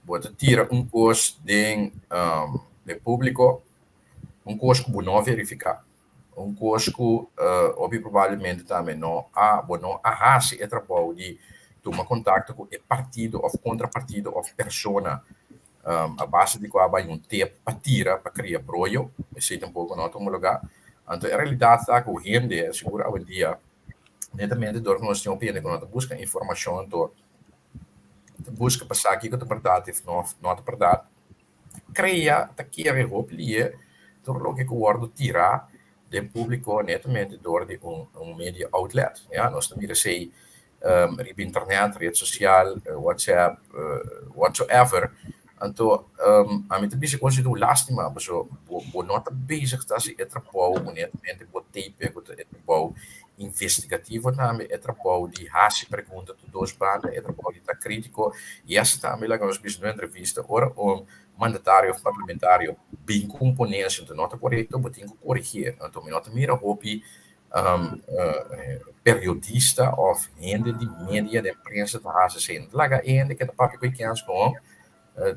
Bo ta tira un kos den e públiko, un kos ku bo no a verifiká, un kos ku hopi probablemente tambe no a, bo no a hasi e trabou di tuma kontakto ku e partido òf kontra partido òf persona. A base di kua bai un tep pa tira pa kria broyo, esei tampoko no ta homologá. Anto e realidat ta ku hende, sigur awendia, netamente dor ku nos tin hopi hende ku no ta buska informashon anto ta buska pa sa kiko ta bèrdat i no no ta bèrdat, krea ta kere hopi lihe tur loke ku wòrdu tirá den públiko netamente dor di un un media outlet. Ya, nos ta mira esei riba internet, red sosial, WhatsApp, whatsoever. Anto ami ta bisa ku a sido un lástima pasobra bo bo no ta bezig ta hasi e trabou honestamente bo tape ku ta e trabou investigativo tambe, e trabou di hasi pregunta tur dos banda, e trabou di ta krítiko i esa tambe laga nos bisa den un entrevista ora un mandatario òf parlamentario bin ku un ponencia ku no ta korekto bo tin ku koregié. Anto mi no ta mira hopi periodista of hende di media den prensa ta hasi esei. No ta laga e hende ke ta papia ku e kens kon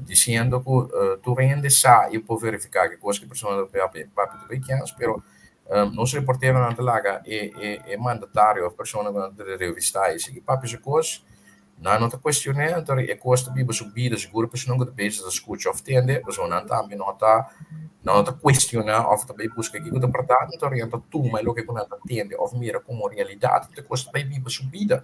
diciendo ku tur hende sa i por verifiká ki kos ku e persona ta papia papia ku e kens, pero nos reporteronan ta laga e e mandatario of persona ku nan ta revistá i sigui papia su kos. Nan no ta cuestion'é, anto e cos ta biba su bida, sigur e personan cu ta bezig ta scucha of tende, pasobra nan tambe no ta nan no ta cuestiona of ta bay busca kico ta berdad, anto nan ta tuma e loke cu nan ta tende of mira como realidad, anto e cos ta bay biba su bida.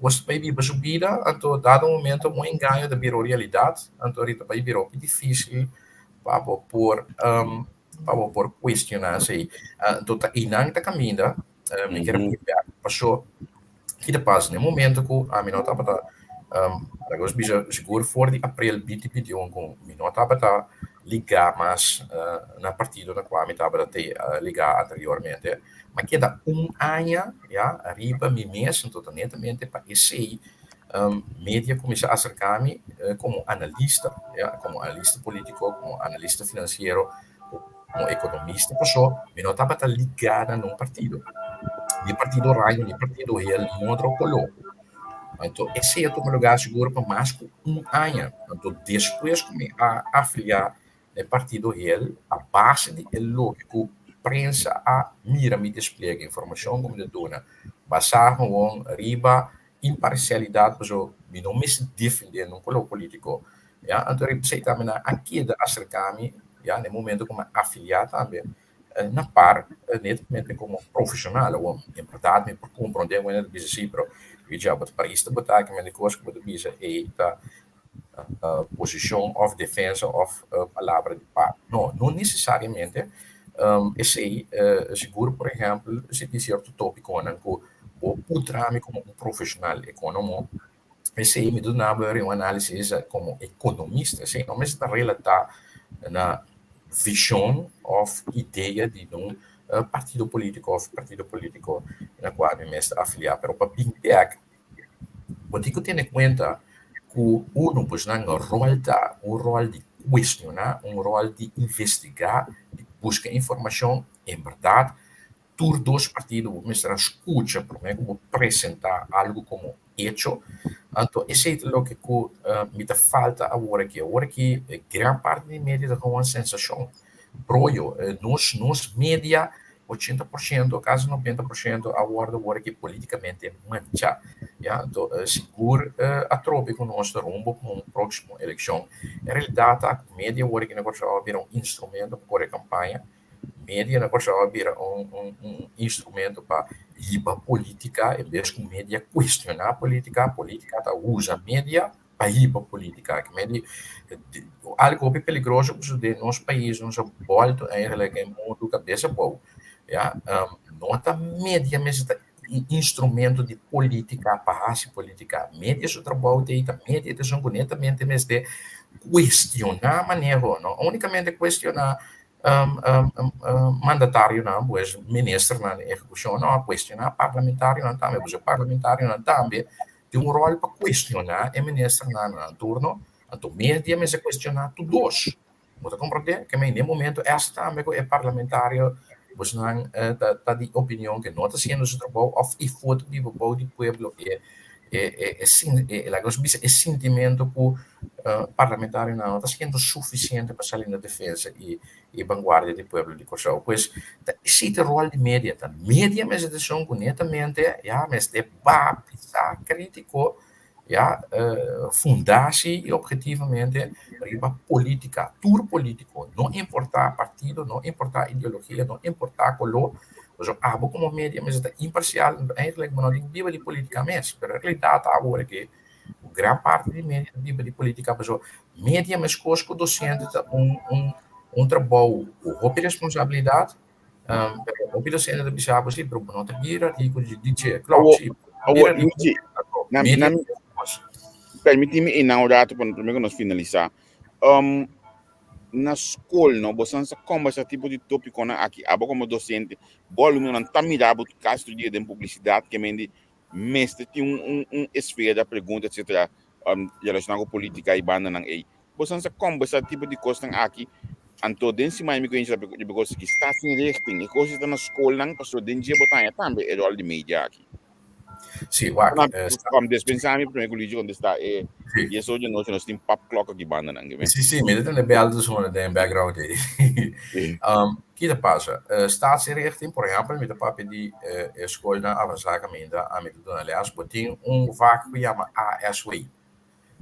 Cos ta bay biba su bida, anto dado momento un engaño ta bira un realidad, anto ta bay bira hopi dificil pa bo por pa bo por cuestiona esey. Anto ta eynan ta caminda, mi kier papia paso. Ki ta pasa? Na e momento ku ami no tabata, laga nos bisa sigur for di aprel binti binti un ku mi no tabata ligá mas na partido na kua mi tabata te ligá anteriormente, mi a keda un aña ya riba mi mes, anto ta netamente pa esei media kuminsá aserká mi komo analista, ya, komo analista polítiko, komo analista finansiero. Como economista paso mi no tabata ligá na nun partido, ni partido oranje, ni partido hel, ni otro color. Anto esei a tuma lugar sigur pa mas ku un aña. Anto despues ku mi a afiliá na e partido hel a base di e loke ku prensa a mira mi despliegue, informashon ku mi ta duna basá gewoon riba imparcialidad paso mi no mester defende nun color politico ya anto riba esey tambe nan a keda acerca mi ya na e momento cu mi a afilia tambe na par netamente como profesional awor en berdad mi por comprende cu nan ta bisa si pero Luigi bo ta parista bo ta aki men di cos cu bo ta bisa ey ta posicion of defensa of palabra di par no no necesariamente esey sigur por ehempel si tin cierto topiconan cu Bo puntra mi komo un profeshonal ekonomo, esei mi duna bo un análisis komo ekonomista, esei no mester ta relatá na vishon òf idea di un partido polítiko òf partido polítiko na kua mi mester afiliá. Pero pa bin bèk, bo tin ku tene kuenta ku unu bosnan ròl ta un ròl di kuestioná, un ròl di investigá, di buska informashon, en bèrdat Tur dos partido bo mester a skucha promé ku bo presentá algu komo echo. Anto esei ta loke ku mi ta falta awor aki. Awor aki gran parti di media ta komo un sensashon. Broyo, nos nos media 80% kasi 90% a wòrdu awor aki politikamente manchá. Ya, anto sigur atrobe ku nos ta rumbo pa un próksimo elekshon. E realidat ta ku media awor aki na Kòrsou a bira un instrumento pa kore kampaña. Media na Kòrsou a bira un un un instrumento pa hiba polítika en bes ku media kuestioná polítika, polítika ta usa media pa hiba polítika. Ke mei di algu hopi peligroso ku sucede den nos pais nos a bòltu eigenlijk e mundu kabes abou ya. No ta media mester ta instrumento di polítika pa hasi polítika. Media su trabou ta ei ta media ta esun ku netamente mester kuestioná maneho, no únikamente kuestioná mandatarionan, pues ministernan di ehekushon, no a kuestioná parlamentarionan tambe, pues e parlamentarionan tambe tin un ròl pa kuestioná e ministernan na nan turno, anto media mester kuestioná tur dos. Bo ta komprondé? Ke men den momento esta tambe ku e parlamentario bosnan ta di opinion ke no ta hasiendo su trabou òf e foto di bou di pueblo e e laga nos bisa e sintimento ku parlamentarionan no ta hasiendo sufisiente pa sali na defensa i e vanguardia di pueblo di Kòrsou. Pues ta esei ta e ròl di media, ta media mester ta esun ku netamente ya mester papia kritiko. Ya, fundá si i obhetivamente riba polítika, tur polítiko, no importá partido, no importá ideologia, no importá koló, pasobra abo komo media mester ta imparsial, enton eigenlijk bo no tin biba di polítika mes, pero e realidat ta awor aki ku gran parti di media ta biba di polítika, pasobra media meskos ku dosente ta un un un trabou ku hopi responsabilidat, pero hopi dosente ta bisa bo si, pero bo no ta bira riku di dje, klòp si.
Awor, Luigi, na, na, permitimi einan un rato pa prome ku nos finalisá. Um, na skol, no, bosan sa kombersá tipo di tópikonan aki. Abo komo dosente, bo alumnonan ta mira bo kasi tur dia den publisidat ke men di mester tin un, un, un esfera di pregunta, etcetera, um, relashoná ku polítika i bandanan ei. Bosan sa kombersá tipo di kosnan aki? Anto den siman mi ku Angela riba e kos aki, staatsinrichting, e kos ta na skolnan, pasobra den dje bo ta haña tambe e ròl di media aki.
Sí, wak.
Na, kom dispensá mi promé ku Luigi kontestá e 10 or di anochi nos tin pap klok aki bandanan.
Sí, sí, mi ta tende bèl ta sona den background ei.
Sí.
Ki ta pasa? Staatsinrichting, por ehèmpel, mi ta papia di e skolnan avansá kaminda ami ta duna lès, bo tin un vak ku yama ASW.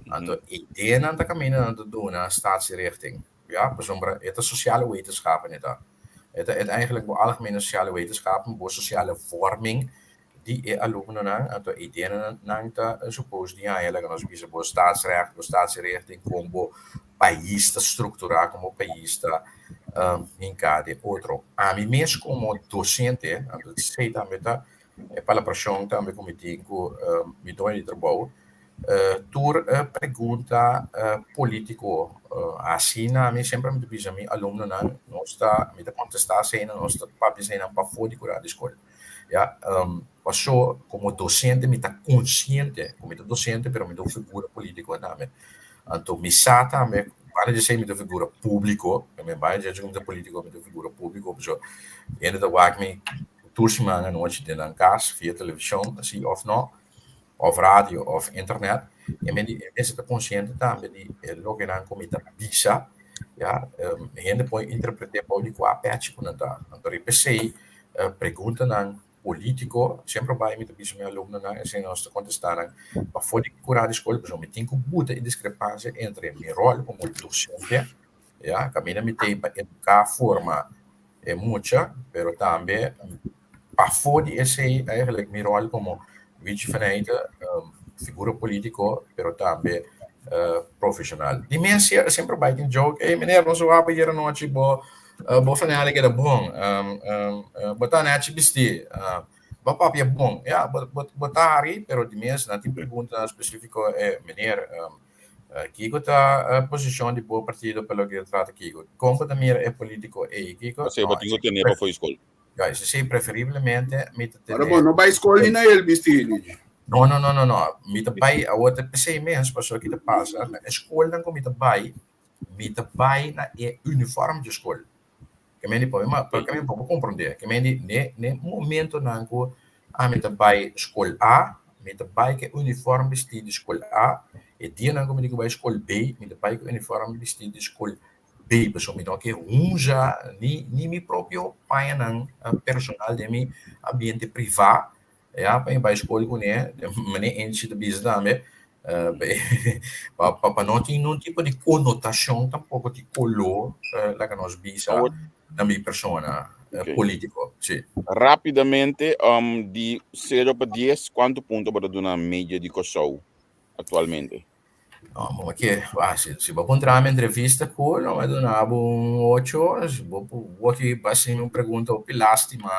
Anto ideanan ta kaminda nan ta duna staatsinrichting, ya, pasobra e ta sociale wetenschappen e ta. E ta e ta eigenlijk bo algemene sociale wetenschappen, bo sociale vorming di e alumnonan, anto ideanan nan ta suppose di haña laga nos bisa bo staatsrecht, bo staatsinrichting, kon bo pais ta strukturá, kon bo pais ta hinká den otro. Ami mes komo dosente, anto esei tambe ta e palabrashon tambe ku mi tin ku mi doño di trabou, Tur pregunta politico asina mi semper mi ta bisa mi alumnonan nos ta mi ta contesta asina nos ta papia asina pafó di cura di scol ya paso como docente mi ta consciente cu mi ta docente pero mi ta un figura politico tambe anto mi sa tambe banda di esey mi ta un figura publico banda di esey mi ta politico mi ta un figura publico pasobra hende ta wak mi tur siman anochi den nan cas via television asi of no. of radio of internet, e men di e mester ta konsiente tambe di e lokenan ku mi ta bisa, ya, hende por interpreté bou di kua pèchi ku nan ta. Anto riba esei preguntanan polítiko semper bai mi ta bisa mi alumnonan esei nos ta kontestá nan pafó di kurá di skol pasobra mi tin ku buta e diskrepansia entre mi ròl komo dosente, ya, kaminda mi t'ei pa eduká, forma e mucha, pero tambe pafó di esei eigenlijk mi ròl komo Wichi van Eijden, figura polítiko, pero tambe profeshonal. Di mes semper bai tin joke, ey meneer nos a wak ayer anochi bo bo fanel a keda bon, bo ta nechi bistí, bo papia bon, ya bo ta hari, pero di mes nan tin preguntanan spesífiko, ey meneer Kiko ta posishon di bo partido pa loke ta trata kiko? Kon bo ta mira e politiko ei? Kiko?
Pasei bo tin ku tene pa fo'i skol.
Ja, si preferiblemente mi ta tene.
Ora bo no bai skol ni na el bisti, Luigi.
No, no, no, no, no. Mi ta bai awor ta pesei mes pasobra ki ta pasa na e skolnan ku mi ta bai, mi ta bai na e uniform di skol. Ke men di pa mi ma pa ke men pa bo komprondé. Ke men di ne ne momentonan ku ami ta bai skol A, mi ta bai ku e uniform bistí di skol A, e dianan ku mi tin ku bai skol B, mi ta bai ku e uniform bistí di skol B, pasobra mi no ke hunza ni ni mi propio pañanan personal den mi ambiente privá, ya, pa mi bai skol kuné, manera Angie ta bisa tambe, pa pa no tin nun tipo di konotashon tampoko di koló laga nos bisa na mi persona polítiko, si.
Rápidamente, di sero pa dies, kuantu punto bo ta duna media di Kòrsou aktualmente?
No, bo ke, si si bo puntra mi entrevista ku lo mi a duna bo un ocho, si bo bo ki hasi mi un pregunta hopi lástima,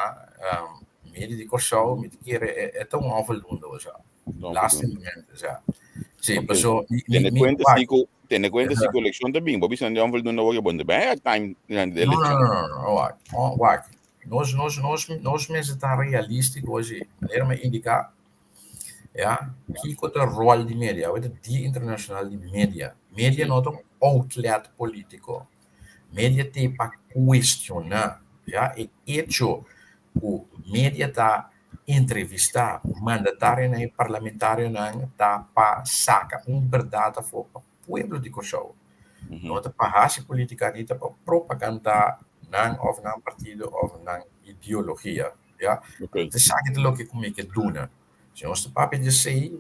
media di Kòrsou mi ta kere e ta un onvoldoende osea. Lástimamente, osea. Si, paso mi
Tene
mi
kuenta
wak.
si ku tene kuenta si ku elekshon ta bin, bo bisa nan di onvoldoende awor ke bo no ta bin airtime durante de
No, no,
elekshon.
no, no, no, wak, no, wak. Nos nos nos nos mester ta realístiko si, manera mi a indiká. Ya, kiko ta ròl di media? Awe ta Dia Internashonal di Media. Media no ta un outlet polítiko. Media t'ei pa kuestioná. Ya, e echo ku media ta entrevistá mandatarionan i parlamentarionan ta pa saka un bèrdat afó pa pueblo di Kòrsou. No ta pa hasi polítika ni ta pa propagandá nan òf nan partido òf nan ideologia. Ya,
Okay.
esaki ta loke ku mi ke duna. Si nos ta papia di esei,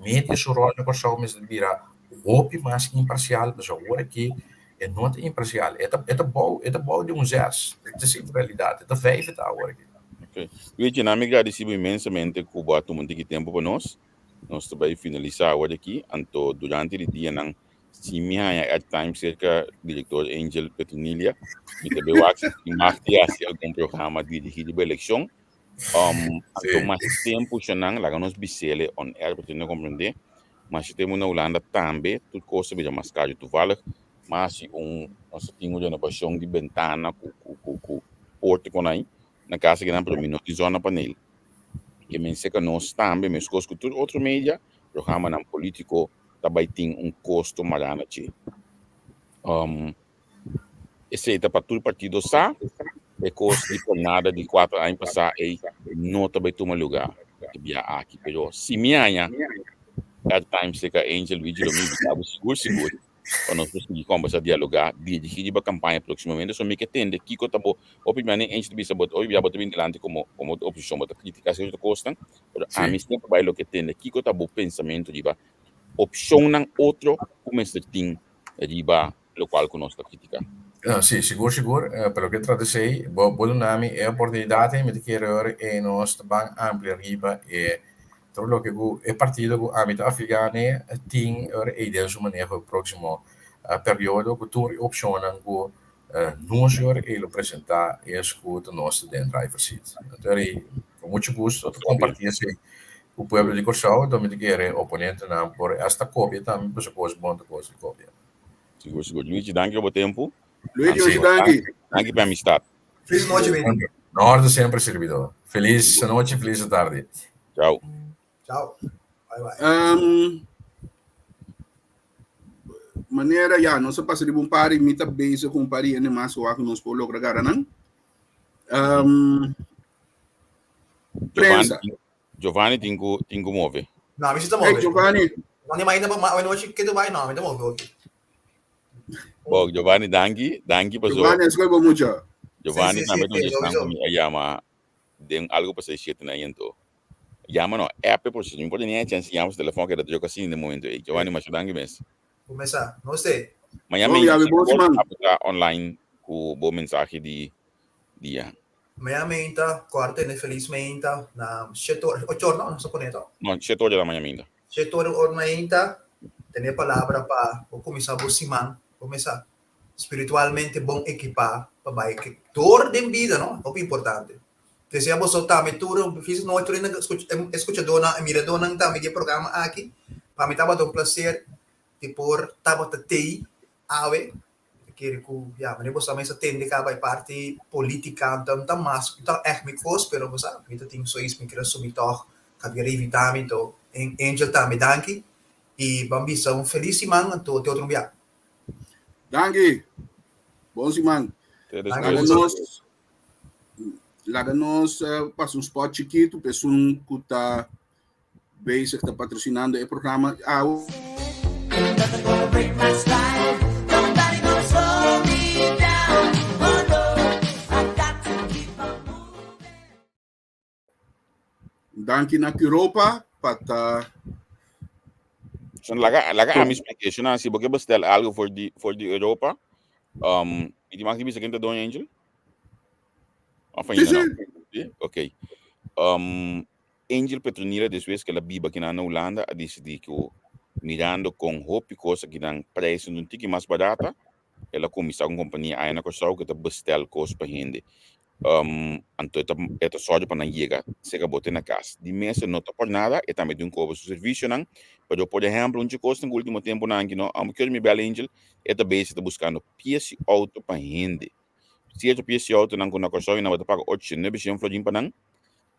Media su ròl na Kòrsou mester bira hopi mas imparsial, pasobra awor aki e no ta imparsial, e ta e ta bou e ta bou di un zes, ta esei realidat, e ta vijf e ta awor aki.
Ok. Luigi, nan mi gradisi bo inmensamente ku bo a tuma un tiki tempu pa nos. Nos ta bai finalisá awor aki, anto durante di dianan si mi haña airtime serka direktor Angel Petronilia, mi ta bai wak si tin mag di hasi algun programa dirigí riba elekshon. Um, anto
Sí.
mas tempu shanan, laga nos bisele on air pa no komprendé. Mas tempu na Hulanda tambe, tur kos ta bira mas karu. Toevallig, mas si un, nos tin un renobashon di bentana ku ku ku ku porta kon ai, na kas akinan, pero mi no tin zonnepaneel. Ke men seka nos tambe, meskos ku tur otro media, programanan polítiko ta bai tin un kosto mará na dje. Um, Esei ta pa tur partido sa, e kos di por nada di kuater aña pasá ei no ta bai tuma lugá e bia aki. Pero si mi haña airtime serka Angel Luigi lo mi invitá bo sigur sigur pa nos por sigui kòmbersá, dialogá, dirigí riba kampaña próksimamente. So mi ke tende kiko ta bo opinion. Angel ta bisa bo hopi bia bo ta bin dilanti komo komo oposishon, bo ta kritiká sierto kosnan, pero ami semper bai loke tende kiko ta bo pensamentu riba opshonnan otro ku mester tin riba lokual ku nos ta kritiká.
No, sí, sigur, sigur. Eh, pa loke trata esei, bo, bo duna mi e oportunidat ei, mi ta kere ora e nos ta ban amplia riba e tur loke ku e partido ku ami ta afiliá n'e tin ora ei den su maneho e próksimo periodo ku tur e opshonnan ku nos ora ei lo presentá es ku ta nos ta den driver seat. Anto ora ei, ku mucho gusto ta kompartí esei ku pueblo di Kòrsou, anto mi ta kere oponentenan por hasta kopia tambe pasobra kos bon ta kos di kopia.
Sigur, sigur. Luigi, danki pa bo tempu.
Luigi, hochi danki.
Danki pa amistad.
Feliz nochi, Benny.
Na orde semper, servidor. Feliz nochi, feliz tardi.
Ciao.
Ciao. Bye bye.
Um, manera ya, nos a pasa riba un par y mi ta bezig ku un par di hende mas wak nos por logra gara nan. Um, prensa.
Giovanni tin ku tin ku move.
No, mi si ta
Hey,
move.
Giovanni.
No, ni mainta ma awe nochi ke Dubai no, mi ta move hopi.
Bo, Giovanni, danki, danki paso.
Giovanni, escoge bo mucho.
Giovanni
Sí, sí,
tambe
sí,
ta un
sí,
esnan
sowieso.
ku mi a yama den algo pa seis shete na ento. Yama no, app por si no por tenía chance yama su telefon keda druk asina den momento ei. Giovanni, masha danki mes.
Kumesa, no sé.
Mañana
Bon,
mi
yabi bon siman.
ta online ku bo mensahe di dia.
Mañana meinta, kòrda tene felis meinta na shete ora, ocho ora no, nos a pone to.
No, shete ora ta mañana meinta.
Shete ora ora meinta, tene palabra pa bo kuminsá bo siman, bo mesa spiritualmente bon ekipá pa bai ke dor den bida no, hopi importante. Desea boso tambe tur un felis nochi tur e eskuchadónan, e miradónan tambe di e programa aki. Pa mi tabata un plaser di por tabata tei awe. Mi kere ku ya manera bo sa mi sa tende kaba e parti politica ta ta mas ta echt mi kos pero bo sa mi ta tin sois mi kere asumi tog Javier a invita mi anto Angel tambe danki y ban bisa un feliz siman anto te otro bia.
Danki. Bon siman.
Te
Danki
Laga
despues.
nos laga nos pasa un spot chikitu pa esun ku ta bezig ta patrocinando e programa awe. Danki na Curopa pa ta
Son laga laga ami explique. Shona, si bo ke bestel algo for di for di Europa, um, i di mag di bisa ken ta doño Angel? Of
Sí,
ainda no?
sí.
Sí? Ok. Um, Angel Petronila despues ke el a biba kinan na Hulanda a disidí ku mirando kon hopi kos akinan prijzen un tiki mas barata, el a kuminsá un kompania aya na Kòrsou ku ta bestel kos pa hende. Um, anto e ta e ta sòru pa nan yega serka bo te na kas. Di mes e no ta por nada, e tambe tin un kobra su servisionan, pero por ehèmpel un dje kosnan ku último tempunan aki no, amo kier mi bèl Angel, e ta bezig ta buskando pies di outo pa hende. Sierto pies di outonan ku na Kòrsou nan bo ta paga ocho nuebe shen florin pa nan,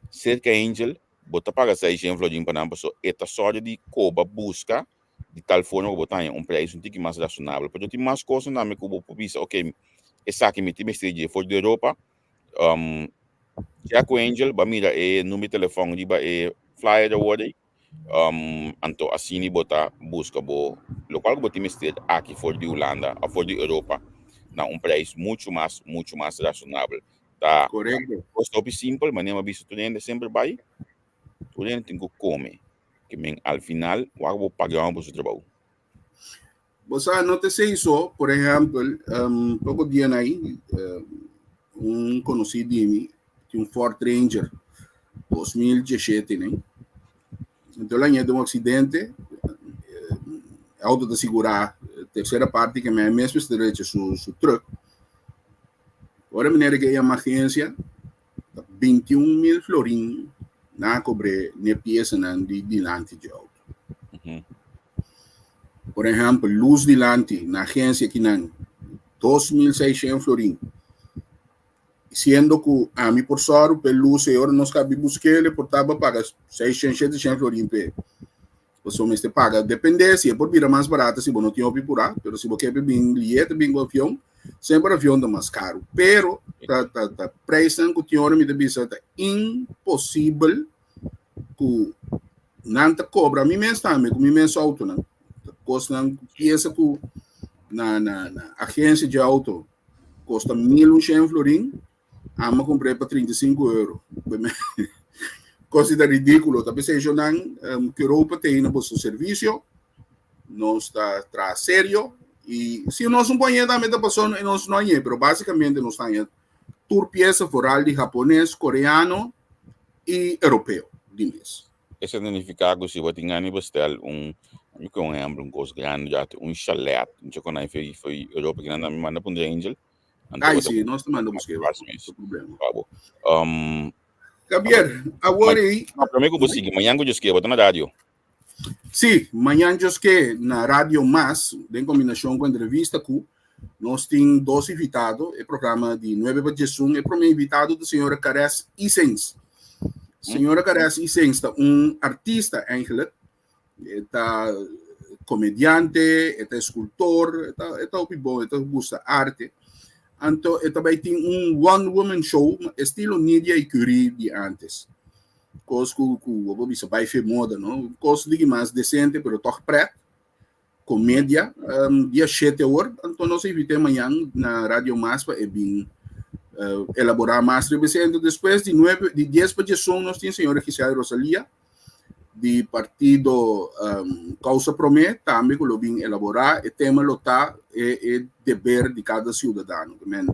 Serka Angel, bo ta paga seishen florin pa nan paso e ta sòru di koba buska di tal forma ku bo ta haña un preis un tiki mas rasonabel. Pero tin mas kosnan tambe ku bo por bisa, ok, esaki mi tin mester dje for di Europa. Um, check ku Angel, bo a mira e number di telefòn riba e flyer awor ei. Um, anto asina bo ta buska bo lokual ku bo tin mester aki for di Hulanda òf for di Europa na un preis muchu mas, muchu mas rasonabel. Ta
Korekto.
kos hopi simpel, manera mi a bisa tur hende semper bai, tur hende tin ku kome. Ke men al final wak bo paga bo su trabou.
Bo sa no ta esei so, por ehèmpel, um, poko dia na ei, um, un konosí di mi tin un Ford Ranger 2017, ne? Enton el a ña den un aksidente, e outo ta sigurá tersera parti ke men mes mester drecha su su truck. Ora manera ke e yama agensia, ta 21 mil florin nan a kobr'é n'e piesanan di dilanti dje outo. Por ehèmpel, lus dilanti na agensia kinan 2600 florin. Siendo ku ami por sòru p'e lus ei ora nos kabi busk'el e por taba paga 600, 700 florin p'e. Pasobra mester paga depende si e por bira mas barata si bo no tin hopi purá, pero si bo ke bin lié ta bin ku avion, semper avion ta mas karu. Pero ta ta ta prijsnan ku tin ora mi ta bisa ta imposibel ku nan ta kobra mi mes tambe ku mi mes outonan. Ta kosnan piesa ku na na na agensia di outo kosta 1100 florin, Amo compré pa 35 euro. Cosa ta ridículo. Ta pensei yo nan um, que Europa tem na boso servicio. Nos ta tra serio. Y si nos un poñe también ta pasó y nos no añe, pero básicamente nos añe tur pieza foral di japonés, coreano y europeo di mes.
Esei ta nifiká ku si bo tin gana di bestel un, mi ku un ehèmpel, un kos grandi, un chalet, un chokonai for for Europa, kinan mi manda pa un Angel,
Anto Ai, sí, nos te manda busqué. No problema. Pabo. Um, Javier, awor ei.
No, promé ku bo sigui, mañan ku Josque, bo ta na radio.
Sí, mañan Josque na Radio Mas, den kombinashon ku entrevista ku nos tin dos invitado, e programa di 9 pa 11, e promé invitado ta señora Cares Isens. Señora Cares Isens ta un artista eigenlijk, E ta komediante, e ta eskultor, e ta, e ta hopi bon, e ta gusta arte. Anto e ta bai tin un one woman show, estilo Nydia y Curie di antes. Kos ku ku bo por bisa bai fe moda, no? Kos diki mas desente, pero tòg pret. Komedia, um, dia shete or, anto nos invit'é mañan na Radio Mas pa e bin uh, elaborá mas riba esei. Anto despues di nuebe, di dies pa diesun nos tin señora Giselle Rosalia di partido um, Causa Promé, tambe ku lo bin elaborá. E tema lo ta e, e deber di kada siudadano. Men,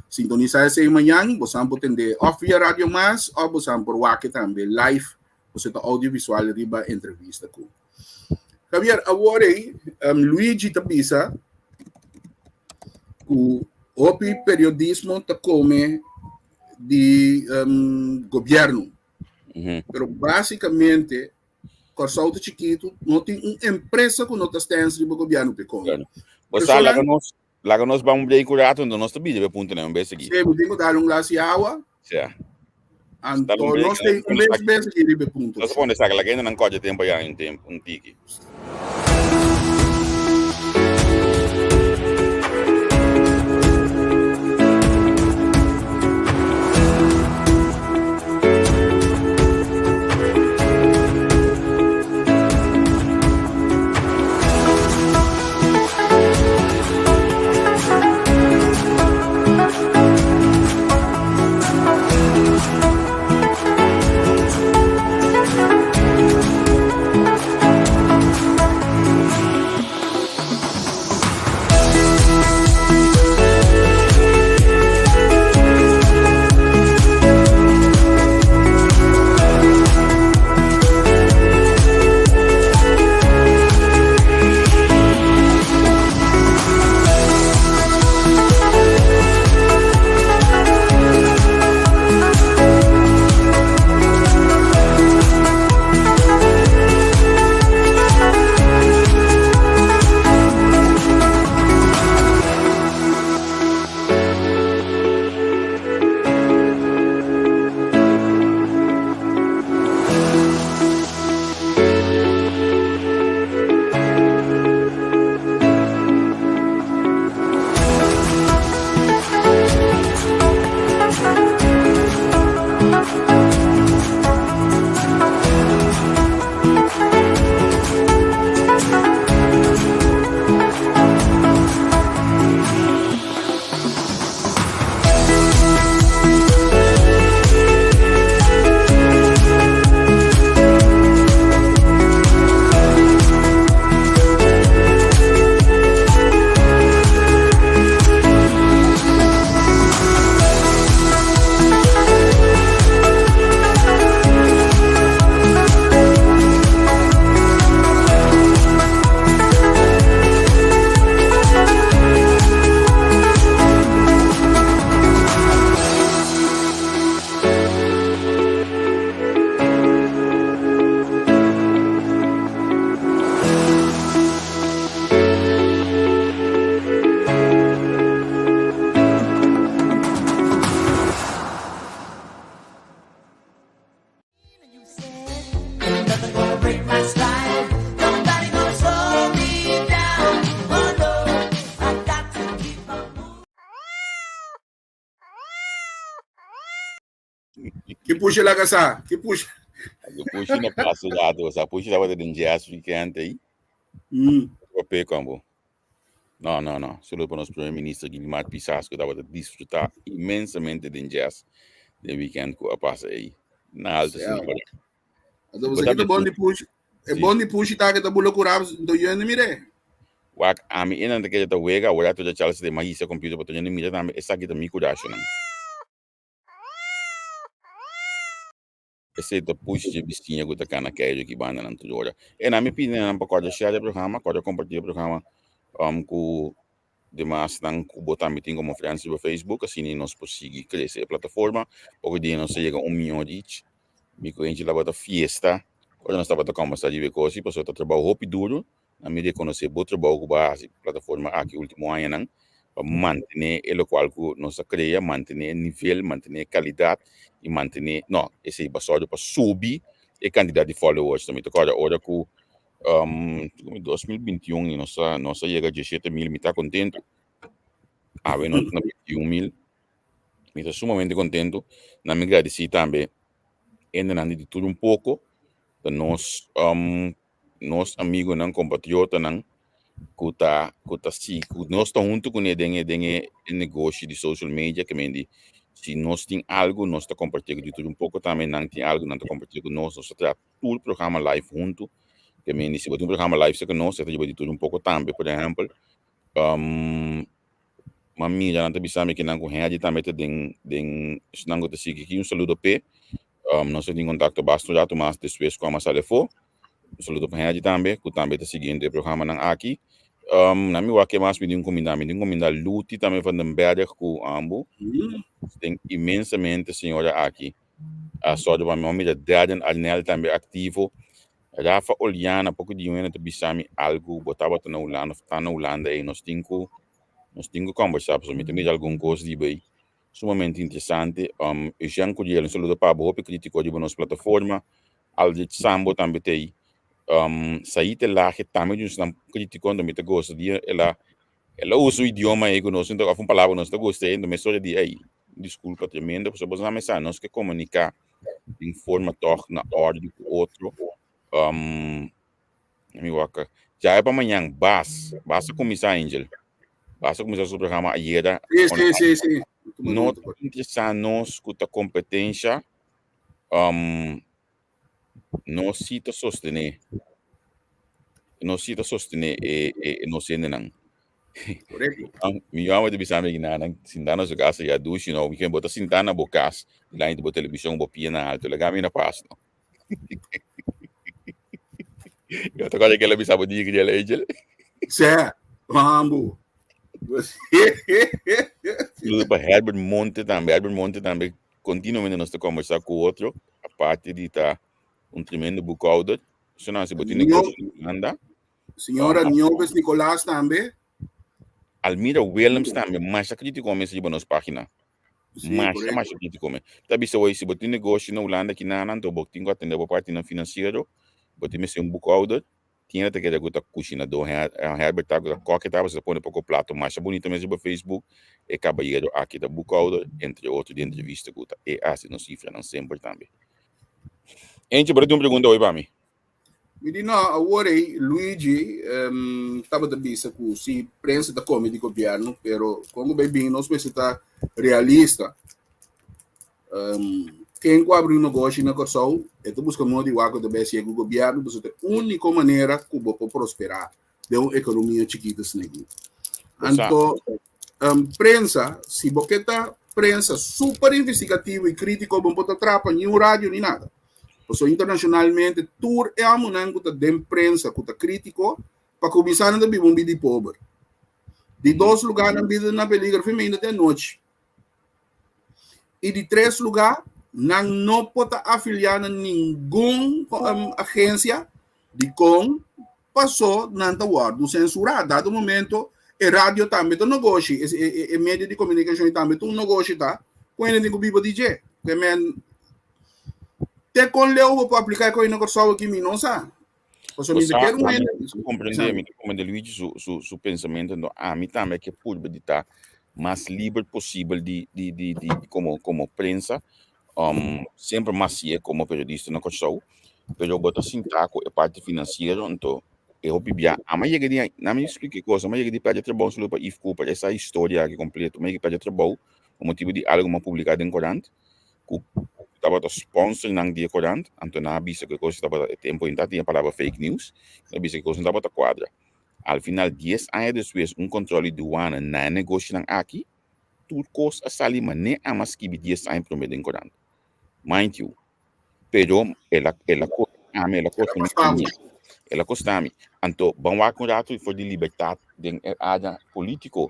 sintonisá esei mañan, bosan por tende òf via Radio Mas òf bosan por wak tambe live, bo ta audiovisual riba entrevista ku. Javier, awor ei, um, Luigi ta bisa ku hopi periodismo ta kome di um, gobierno. Pero básicamente, Kòrsou ta chikitu, no tin un empresa ku no ta stens riba gobierno pe kome.
Bueno, bo sa, laga nos, laga nos ban un break un rato, enton nos ta bida be punto un bes aki.
Sí, mi tin ku dal un glas di awa.
Sí.
Anto nos tin un bes bes aki riba e punto.
Nos pone saka laga hende nan kocha tempo ya un tempo, un tiki.
Ki pushi laga sa? Ki pushi?
Ki pushi na paso rato, sa pushi tabata den jazz weekend ei. Papé kombo. No, no, no. Solo pa nos primer minister Guilmar Pisas ku tabata disfruta inmensamente den jazz den weekend ku a pasa ei. Na alto
señor. Anto bo sa ki ta bon di pushi? E bon di pushi ta ke ta bula ku rab, nto yende mire.
Wak, ami e nan ta kere ta wega, awor a Charles de mahisa computer pa to yende mira tambe esaki ta mi kurashonan. Esei ta pushi dje bisiña ku ta kana keiru ki bandanan tur ora. E nan mi pidi nan pa kòrda share e programa, kòrda kompartí e programa ku demasnan ku bo tambe tin komo friends riba Facebook, asina nos por sigui krese e plataforma. Poko dia nos a yega un mion reach. Mi ku Angie tabata fiesta ora nos tabata kòmbersá riba e kos, pasobra ta trabou hopi duru Na mi rekonosé bo trabou ku bo a hasi ku plataforma aki último añanan pa mantené e lokual ku nos a krea, mantené e nivel, mantené e kalidat i mantené, no, esei bo a sòru pa subi e kantidat di followers. Mi ta kòrda ora ku 2021 i nos a nos a yega 17 mil, mi ta kontentu. Awe nos ta na 21 mil, mi ta sumamente kontentu. Na mi gradisí tambe hendenan di tur un poko ta nos nos amigonan, kompatriotanan ku ta ku ta si ku nos ta huntu kuné den e den e negoshi di social media ke men di si nos tin algu nos ta kompartí ku di tur un poko tambe nan tin algu nan ta kompartí ku nos, nos ta traha tur programa live huntu ke men di si bo tin un programa live serka nos e ta yuda di tur un poko tambe por ehèmpel M'a mira nan ta bisa mi kinan ku Henry tambe ta den den esnan ku ta sigui aki. Un saludo p'e. Um, nos ta tin kontakto basta un ratu mas despues ku a sali afó. Un saludo pa Henry tambe, ku tambe ta siguiendo e programanan aki. Um, na mi wak ke mas mi tin kumindá. Mi tin kumindá Luti tambe van den Berg ku ambu. Den inmensamente señora aki. A sòru pa mi. M'a mira Darren Arnell tambe aktivo. Rafa Oliana, poko di un ta bisa mi algu, bo tabata na Hulanda of ta na Hulanda ei, nos tin ku nos tin ku kombersá pasobra mi ta mira algun kos riba ei sumamente interesante. Um, Eugène Curiel, un saludo pa bo, hopi kritiko riba nos plataforma. Aldrich Sambo tambe ta ei. Um, Saite Lage tambe di un kritiko, anto mi ta gosta di el a el a usa un idioma ei ku nos of un palabra ku nos ta gusta ei, anto mesora di ei, diskulpa tremendo, pasobra bo sa mesa nos ke komuniká den forma tòg na òrdu ku otro. Um, mi wak. Djawe pa mañan, Bas. Bas a kuminsá, Angel. Bas a kuminsá su programa ayera.
Sí, sí, sí, sí.
No ta interesá nos ku ta kompetensha. Um, nos sí ta sostené. Nos sí ta sostené e, e, e nos hendenan.
Correcto.
Mi mama ta bisa mi na nan sinta na su casa ya dushi no. Mi bo ta sinta na bo cas, dilanti di bo televishon, bo pia na alto. Laga mi na pas no. Yo ta kòrda ke el a bisa bo dia ki el Angel.
Sè, mambo.
Saludo pa Herbert Monte tambe. Herbert Monte tambe continuamente nos ta conversa cu otro. Aparte di ta un tremendo boekhouder. So nan si bo tin negocio na Hulanda.
Señora Nioves Nicolas tambe.
Almira Willems tambe, masha critico mes riba nos pagina.
Sí,
Masha,
correcto.
masha critico mes. Ta bisa hoy, si bo tin negoshi na Hulanda ki nan, anto bo tin ku atende bo partinan financiero, bo tin mester un boekhouder, tin ta keda ku ta kushinadó, Herbert ta ku ta koke ta, ta pone poko plato masha bonito mes riba Facebook, e kabayero aki ta boekhouder, entre otro di entrevista ku ta e hasi nos sifranan semper tambe. Eentje, bo ta tin un pregunta hoy pa mi?
Mi di no, awor ei Luigi um, tabata bisa ku si prensa ta kome di gobièrnu, pero kon ku bai bin nos mester ta realista. Um, ken ku abri un negoshi na Kòrsou, e ta buska modo di wak ku ta bai hasié ku gobièrnu, pasobra ta e úniko manera ku bo por prosperá den un ekonomia chikitu asina aki. Anto, um, prensa, si bo ke ta prensa super investigativo i krítiko, bo no por ta trapa ni un radio ni nada. Pasobra internacionalmente tur e amonan ku ta den prensa ku ta krítiko, pa kuminsá nan ta biba un bida di pober. Di dos lugá nan bida na peligro fin mainta te anochi. I di tres lugá nan no por ta afiliá na ningun um, agensia dikon pasó nan ta wòrdu sensurá. Dado momento e radio tambe ta un negoshi, e, e, e medio di komunikashon tambe ta un negoshi ta, ku hende tin ku biba di dje. Ke men te kon leu bo por apliká e kos na Kòrsou aki mi no sa. Pasobra mi ta kere un hende.
Mi komprendé, mi ta komprendé Luigi su su su pensamentu, enton ami tambe ke purba di ta mas liber posibel di di di di komo komo prensa. Um, semper mas sie komo periodista na Kòrsou, pero bo ta sinta ku e parti finansiero, anto e hopi bia ama yega di na mi explica e kos, ama yega di perde trabou solo pa Yves Cooper, esa historia aki kompleto, ama yega di perde trabou pa motibu di algu ma publiká den korant, ku tabata sponsornan di e korant, anto nan a bisa ku e kos tabata e tempu ei tabatin e palabra fake news, nan a bisa ku e kos no tabata kuadra. Al final dies aña despues un kontrol di duana na e negoshinan aki, Tur kos a sali manera ama skibi dies aña promé den korant. Mind you, pero el a el a kosta ami, el a kosta mi famia, el a kosta mi. Anto ban wak un ratu for di libertat den e área polítiko.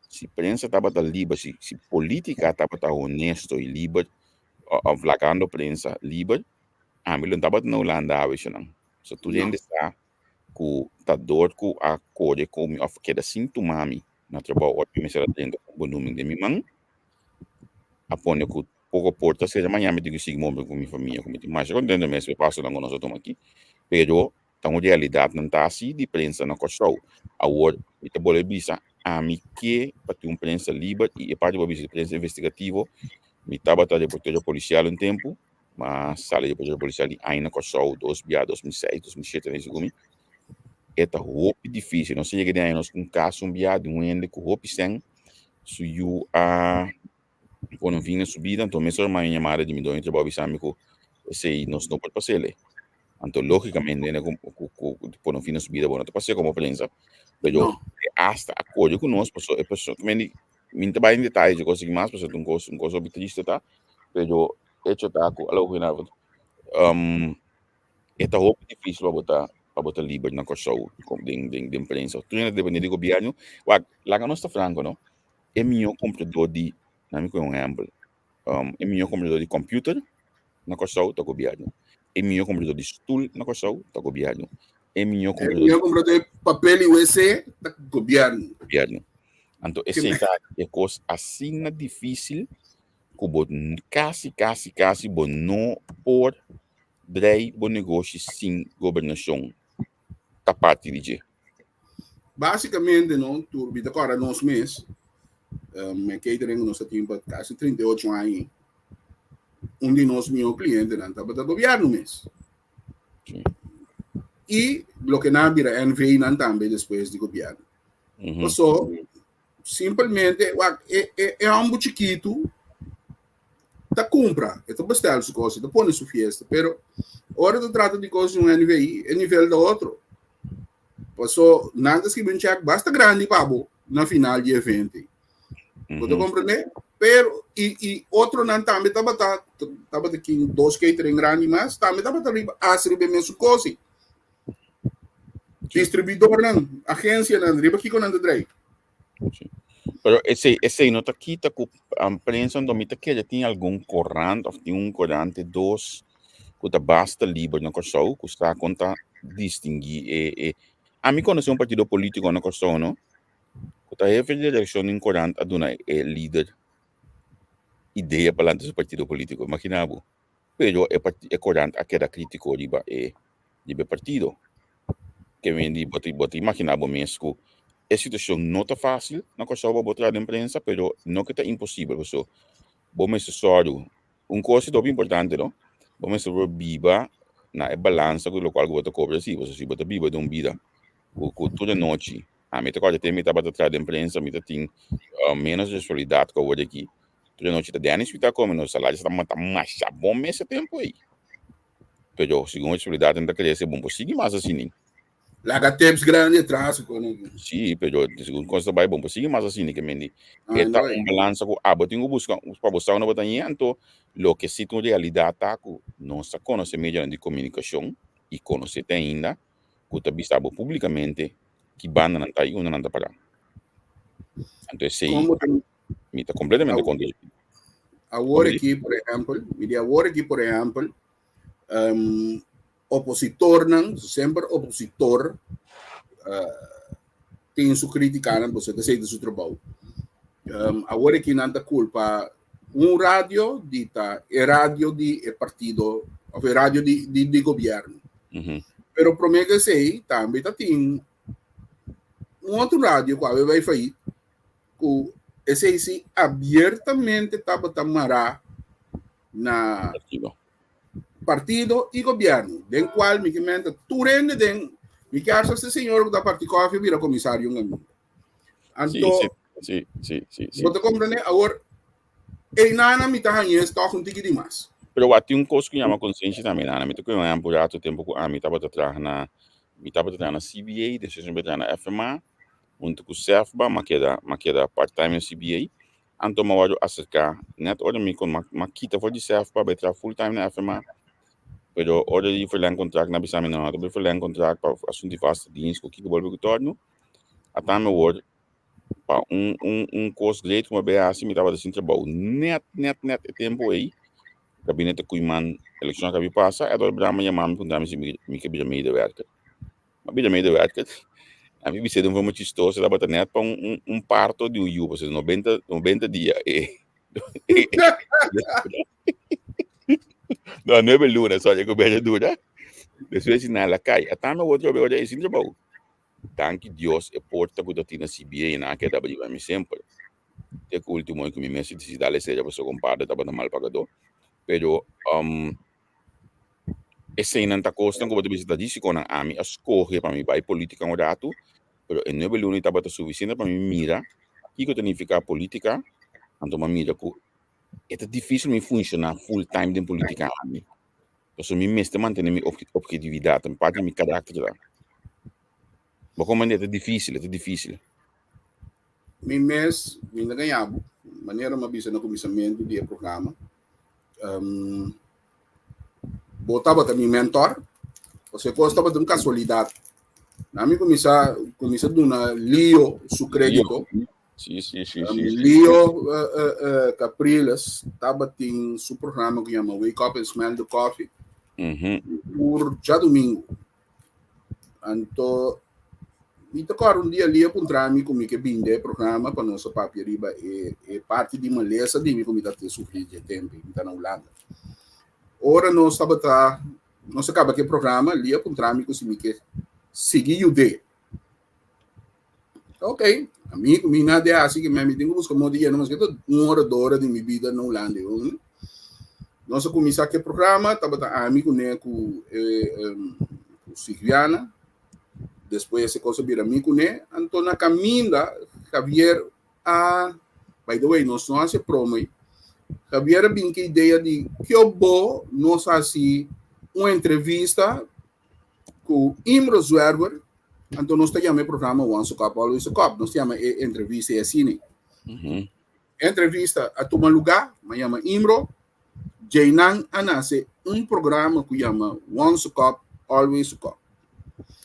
Si prensa tabata liber, si si polítika tabata honesto i liber, òf lagando prensa liber, ami lo no tabata na Hulanda awe esnan. So tur hende sa ku ta dor ku a kore ku mi òf keda sin tuma mi na trabou ora mi mester a drenta ku bolumen den mi man, a pone ku poko por ta sera mañana mi tin ku sigui move ku mi famia ku mi tin masha kontento mes ku e pasonan ku nos a tuma aki, pero ta un realidatnan ta asi di prensa na Kòrsou. Awor mi ta bolbe bisa ami ke pa tin un prensa liber i e parti ku bo a bisa di prensa investigativo mi tabata reportero polisial un tempu. Ma sali di proceso policial di aña na Kòrsou, dos bia, 2006, 2007, na segun mi. E ta hopi difícil. Nos a yega di aña nos ku un kaso un bia di un hende ku hopi sèn, su yu a pone un fin na su bida, anto mesora manda un yamada di mi doño di trabou bisa mi ku esei nos no por pas'el. Anto lógicamente hende ku ku ku pone un fin na su bida bo no ta pas'é komo prensa, pero hasta a kore ku nos pasobra e persona, mi no ta bai den detaye dje kos aki mas pasobra ta un kos un kos hopi triste ta, pero hecho ta ku alo goedenavond um, e ta hopi difícil pa bo ta pa bo ta liber na Kòrsou den den den prensa. Tur hende ta depende di gobièrnu. Wak, laga nos ta franko no. E mihó kompradó di, na mi kohe un ehèmpel, um, e mihó kompradó di kòmpiuter na Kòrsou ta gobièrnu. E mihó kompradó di stul na Kòrsou ta gobièrnu. E mihó
E kompradó mihó kompradó di papel i wc ta gobièrnu.
Gobièrnu. Anto esei ta e kos asina difícil ku bo kasi kasi kasi bo no por drei bo negoshi sin gobernashon ta parti di dje.
Básikamente no tur mi ta kòrda nos mes, um, e catering ku nos a tin pa kasi 38 aña, un di nos mihó klientenan tabata gobièrnu mes.
Sí.
I loke nan a bira NV nan tambe despues di gobièrnu.
Mm -hmm.
Paso, simplemente wak e e e homber chikitu ta cumpra, e ta bestel su cosa, e ta pone su fiesta, pero ora ta trata di cos di un NVI, e nivel ta otro. Paso nan ta scribi un check basta grandi pa bo na final di evento. Bo ta comprende? Pero y y otro nan tambe tabata tabata kin dos catering grandi mas, tambe tabata riba as riba e mesun cosi. Distribuidornan, agencianan, riba kiko nan ta drei?
Sí. Pero esei, esei no ta kita ku um, prensa ando mi ta kere tin algun korant of tin un korante dos ku ta basta liber na Kòrsou ku sa kon ta distinguí e e ami konosé un partido polítiko na Kòrsou no ku ta hefe di redakshon di un korant a duna e lider idea pa lanta su partido polítiko imagina bo. Pero e e korant a keda kritiko riba e riba e partido. Ke men di bo ta bo ta imaginá bo mes ku e situashon no ta fásil na Kòrsou pa bo traha den prensa, pero no ke ta imposibel pasobra bo mester sòru un kos si ta hopi importante no, bo mester por biba na e balansa ku lokual ku bo ta kobra si, pasobra si bo ta biba den un bida ku ku tur anochi Ami ta kòrda te mi tabata traha den prensa mi ta tin ménos responsabilidat ku awor di aki. Tur e nochi ta Dennis mi ta kome, nos salario ta ta masha bon mes e tempu ei. Pero segun responsabilidatnan ta krese bon por sigui mas asina.
Laga tips grandi atras ku kono.
Sí, pero segun kos ta bai bon por sigui mas asina ke men di. E ta un balansa ku abo tin ku buska pa bo sa unda bo ta ñe anto loke si ta un realidat ta ku nos ta konosé medionan di komunikashon i konosé te ainda ku ta bisa bo públikamente ki banda nan ta i unda nan ta pará. Anto esei mi ta kompletamente kontra.
Awor aki, por ehèmpel, mi di awor aki, por ehèmpel, um, opositornan, semper opositor uh, tin su krítikanan, pasobra ta esei ta su trabou. Um, awor aki nan ta kulpa un radio di ta e radio di e partido of e radio di di, di gobièrnu.
Mm -hmm.
Pero promé ku esei tambe ta tin un otro radio ku awe bai faí ku esei si abiertamente tabata mará. na
Partido.
partido i gobièrnu, den kual mi ke menta tur hende den mi ke hasta este señor ku ta parti kòfi bira komisario un amigo.
Sí,
Anto,
sí, sí, sí, sí, sí.
bo ta komprendé? Awor, einana mi ta hañ'é tòg un tiki di mas.
Pero wak, tin un kos ku yama konsenshi tambe, Nana. Mi ta kohe un ehèmpel rato tempu ku ami tabata traha na, mi tabata traha na CBA, despues mi tabata traha na FMA, huntu ku SEFBA, m'a keda, m'a keda part time na CBA. Anto m'a wòrdu aserká nèt ora mi kon m'a kita for di SEFBA bai traha full time na FMA, pero ora di verlèng kontrakt nan a bisa mi nan no ta bai verlèng kontrakt pa asuntu di vaste dienst ku kiko bolbe ku tòrnu. Ata mi awor pa un un un kos great ku mi a bai hasi mi tabata sin trabou nèt nèt nèt e tempu ei gabinete Koeiman elekshon a kabi pasa Edward Bram a yama mi puntra mi si mi ke bira medewerker. Mi a bira medewerker ami bis'é den un forma chistoso tabata nèt pa un un un parto di un yu pasobra nobenta nobenta dia e no nuebe luna sorry ku bira dura despues di nan a kai ata mi awor trobe ora e sin trabou. Danki Dios e porta ku ta tin na CBA nan a keda abri pa mi semper. Te ku ultimo ku mi mes disi dale seria pasobra kompadre tabata mal pagadó. Pero um, eseinan ta kosnan ku bo ta bisa ta risikonan. Ami a skohe pa mi bai politika un ratu, pero e nuebe luna tabata sufisiente pa mi mira kiko ta nifiká politika, anto mi a mira ku e ta difisil mi funshoná full time den politika ami. Pasobra mi mester mantené mi objetividat, un parti di mi karakter ta. Bo komprendé? Ta difísil, e ta difísil.
Mi mes, mi no gaña bo, manera mi a bisa na kuminsamentu di e programa, um, bo tabata mi mentor, pasobra e kos tabata un kasualidat. Na mi kuminsá, kuminsá duna Lio su krédito.
Sí, sí, sí, sí.
Leo uh, uh, uh, Capriles tabatin su programa ku yama Wake Up and Smell the Coffee.
Mm -hmm.
Tur djadumingu. Anto, mi ta kòrda un dia Leo puntra mi ku mi ke binde e programa pa nos a papia riba e, e parti di malesa di mi ku mi ta te sufri dje tempu, mi ta na Hulanda. Ora nos tabata, nos a kaba ku e programa, Leo puntra mi ku si mi ke sigui yud'é. Ok, ami ku mi nada de hasi ke mi tin ku buska modo di yena maske ta un ora do ora di mi bida na Hulanda. Nos a kuminsá ku e programa, tabata ami kuné ku e ku Silviana, despues e kos a bira mi kuné, anto na kaminda Javier a, by the way nos no hasi e promo ei, Javier a bin ku e idea di kio bo nos hasi un entrevista ku Imro Zwerver, anto nos ta yama e programa Once a Cop, Always a Cop. Nos ta yama e entrevista e asina.
Mm -hmm.
Entrevista a tuma lugá, ma yama Imro. Djeinan a nase un programa ku yama Once a Cop, Always a Cop.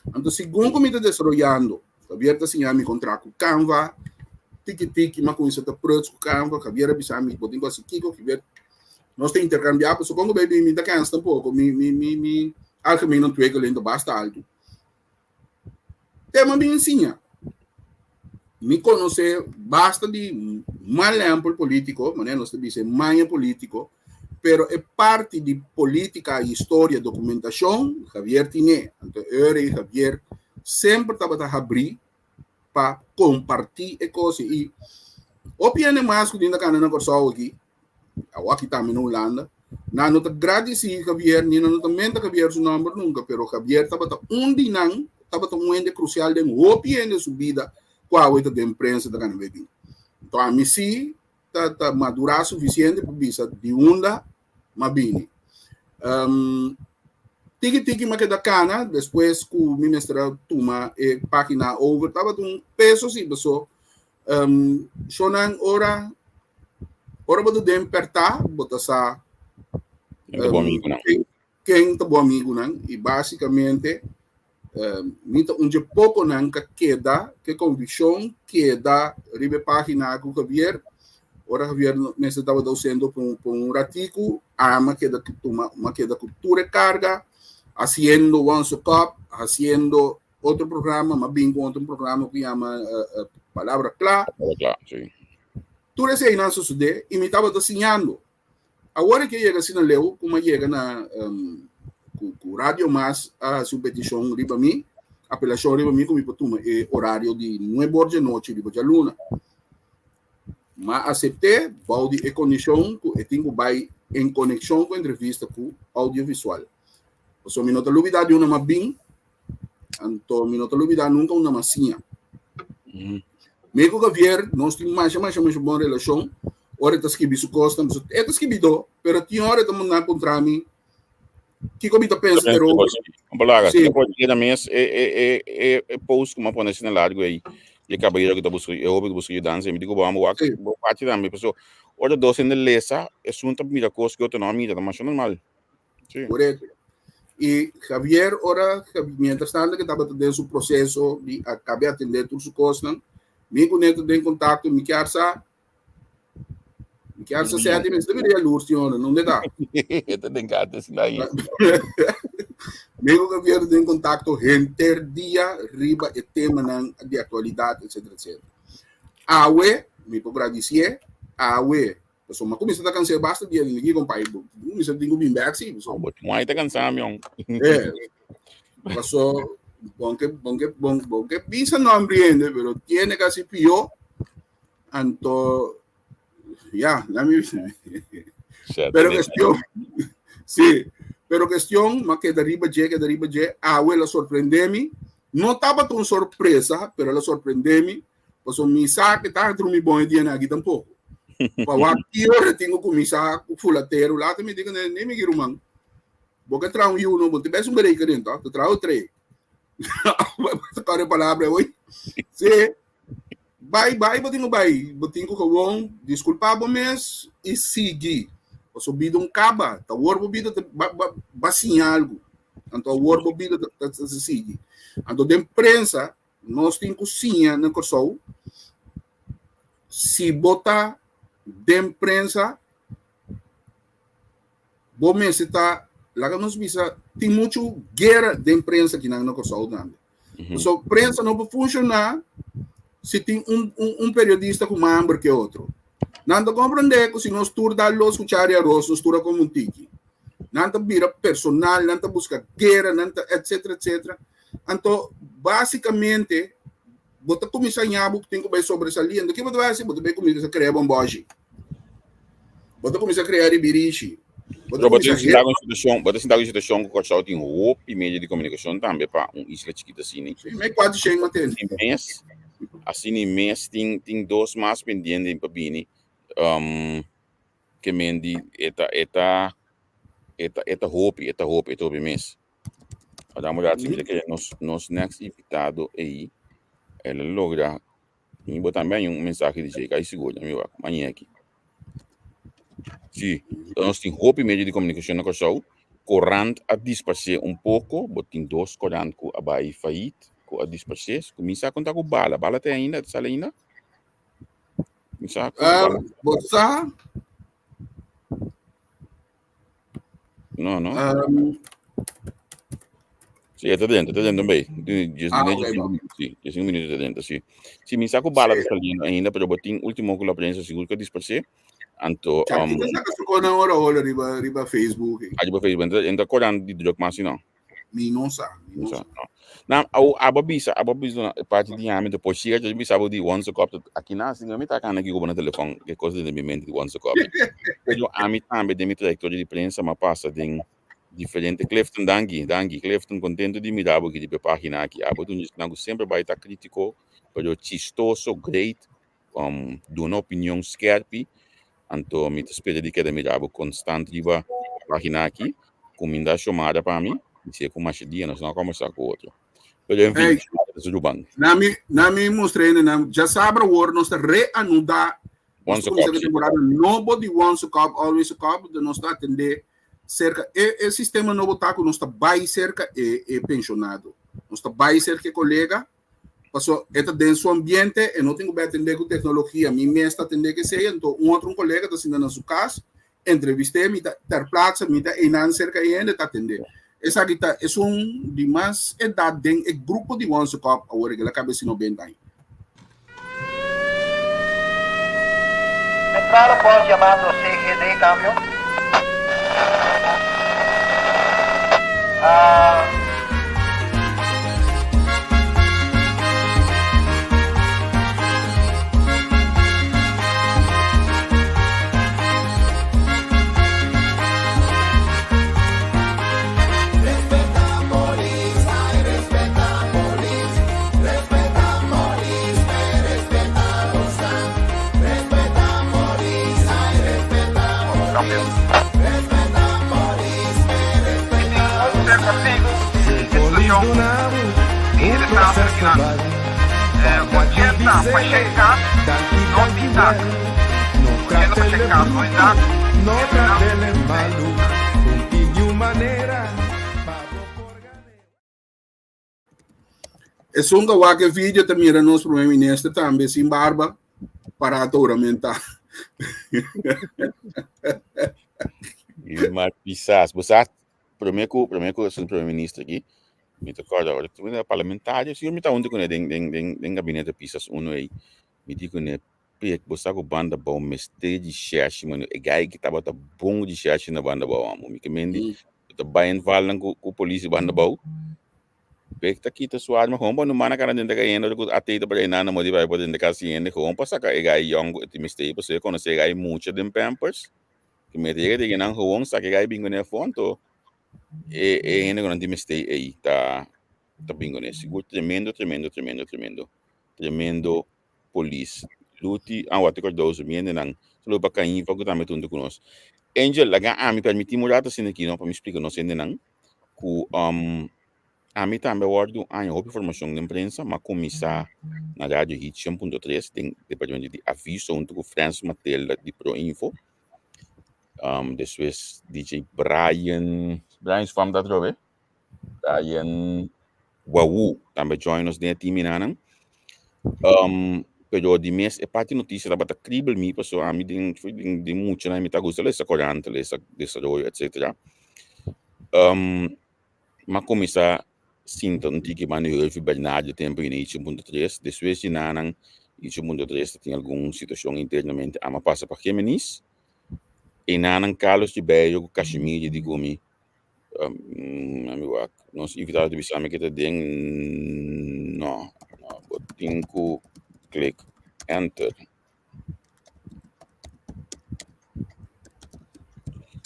Anto segun ku mi ta desaroyando, Javier ta siña mi kon traha ku Canva, tiki tiki m'a kuminsá ta pruts ku Canva, Javier a bisa mi bo tin ku hasi kiko, Javier Nos ta intercambiá, pasobra kon ku baby mi ta kens tampoko, mi mi mi mi algemeen ontwikkeling ta basta altu. Tema mi ensiña. Mi konosé basta di mal ehèmpel polítiko, manera nos ta bisa e maña polítiko, pero e parti di polítika, historia, dokumentashon, Javier tin'é. Anto Eury, Javier semper tabata habrí pa kompartí e kos i hopi hende mas ku tin ta kana na Kòrsou aki, Awor aki tambe na Hulanda. Nan no ta gradisí Javier, ni nan no ta menta Javier su nòmber nunka, pero Javier tabata un di nan, tabata un hende krusial den hopi hende su bida ku awe ta den prensa ta gana bebí. Enton ami sí ta ta madurá sufisiente pa bisa di unda m'a bini. Um, tiki tiki m'a keda kana despues ku mi mester a tuma e página over, tabata un peso sí, paso Um, shonan ora ora bo ta den pertá, bo ta sa
Ken ta bo amigonan?
ken, ken ta bo amigonan i básikamente um, mi ta un dje pokonan ka keda ke konvikshon keda riba e página ku Javier. Ora Javier mester tabata ausente pa un, pa un ratiku, ami a keda tuma, mi a keda ku tur e karga, hasiendo Once a Cup, hasiendo Otro programa, m'a bin ku otro programa ku yama uh, uh, Palabra Kla.
Palabra Kla, sí.
Tur eseinan a sosodé i mi tabata siñando. Awor ke yega asina leu ku m'a yega na um, ku, ku Radio Mas a hasi un petishon riba mi, apelashon riba mi ku mi por tuma e orario di nuebe or djanochi riba djaluna. M'a asept'é bou di e kondishon ku e tin ku bai. en konekshon ku entrevista ku audiovisual. Pasobra mi no ta lubidá di un nama bin, anto mi no ta lubidá nunka un nama siña. Mi ku Javier nos tin masha masha masha bon relashon. Ora e ta skibi su kosnan, pasobra e ta skibidó, pero tin ora e ta manda puntra mi kiko mi ta pensa derover.
Balaga, si por keda mes e e e e e post ku mi a pone asina largu ei, di e kabayero ku ta buska e hoben ku ta buska yudansa, mi di ku bo amo wak bo parti tambe, pasobra ora dos hende lesa, esun ta mira kos ku e otro no a mira, ta masha normal.
Sí. Korekto. I Javier ora mientras tanto ke tabata den su proseso di a kabe atendé tur su kosnan, mi ku ne ta den kontakto, mi kier sa Mi kier sa seti mi sta bira jaloers ti ora, nunde ta?
E ta den kate sin ahí.
Mi ku Javier ta den kontakto henter dia riba e temanan di aktualidat etcetera etcetera. Awe mi por gradisié, awe pasobra mi a kuminsá ta kans'é basta dia di mi kompai, bo kuminsá tin ku bin bèk si pasobra.
Bo tin wai ta kansá mi ong.
Eh, paso bon ke bon ke bon bon ke bisa nombre hende pero tiene kasi pió. Anto, ya, la mi Pero cuestión, sí, pero cuestión, ma queda riba dje, queda riba dje, awe la sorprende mi. No tabata un sorpresa, pero la sorprende mi. Paso mi sa que ta mi bon e dia aki tampoco. Pa wak ki ora tingo kuminsá ku fulatero, later mi digo, ne mi ruman. Bo ke traha un yu no, bo te bes un berekening, toch? Te traha tre. Kore palabra hoy. Sí. Bai, bai, bo tin ku bai. Bo tin ku gewoon diskulpá bo mes i sigui. Pasobra bida un kaba. Ta awor bo bida ta ba, ba, ba siña algu. Anto awor bo bida ta, ta, ta sigui. Anto den prensa nos tin ku siña na Kòrsou, si bo ta den prensa, bo mester ta, laga nos bisa, tin muchu guera den prensa kinan na Kòrsou tambe. So prensa no por funciona si tin un, un, un periodista ku mas hamber ke otro. Nan ta comprende ku si nos tur da los cuchara di arroz, nos tur a come un tiki. Nan ta bira personal, nan ta busca guera, nan ta etcetera, etcetera. Anto, basicamente, bo ta kuminsá ña bo tin ku bai sobresalí. Anto, ke bo ta bai hasi? Bo ta bai kuminsá krea bomboshi. Bo ta kuminsá krea ribirishi.
Bo ta kuminsá hera. Bo ta sinta ku situashon ku Kòrsou tin hopi medio di komunikashon tambe pa un isla chikito asina.
Sí, mei kuater shen mantene.
Asina mes, asina mes tin tin dos mas pendiente pa bini. Ke men di e ta e ta e ta e ta hopi, e ta hopi, e ta hopi mes. Adam Rachi, mi ta kere nos nos next invitado ei el a logra Mi bo tambe hay un mensahe di dje, kai sigur, mi wak, maña aki. Sí, nos tin hopi medio di komunikashon na Kòrsou. Korant a disparsé un poko, bo tin dos korant ku a bai fayit, ku a disparsé. Kuminsá konta ku Bala. Bala ta ainda? Ta sali ainda?
Kuminsá ku Bala. Bo sa?
No, no. Um, sí, está dentro, está dentro, bay. Ah, okay, sí, diez cinco minutos está dentro, sí. Sí, mi saco bala sí. saliendo ainda, pero botín último con la prensa seguro que dispersé. Anto,
um, saca su cona ahora, hola, riba, riba Facebook.
Arriba Facebook, entra, entra coran di druk mas, no.
Mi no sa, mi no sa.
No. Na, au, abo bisa, abo bisa na parte di ami, depois chega, eu bisa abo di once cup, aqui na, assim, mi tá cana aqui com o telefone, que coisa de mi mente di once cup. Pero ami tambe den mi trayectoria di prensa, ma passa den diferente Clifton, danki, danki, Clifton, contento di mira abo aqui di pagina aqui. Abo tu na sempre vai estar crítico, pero chistoso, great, um, duna opinion skerpi, anto mi ta spera di keda mira bo konstant riba pagina aki. Kuminda Shomara pa mi, mi sé ku masha dia nos no a kombersá ku otro. Pero en fin,
Hey,
Shomara ta su ruban.
na mi, na mi mustra hende nan, djasabra awor nos ta reanudá, nos
Once
ta kuminsá
Cup,
ku
sí.
temporada nobo di Once Cup, Always a Cup, nos ta atendé serka e, e sistema nobo ta ku nos ta bai serka e, e penshonado. Nos ta bai serka e kolega, Paso e ta den su ambiente, e no tin ku bai atendé ku teknologia. Mi mes ta atendé ku esei, anto un otro un kolega ta sinta na su kas, entrevist'é, mi ta ter plaatse, mi ta einan serka e hende ta atendé. Esaki ta esun di mas edat den e grupo di Once Cup awor e ke la kabes di nobenta aña.
Centrale post llamando CGD cambio. Ah. kastigu di destrukshon di e desaster akinan. 80 pa shen kas no tin dak. 80 pa shen kas no tin dak.
Esun ka wak e video ta mira nos primer minister tambe sin barba para ta huramenta.
I maar pisas. Bo sa, prome ku, prome ku esun primer minister aki, mi ta kòrda ora ku mi ta parlamentario, sigur mi ta huntu kuné den den den den gabinete Pisas uno ei. Mi di kuné, Pek, bo sa ku Banda Bou mester di shèshi, mano. E gai ki tabata bon di shèshi na Banda Bou amo. Mi ke mendi, bo ta bai en valnan ku ku polis di Banda Bou. Pek ta kita su arma gewoon pa no mana kara den ta kayendo ora ku atei ta por nana modi bai por den ta kasi hende gewoon pa saka e gai yong ku e tin mester pasobra e konosé e gai mucha den pampers ku mester yega den nan gewoon saka e gai bin kuné afó anto e e hende ku nan tin mester ei ta ta bin kuné sigur tremendo tremendo tremendo tremendo tremendo polis Luti ah wak te Cardoso mi hendenan saludo pa Cainfa ku tambe ta huntu ku nos Angel laga ami permití mi un rato asina aki no pa mi splika nos hendenan ku um ami tambe a wòrdu aña hopi formashon den prensa m'a kuminsá na Radio Hit 100.3 den departamento di aviso huntu ku Frans Mathilda di Pro Info um despues DJ Brian Brian su fam ta atrobe Brian Wawu tambe join nos den e team inanan um pero di mes e parti notisia tabata kribel mi pasobra ami den den muchanan mi ta gusta lesa korant lesa desaroyo etcetera um m'a kuminsá sinta un tiki banda di Rulfy Bernardo tempu i na ichi un punto tres. Despues di nanan ichi un punto tres ta tin algun situashon internamente amo a pasa pa Géminis. I nanan Carlos Ribeiro ku Casimiro di ku mi mi wak nos invitado ta bisa mi ke ta den no no bo tin ku klik enter.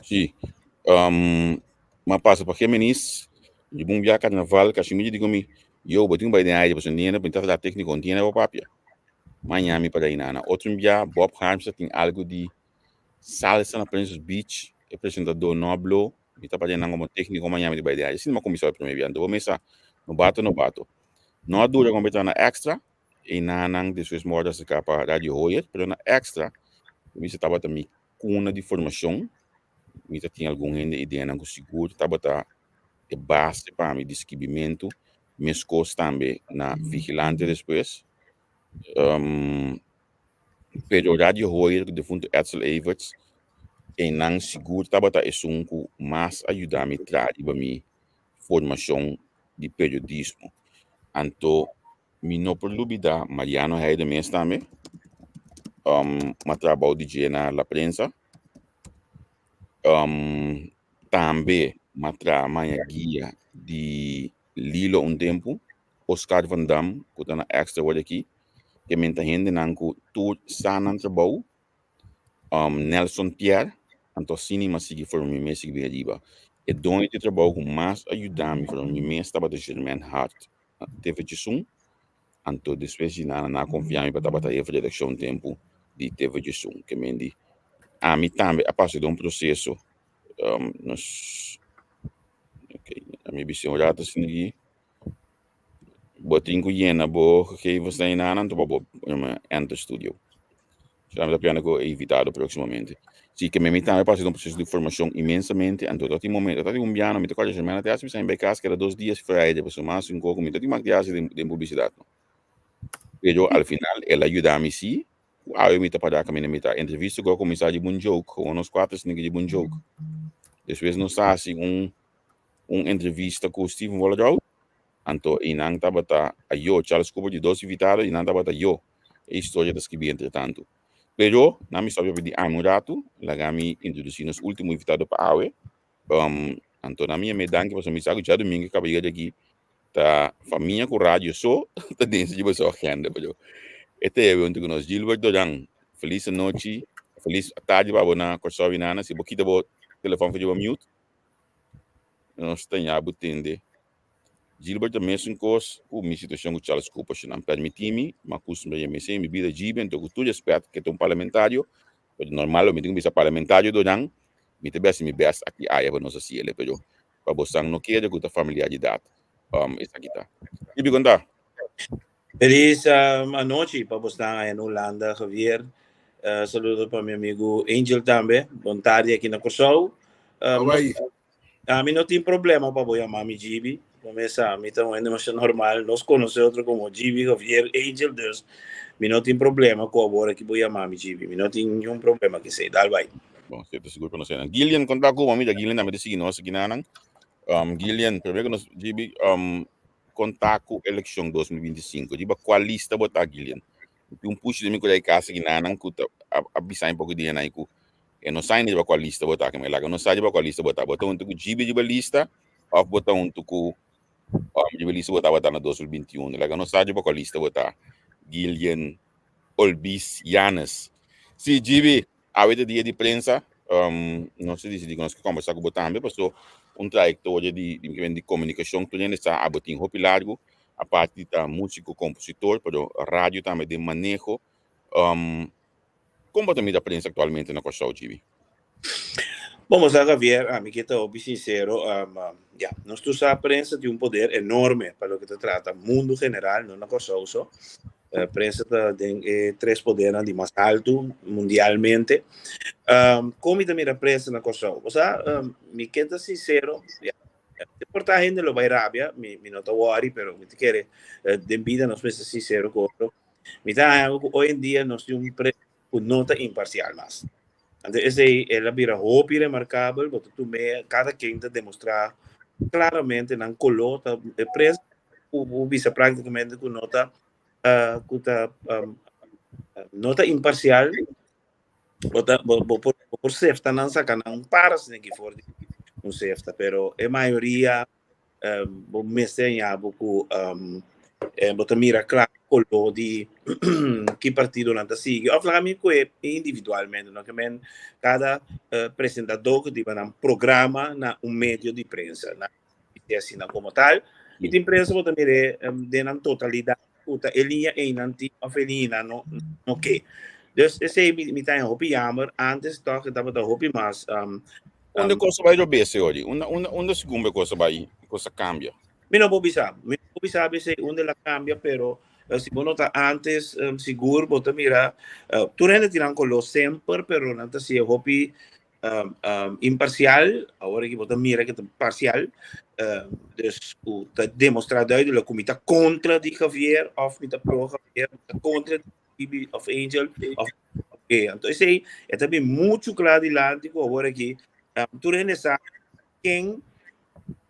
Sí, um, m'a pasa pa Géminis, di bun bia carnaval, Casimiro di ku mi, yo, bo tin ku bai den aire, pasobra niende bo ta traha técnico, no tiene bo papia. Maña mi para inana. Otro bia, Bob Harms ta tin algo di salsa na Princess Beach, e presentador no habló, mi ta para nan como técnico, maña mi ta bai den aire. Asina m'a kuminsá e promé bia. Anto bo mesa, nobato, nobato. No a dura ku mi ta na extra, Einanan despues mi wòrdu aserká pa Radio Hoyer, pero na Extra mi sa tabata mi kuna di formashon. Mi ta tin algun hende ideanan ku sigur tabata e base pa mi di skibimentu, meskos tambe na Vigilante despues. Pero Radio Hoyer ku defuntu Edsel Everts, einan sigur tabata esun ku mas a yuda mi traha riba mi formashon di periodismo. Anto Mi no por lubida Mariano Heide mes tambe. Um, m'a traha bou di dje na La Prensa. Um, tambe m'a traha maña guia di Lilo un tempu, Oscar van Dam, ku ta na Extra wòrdu aki. Ke men ta hendenan ku tur sa nan trabou. Um, Nelson Pierre, anto asina mi a sigui forma mi mes sigui bin ariba. E doño di trabou ku mas a yuda mi forma mi mes tabata Germain Hart. TV Djesun, anto despues di nan a konfia mi pa tabata hefe redakshon tempu di TV Djesun. Ke men di ami tambe a pasa den un proseso nos okay ami bisa un rato asina aki bo tin ku yena bo gegevens na nan anto pa bo enter studio. Sera mi ta pianda ku e invitado próximamente. Si ke mi tambe pasa den un proseso di formashon inmensamente, anto ta tin momento, ta tin un biano, mi ta kòrda semana te hasi mi sa bai kas keda dos dias Friday, pasobra mas un koko mi ta tin mak di hasi den den publisidat no. Pero al final el a yuda mi si, ku awe mi ta pará kaminda mi ta entrevista ku a kuminsá di bun joke, gewoon nos kuater esnan di bun joke. Despues nos a hasi un un entrevista ku Steven Wollerau, Anto i nan tabata ayo, Charles Cooper di dos invitado i nan tabata ayo. E historia ta skibí entretantu. Pero, nan mi stòp di ami un ratu, laga mi introdusí nos último invitado pa awe. Um, anto nan mi yam'é danki pasobra mi sa ku djadumingu e kabayero di aki ta famia ku radio so ta den su riba su agenda. Pero e ta e huntu ku nos. Gilbert Doran, felis anochi, felis tardi pa bo na Kòrsou i Nana. Si bo kita bo telefòn for riba mute, nos ta ña bo tende. Gilbert ta mesun kos ku mi situashon ku Charles Cooper. Si nan permití mi, m'a kustumbrá dje mesei mi bida djibi, anto ku tur respèt ke ta un parlamentario, pero normal lo mi tin ku bisa parlamentario Doran, mi ta besi mi bèst aki aya pa nos hasi ele, pero. Pa bosan no kere ku ta familiaridat um, esaki ta. Gibi konta.
Feliz um, anochi pa bosnan aya na Hulanda, Javier. Uh, saludo pa mi amigo Angel tambe. Bon tarde aki na Kòrsou. Um,
Hawaii.
Ami no tin problema pa bo yama mi Gibi. Bo mes sa, mi ta un hende masha normal. Nos conoce otro como Gibi, Javier, Angel, dus mi no tin problema cu awor aki bo yama mi Gibi. Mi no tin niun problema cu esey. Dal bai.
Bon, si ta sigur conoce nan. Gillian, conta cu mami, Gillian tambe ta sigui nos aki nanan. Um, Gillian, prome cu nos, Gibi, um, conta cu eleccion 2025. Riba cual lista bo ta, Gillian? Tin un pushi den mi cu ta e casa aki nanan cu ta a, a bisa mi poco dia nan cu e no sa ainda riba cual lista bo ta. Ke me laga no sa riba cual lista bo ta. Bo ta hunto cu Gibi riba lista of bo ta hunto cu um, riba lista bo tabata na 2021. Laga no sa riba cual lista bo ta. Gillian Olbis Yanes. Si, Gibi, awe ta dia di prensa. Um, nos a disidí ku nos ke kombersá ku bo tambe, paso un trayektoria di, di, di komunikashon tur hende sa abo tin hopi largu, aparte di ta músiko, kompositor, pero radio tambe den maneho. Um, kon bo ta mira prensa aktualmente na Kòrsou, Gibi?
Bon, bo sa, Javier, ami ke ta hopi sinsero, um, ya, nos tur sa prensa tin un poder enorme pa loke ta trata mundu general, no na Kòrsou so. Eh, prensa ta den e tres podernan di mas altu mundialmente. Um, kon mi ta mira prensa na Kòrsou? Bo sa, um, mi ke ta sinsero, ya, te por ta hende lo bai rabia, mi, mi no ta worry, pero mi ta kere, eh, den bida nos mester sinsero ku otro. Mi ta haña ku hoy en dia nos tin un prensa ku no ta imparsial mas. Anto esei el a bira hopi remarkabel, bo ta tum'é, kada ken ta demostrá klaramente nan koló, ta e prensa ku bo bisa práktikamente ku no ta ku ta no ta imparsial, bo ta bo bo por bo por sefta nan saka nan un par asina aki for di un sefta, pero e mayoria bo mester haña bo ku bo ta mira kla koló di ki partidonan ta sigui òf laga mi ku e individualmente no ke men kada presentadó ku tin nan programa na un medio di prensa na asina komo tal i tin prensa bo ta mir'é den nan totalidat ku ta e liña einan tin òf e liña no no ke. Dus esei mi mi ta haña hopi jammer antes tòg e tabata hopi mas
Unda kos a bai robes e ori? Unda unda unda segun bo e kos a bai kos a kambia?
Mi no por bisa. Mi no por bisa esei unda el a kambia pero si bo nota antes sigur bo ta mira tur hende tin nan koló semper pero nan ta hasié hopi imparcial, awor aki bo ta mira ke ta parcial, dus ku ta demostra duidelijk ku mi ta kontra di Javier of mi ta pro Javier, mi ta kontra di Bibi of Angel of oke. Anto esei e ta bin muchu kla dilanti ku awor aki tur hende sa ken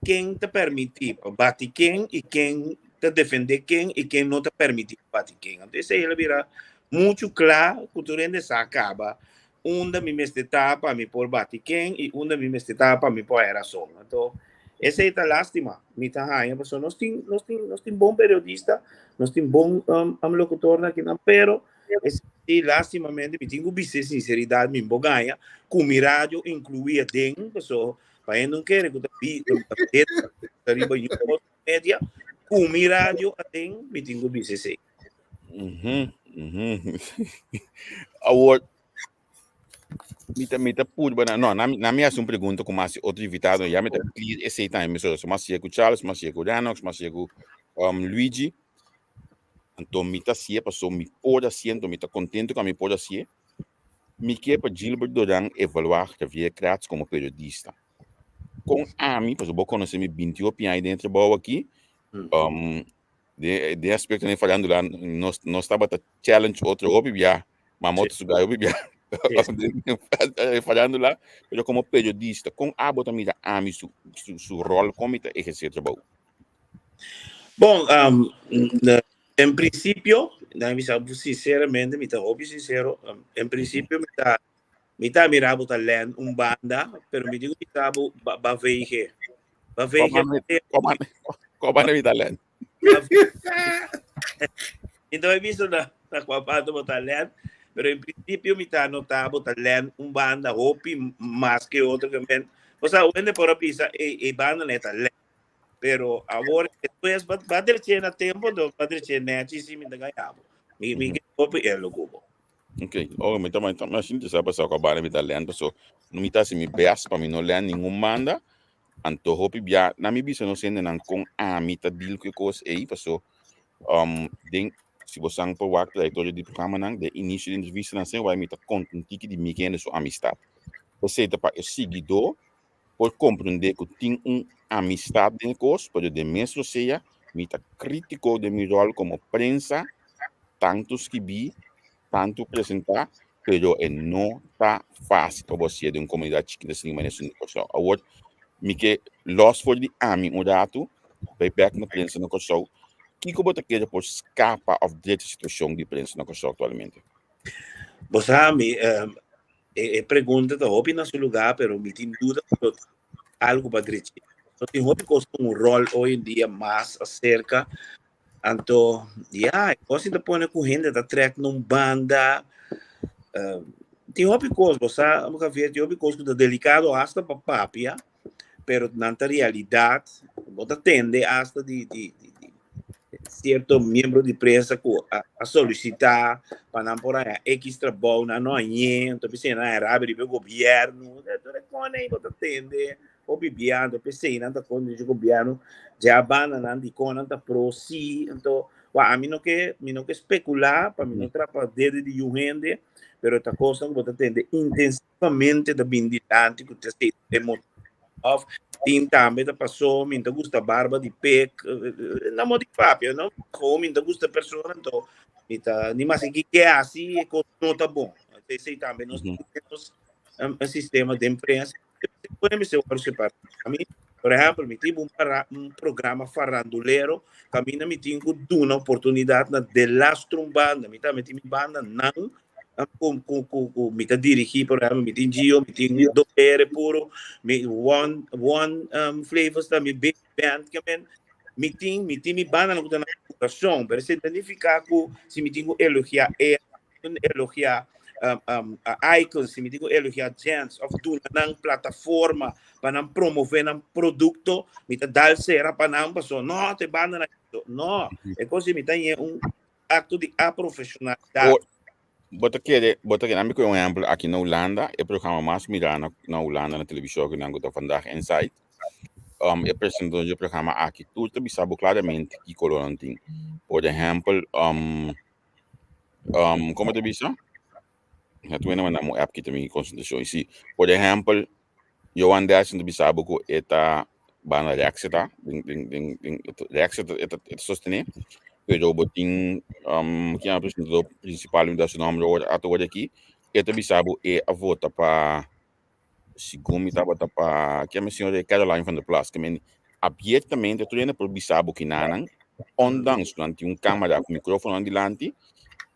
ken ta permití pa bati ken i ken ta defendé ken i ken no ta permití pa bati ken. Anto esei el a bira muchu kla ku tur hende sa kaba unda mi mester ta pa mi por bati ken i unda mi mester ta pa mi por haya rason. Anto esei ta lastima mi ta haña pasobra nos tin nos tin nos tin bon periodista, nos tin bon um, locutornan akinan, pero esei lastimamente mi tin ku bisa e sinseridat mi bo gaña ku mi radio inkluí aden pasobra pa hende no kere ku ta bi ta riba otro media ku mi radio aden mi tin ku bisa esei.
Mhm, mhm. Awor, mi ta, mi ta purba na, no, na, na mi hace un pregunta ku mas otro invitado, ya mi ta clear esei tambe, mi so, so mas ku Charles, mas ku Ranox, mas ku um, Luigi. Anto mi ta hacié paso mi por hacié, anto mi ta contento ku mi por hacié. Mi ke pa Gilbert Doran evaluá Javier Kratz como periodista. Kon ami, paso bo konosé mi 28 aña den e trabou aki, um, de, de aspecto den farándula, nos, nos tabata challenge otro hopi bia, ma moto su gai hopi bia. Den farándula, pero como periodista, kon abo ta mira ami su, su, su rol, kon mi ta ejercer trabou?
Bon, um, en principio, dan bisa sinceramente, mi ta hopi sincero, um, en principio mi ta mi ta mira bo ta len un banda, pero mi digo mi ta bo ba, ba VG. Ba VG.
Kua banda mi ta len?
Então he visto na, na kua banda bo ta len, pero en principio mi ta nota bo ta len un banda hopi mas que otro que men. O sea, wende por a bisa e, e banda ne ta len. Pero awor despues ba ba dreche na tempo, do ba dreche nechi si mi ta gañabo. Mi mi ke hopi e lo kubo.
Ok, oh, mi ta mi ta mi sinti sa pasá kua banda mi ta len, paso mi ta hasi mi best pa mi no len ningun banda. Anto hopi bia na mi bisa nos hendenan kon ami ta deal ku e kos ei paso um, den si bo san por wak trayektoria di programanan den inisio di entrevistanan semper bai mi ta konta un tiki di mi ku hende su amistat. Esei ta pa e siguidó por komprendé ku tin un amistat den e kos, pero den mes lo sea mi ta krítiko den mi ròl komo prensa, tantu skibí, tantu presentá, pero e no ta fásil pa bo hasié den un komunidat chikitu asina manera esun di Kòrsou. Awor mi ke lòs for di ami un ratu, bai bèk na prensa na Kòrsou. Kiko bo ta kere por skapa òf drecha situashon di prensa na Kòrsou aktualmente?
Bo sa mi, e pregunta ta hopi na su lugá, pero mi tin duda ku lo tin algu pa drecha. No tin hopi kos ku un ròl hoy en dia mas aserka Anto, ya, e kos ta pone ku hende ta trek na un banda. Uh, tin hopi kos, bo sa, Javier, tin hopi kos ku ta delikado hasta pa papia, pero nan ta realidat. Bo ta tende hasta di, di, di, di cierto miembro di prensa ku a, a solicita pa nan por haña X trabou, nan no hañ'é, anto p'esei nan a rabia riba e gobierno. Tur e kos ei bo ta tende. Hopi biando p'esei nan ta kontra dje gobièrnu, dje a bandanan dikon nan ta pro si, anto wak ami no ke mi no ke spekulá pa mi no trapa dedo di yu hende, pero ta kosnan ku bo ta tende intensivamente ta bini dilanti ku ta esei e motibu òf tin tambe ta pasó mi ta gusta barba di pek, na modo di papia no, mi ta gusta persona anto mi ta ni maske kiko hasi e kos no ta bon, esei tambe nos tin nos sistema den prensa. Pone mi se wòrdu separá. Ami, por ehèmpel, mi tin un para un programa farandulero kaminda mi tin ku duna oportunidat na delastro un banda. Mi tambe tin mi banda nan ku ku ku ku mi ta dirigí, por ehèmpel, mi tin Gio, mi tin Doere Puro, mi One One um, Flavors ta mi big band ke men mi tin mi tin mi banda ku ta na kurason, pero esei no nifiká ku si mi tin ku elogiá e elogiá um, um, icons, si mi tin ku elogiá gents of duna nan plataforma pa nan promové nan produkto, mi ta dal sera pa nan paso no, te banda na no, e kos mi ta un akto di aprofesionalidat.
Bo ta kere, bo ta kere, ami ku un ehempel aki na Hulanda, e programa mas mirá na, na Hulanda na televishon ku nan ku ta Vandaag Inside. Um, e presentador di e programa aki tur ta bisa bo klaramente ki kolor nan tin. Por ehempel, um, um, komo ta bisa? Ja, tu manda un app kita mi konsentrashon. Si, por ehempel, Johan Derksen ta bisa bo ku e ta banda rechts e ta, den, den, den, den, rechts e ta, e ta, e ta sostené. Pero bo tin, um, ken a presentador principal, mi da su nombre ora, ato ora aki, e ta bisa bo e a vota pa, segun mi tabata pa, ken mi señor Caroline van der Plas, ke men abiertamente tur hende por bisa bo kinanan, ondanks ku nan tin un kamera ku mikrofono nan dilanti,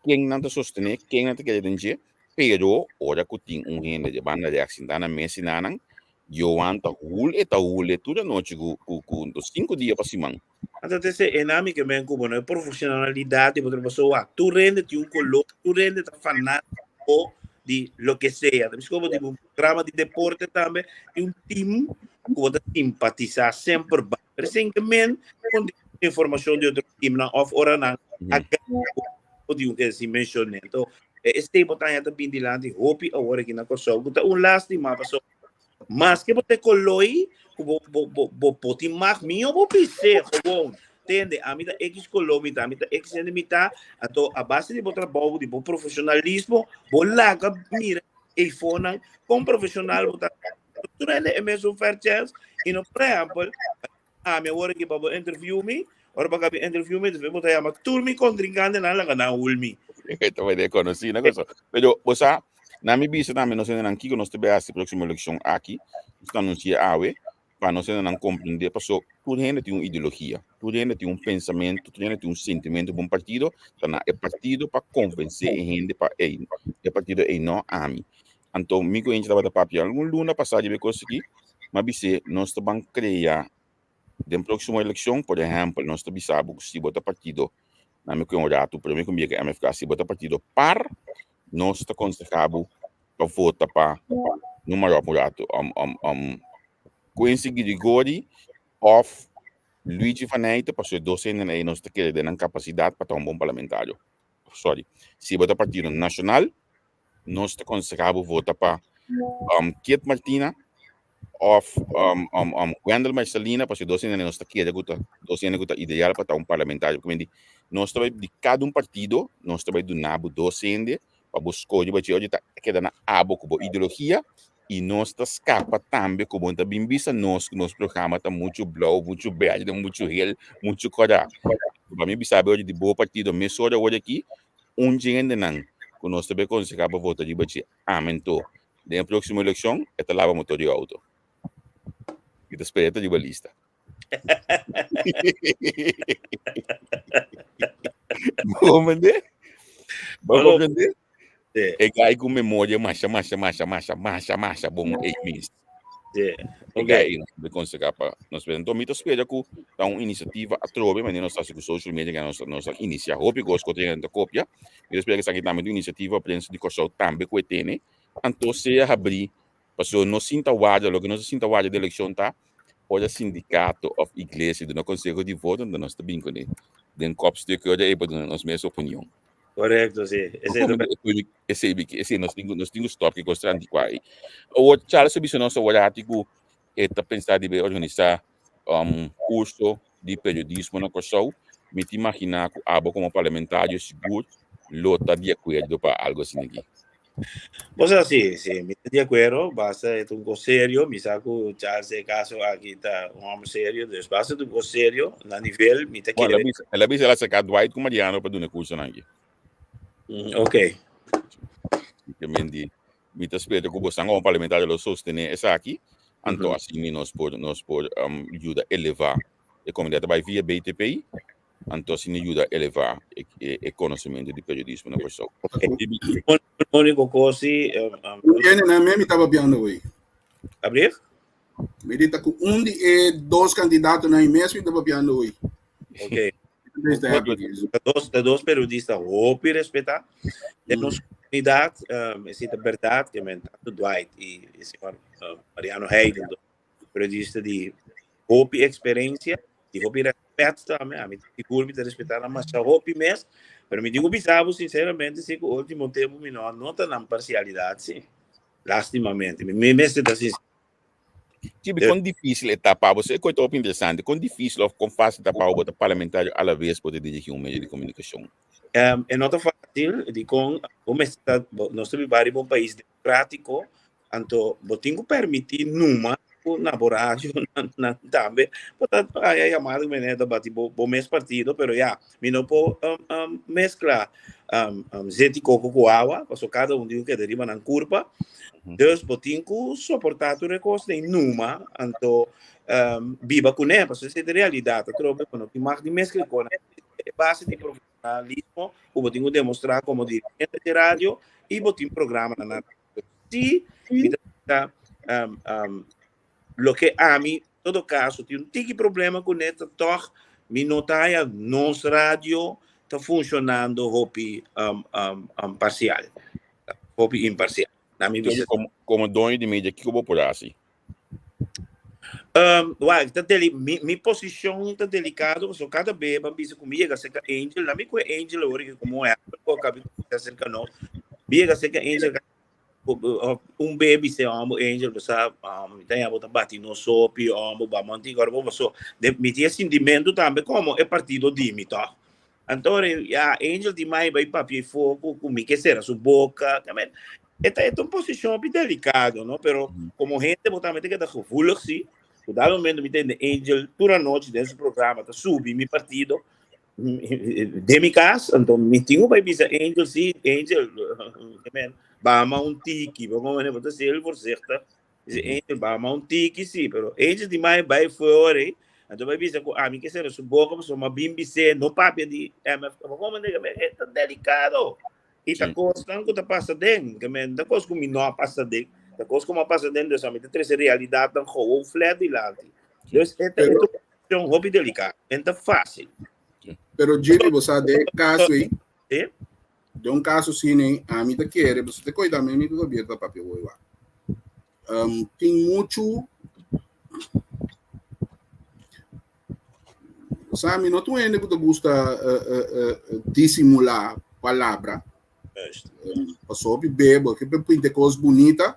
ken nan ta sostené, ken nan ta kere den dje, pero ora ku tin un hende di banda rechts sintá na mes sinanan, Johan ta hul e ta hul e tur anochi ku ku ku sinku dia pa siman.
Anto te se e nami ke men ku bo no e profesionalidad di bo trabajo so wak tur hende tin un kolor tur hende ta fanátiko di loke sea ta miskos bo tin un programa di deporte tambe tin un team ku bo ta simpatisa semper ba pero sin ke men kon di informashon di otro teamnan of ora nan a gana bo tin un ke sin menshone anto e esei bo ta haña ta bin dilanti hopi awor aki na Kòrsou ku ta un lástima pasobra Maske bo te koloi, ku bo, bo, bo, bo por tin mag mio bo bis'é gewoon. Tende, ami ta X koló mi ta, ami ta X hende mi ta, anto a base di bo trabou, di bo profesionalismo, bo laga mira eifonan kon profesional bo ta. Tur hende e mesun fair chance i no por ehèmpel, ami awor aki pa bo interview mi, ora bo kabi interview mi, despues bo ta yama tur mi kontrinkantenan laga nan hul mi.
Ta bai rekonosí na cosa. Pero bo sa, na mi bisa tambe nos hendenan kiko nos ta bai hasi próksimo elekshon aki, nos ta anunsiá awe, pa nos hendenan komprendé paso tur hende tin un ideologia, tur hende tin un pensamentu, tur hende tin un sentimentu pa un partido, ta na e partido pa konvensé e hende pa ey, e partido ey no ami. Anto mi ku Angie tabata papia algun luna pasá riba e kos aki, m'a bis'é nos ta ban krea den próksimo elekshon, por ehèmpel nos ta bisa bo ku si bo ta partido, na mi ku un ratu promé ku mi yega MFK, si bo ta partido par, nos ta konsehá bo pa vota pa numa ròp un ratu, Quincy Girigori òf Luigi van Eijten, pasobra e dos hendenan ei nos ta kere den nan kapasidat pa ta un bon parlamentario. Sorry, si bo ta partido nashonal, nos ta konsehá bo vota pa um, Kiet Martina. òf um, um, um, Wendel Marcelina, pasobra dos hende nos ta kere ku ta dos hende ku ta ideal pa ta un parlamentario. Ku di nos ta bai di kada un partido, nos ta bai duna bo dos hende pa bo skohe bo dje ta keda na abo ku bo ideologia i nos ta skapa tambe ku bo ta bin bisa nos ku nos programa ta muchu blou, muchu berde, muchu hel, muchu kòrá. Pa mi bisa bo di bo partido mesora awor aki un dje hendenan ku nos ta bai konsehá pa vota riba dje amen to den e próksimo elekshon e ta laba motor di outo. Mi ta spera e ta riba lista. Bo comprende? Bo comprende? E guy ku memoria masha masha masha masha masha masha bon ei mes. E guy ei nos ta konsehá pa nos spera. Enton mi ta spera ku ta un inisiativa atrobe manera nos ta hasi ku social media nos nos a inisiá hopi kos ku otro hende ta kopia. Mi ta spera ku esaki tambe ta un inisiativa prensa di Kòrsou tambe ku e tene. Anto sea habrí Pasobra no sinta warda, loke nos a sinta warda di elekshon ta ora sindikato òf iglesia duna konseho di voto, anto nos ta bin kuné den kòpstuk ora ei pa duna nos mes opinion.
Korekto, si. Esei ta bèrdat.
Esei bi esei nos tin ku nos tin ku stòp ki kos ta antikuá ei. Awor Charles a bisa nos awor ati ku e ta pensa di bai organisá un kurso di periodismo na Kòrsou. Mi ta imaginá ku abo komo parlamentario sigur lo ta di akuerdo pa algu asina aki.
Bo sa si, si, mi ta di akuerdo, basta e ta un kos serio, mi sa ku Charles e kaso aki ta un hòmber serio, dus basta ta un kos serio na nivel mi ta
Bueno,
kere.
el a bisa, el a bisa el a saka Dwight ku Mariano pa duna e kursonan aki.
Mm, ok.
Ke men di, mi ta spera ku bosan komo parlamentario lo sostené esaki, anto
Mhm.
asina nos por nos por um, yuda elevá e komunidat. Ta bai via BTP, Anto asina yuda elevá e, e, e konosementu di periodismo na Kòrsou.
Úniko kos si.
Tiene na mi taba piando hoy.
Abrief?
Mi di ta ku un di e dos kandidatonan mes mi taba piando hoy.
Ok. Ta dos, ta dos periodista hopi respetá den nos komunidat. Um, esei ta bèrdat, ke men tantu Dwight i e señor um, Mariano Heiden, periodista di hopi experiencia, di hopi respet tambe. A mi sigur mi ta respetá nan masha hopi mes, pero mi tin ku bisa bo sinceramente si ku último tempo mi no a nota nan parcialidad si. Lastimamente. Mi mi mester ta sincero.
Chibi, kon difícil e ta pa bo? E koi ta hopi interesante. Kon difícil of kon fácil ta pa bo ta parlamentario a la vez bo ta dirigí un medio di komunikashon?
Um, e no ta fácil, dikon bo mester ta, bo, nos ta biba riba un pais democrático, Anto bo tin ku permití numa ku na bo radio nan tambe bo ta haya yamada ku mene ta bati bo bo mes partido pero ya mi no por um, um, mezcla um, um, zeti koko ku awa paso kada un tin ku keda riba nan kurpa dus bo tin ku soportá tur e kos den numa anto um, biba kuné paso esei ta realidat atrobe bo no tin mag di mezcla kos e base di profesionalismo ku bo tin ku demostrá komo dirigente di radio i bo tin programa na Sí, mi ta bisa, um, um, loke ami, todo caso, tin un tiki problema ku ne, ta toch mi no ta haya nos radio ta funcionando hopi um, um, um, parcial. Hopi imparcial. Na mi bisa.
Como, como doño di media, kiko bo por hasi?
Um, wak, ta deli, mi, mi posicion ta delicado, so cada vez ban bisa ku mi llega cerca Angel, na mi ku Angel ahora que como é, ko kabi cerca no. Mi llega cerca Angel, un baby se amo Angel, basa, um, mi ta ya bota bati no sopi, amo ba monti, agora bo so, de, mi tiene sentimento tambe como e partido di mi toch. Anto ya Angel di mai bai papia foco ku mi ke sera su boca, también. E ta, e ta un posicion hopi delicado, no? Pero como gente bo tambe ta keda gevoelig, sí. Ku dado momento mi tende Angel tur anochi den su programa ta subi mi partido den mi cas, anto mi tin ku bai bisa Angel, sí, Angel, men, bama un tiki, bo como bo ta ser voorzichtig. Dice Angel, bama un tiki, sí, pero Angel di mai bai fuori, anto bai bisa ku ami ke sera su boca, pasobra mi a bin bis'é, no papia di MFK, bo como e ta delicado. I ta kosnan ku ta pasa den, ke men ta kos ku mi no a pasa den, ta kos ku mi a pasa den, dus ami ta trese realidatnan gewoon flat dilanti. Dus e ta e ta un cuestion hopi delicado, en ta fácil.
Pero Jimmy, bo sa den e kaso ei,
Sí.
den un kaso asina ei, ami ta kere, bo sa ta koida mi, mi ku Javier ta papia hoy wak. Um, tin muchu Sa mi no ta un hende ku ta gusta uh, uh, uh, disimulá palabra.
Juist.
Um, pasobra hopi be, bo ke pinta kos bunita,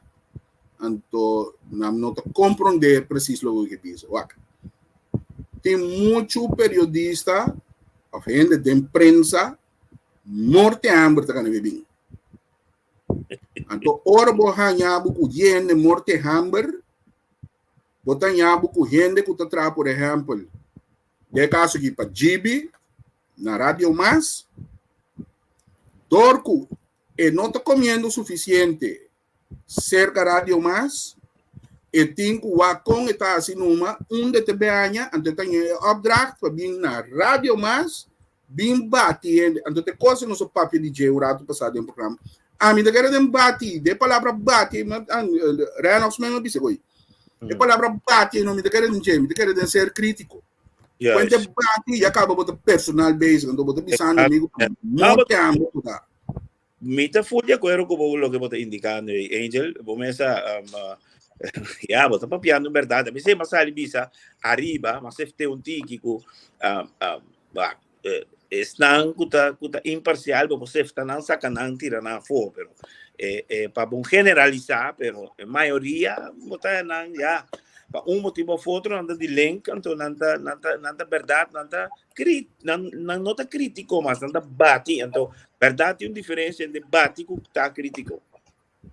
anto Nan no ta komprondé presis loke ke bisa. Wak. Tin muchu periodista òf hende den prensa morte hamber ta gana bibin. Anto ora bo haña bo ku hende morte hamber, bo ta haña bo ku hende ku ta traha por ehèmpel, den e kaso aki pa GB na Radio Mas, dor ku e no ta komiendo sufisiente Serka Radio Mas, e tin ku wak kon e ta hasi numa unda e ta beaña, anto e ta ña e opdracht pa bin na Radio Mas bin bati hende. Anto te kos nos a papia di dje un ratu pasá den programa. Ami ta kere den bati, de palabra bati, Renox men a bisa koe. E palabra bati no mi ta kere den dje, mi ta kere den ser kritiko. Kuente bati ya kaba bo ta personal bezig, anto bo ta bisando mi ku no te amo ku ta.
Mi ta full di akuerdo ku bo loke bo ta indikando ei, Angel. Bo mes a ya, bo ta papiando bèrdat. Mi sema sali bisa ariba, ma sefte un tiki ku ba esnan ku ta ku ta imparsial bo por sefta nan, saka nan, tira nan afó, pero pa bon generalisá, pero e mayoria bo ta nan ya pa un motibu òf otro nan ta di link, anto nan ta nan ta nan ta bèrdat, nan ta Cri nan, nan no ta critico mas, nan ta bati. Anto, verdad tin un diferencia entre bati cu ta critico.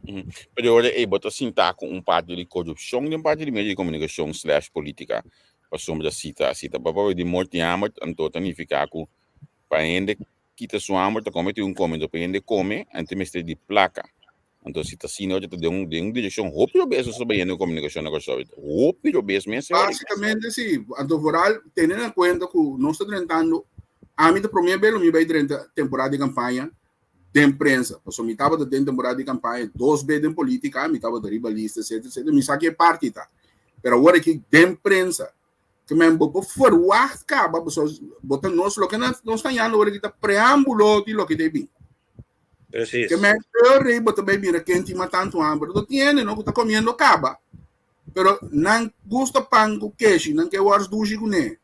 Mm. Pero ora ei bo ta sinta ku un parti di korupshon den parti di medio di komunikashon slash politika. Pasobra si ta si ta papia di morti hamber, anto ta nifiká ku pa hende kita su hamber ta kome tin un kome, anto pa hende kome anto mester di plaka. Anto si ta asina oca ta den un den un direccion hopi robes nos ta bayendo den comunicacion na Kòrsou. Hopi robes mes e ora.
Básicamente si. Anto vooral teniendo en cuenta cu nos ta drentando, ami ta prome bes lo mi bay drenta temporada di campaña den prensa. Pasobra mi tabata den temporada di campaña dos bes den politica, mi tabata riba lista etcetera etcetera. Mi sa ke parti ta. Pero awor aki den prensa Ke men bo por verwacht kaba, pasobra bo ta nos loke nos ta hañando awor aki ta preámbulo di loke ta bin.
Precies.
Ke men eur bo ta bai mira ken tin mas tantu hamber. No tiene, no, ku ta komiendo kaba. Pero nan gusta pan ku keshi, nan ke wòrs dushi kuné.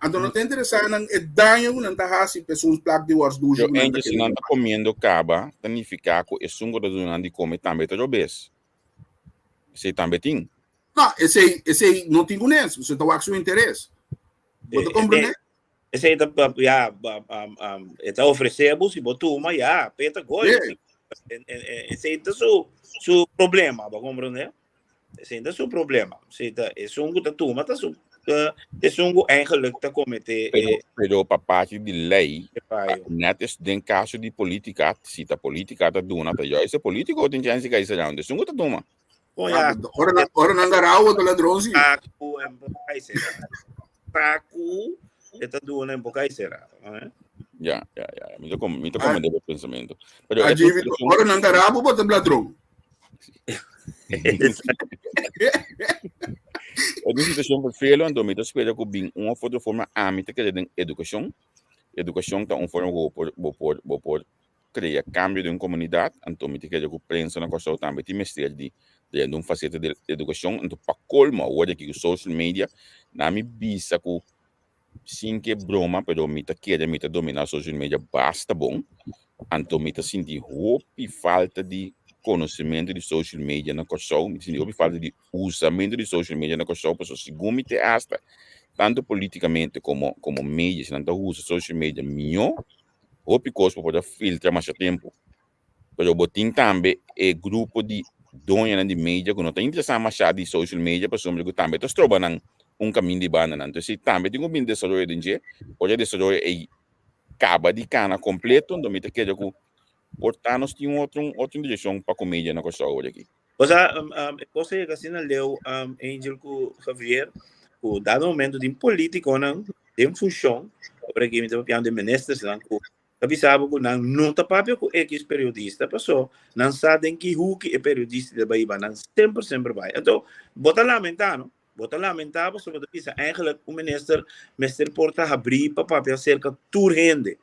Anto no ta interesá nan e daño ku nan ta hasi pa esun plak di wòrs dushi
Yo
ku nan ta
eentje si
kere
nan ta komiendo kaba, ta nifiká ku esun ku ta duna nan di kome tambe ta robes. Esei tambe tin.
No, esei, esei no tin kunes, bo ta wak su interes. Bo ta comprende?
Esei ta, ya, e ta ofrece bo, si bo tuma, ya, peta gooi.
Yeah.
Esei ta su, su problema, bo comprende? Esei ta su problema. Esei ta, esun ku ta tuma ta su, esun ku eigenlijk ta comete
Pero, pero pa parti di lei,
e fallo.
net es den caso di politica, si ta politica ta duna, ta juist e politico tin chance di kai será, esun ku ta tuma.
Oh, ja.
Ora nan, ora nan garau otro ladron sí.
Saku en boca y será. Saku e ta duna en boca y será. Eh?
Ja, ja, ja. Mi ta com, mi ta comprende bo pensamiento. Pero
Ah,
e
Jimmy,
situación-
ora nan garau bo ta ladron.
E un situación vervelend, anto mi ta spera ku bin un of otro forma ami ta kere den educacion. Educacion ta un forma ku bo por, bo por, bo por krea kambio den un komunidat, anto mi ta kere ku prensa na Kòrsou tambe tin mester di drenta un faseta di edukashon, anto pa kolmo awor aki ku social media, na mi bisa ku sin ke broma pero mi ta kere mi ta dominá social media basta bon, anto mi ta sinti hopi falta di konosementu di social media na Kòrsou, mi ta sinti hopi falta di usamentu di social media na Kòrsou, pasobra segun mi te asta tantu politikamente komo komo media si nan ta usa social media mihó Hopi kos bo por ta filtra masha tempu. Pero bo tin tambe e grupo di doñonan di media ku no ta interesá masha di social media pasobra ku tambe ta stroba nan un kamin di banda nan. Entonces tambe tin ku bin desaroyo den dje. Ora e desaroyo ei kaba di kana kompleto, enton mi ta kere ku por ta nos tin un otro otro direkshon pa ku media na Kòrsou awor aki.
Osea, e kos a yega asina leu, Angel ku Javier, ku dado momento tin politikonan den funshon, ora aki mi ta papiando di ministersnan, ku ta bisa bo ku nan no ta papia ku ekis periodista, paso nan sa den ki huki e periodista ta bai hiba nan semper semper bai. Anto, bo ta lamentá no, bo ta lamentá pasobra bo ta bisa eigenlijk un minister mester por ta habrí pa papia aserka tur hende.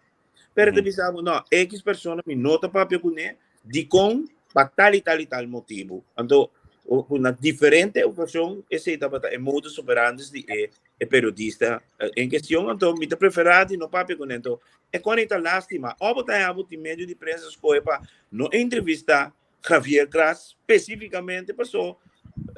Pero ta bisa bo, no, X persona mi no ta papia kuné, dikon? Pa tal i tal i tal motibu. Anto, ku na diferente okashon esei tabata e modus operandis di e e periodista en kestion, anto mi ta preferá di no papia kuné. Anto, e kòne ta lástima. Òf bo ta haña bo tin medio di prensa skohe pa no entrevistá Javier Gras spesífikamente pasó.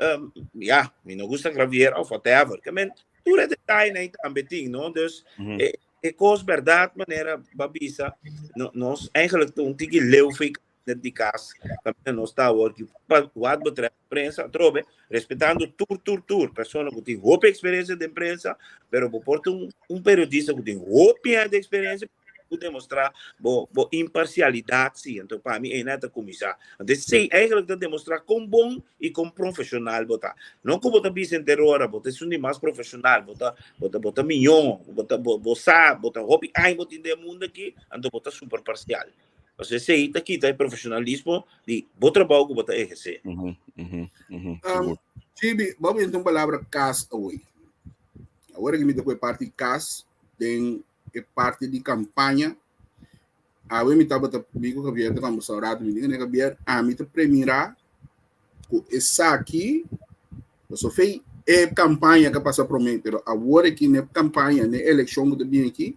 Um, ja, mi no gusta Javier of whatever. Ke men, tur e detaye nan tambe tin, no? Dus, e, e kos berdad manera ba bisa, no, nos eigenlijk ta un tiki leu fi net di kas, kaminda nos ta awor ki pa wat betreft prensa atrobe, respetando tur tur tur persona ku tin hopi eksperensia den prensa, pero bo por ta un, un periodista ku tin hopi aña di eksperensia, ku demostrá bo bo imparcialidad sí. Anto pa mi eina ta kuminsá. Anto esei eigenlijk ta demostrá kon bon i kon profesional bo ta. No ku bo ta bisa henter ora, bo ta esun di mas profesional, bo ta bo ta bo ta mió, bo ta bo bo sa, bo ta hopi aña bo tin den e mundo aki, anto bo ta super parcial. Pasobra esei ta kita e profesionalismo di bo trabou ku bo ta ehersé.
Um, Gibi, bo a un palabra kas awor. Awor aki mi ta ku e parti kas den e parti di kampaña. Awe mi tabata mi ku Javier ta kombersá un ratu, mi di ku Javier, ami ta premirá ku esaki pasobra fei e kampaña ka pasa promé, pero awor aki n'e kampaña, n'e elekshon ku ta bini aki,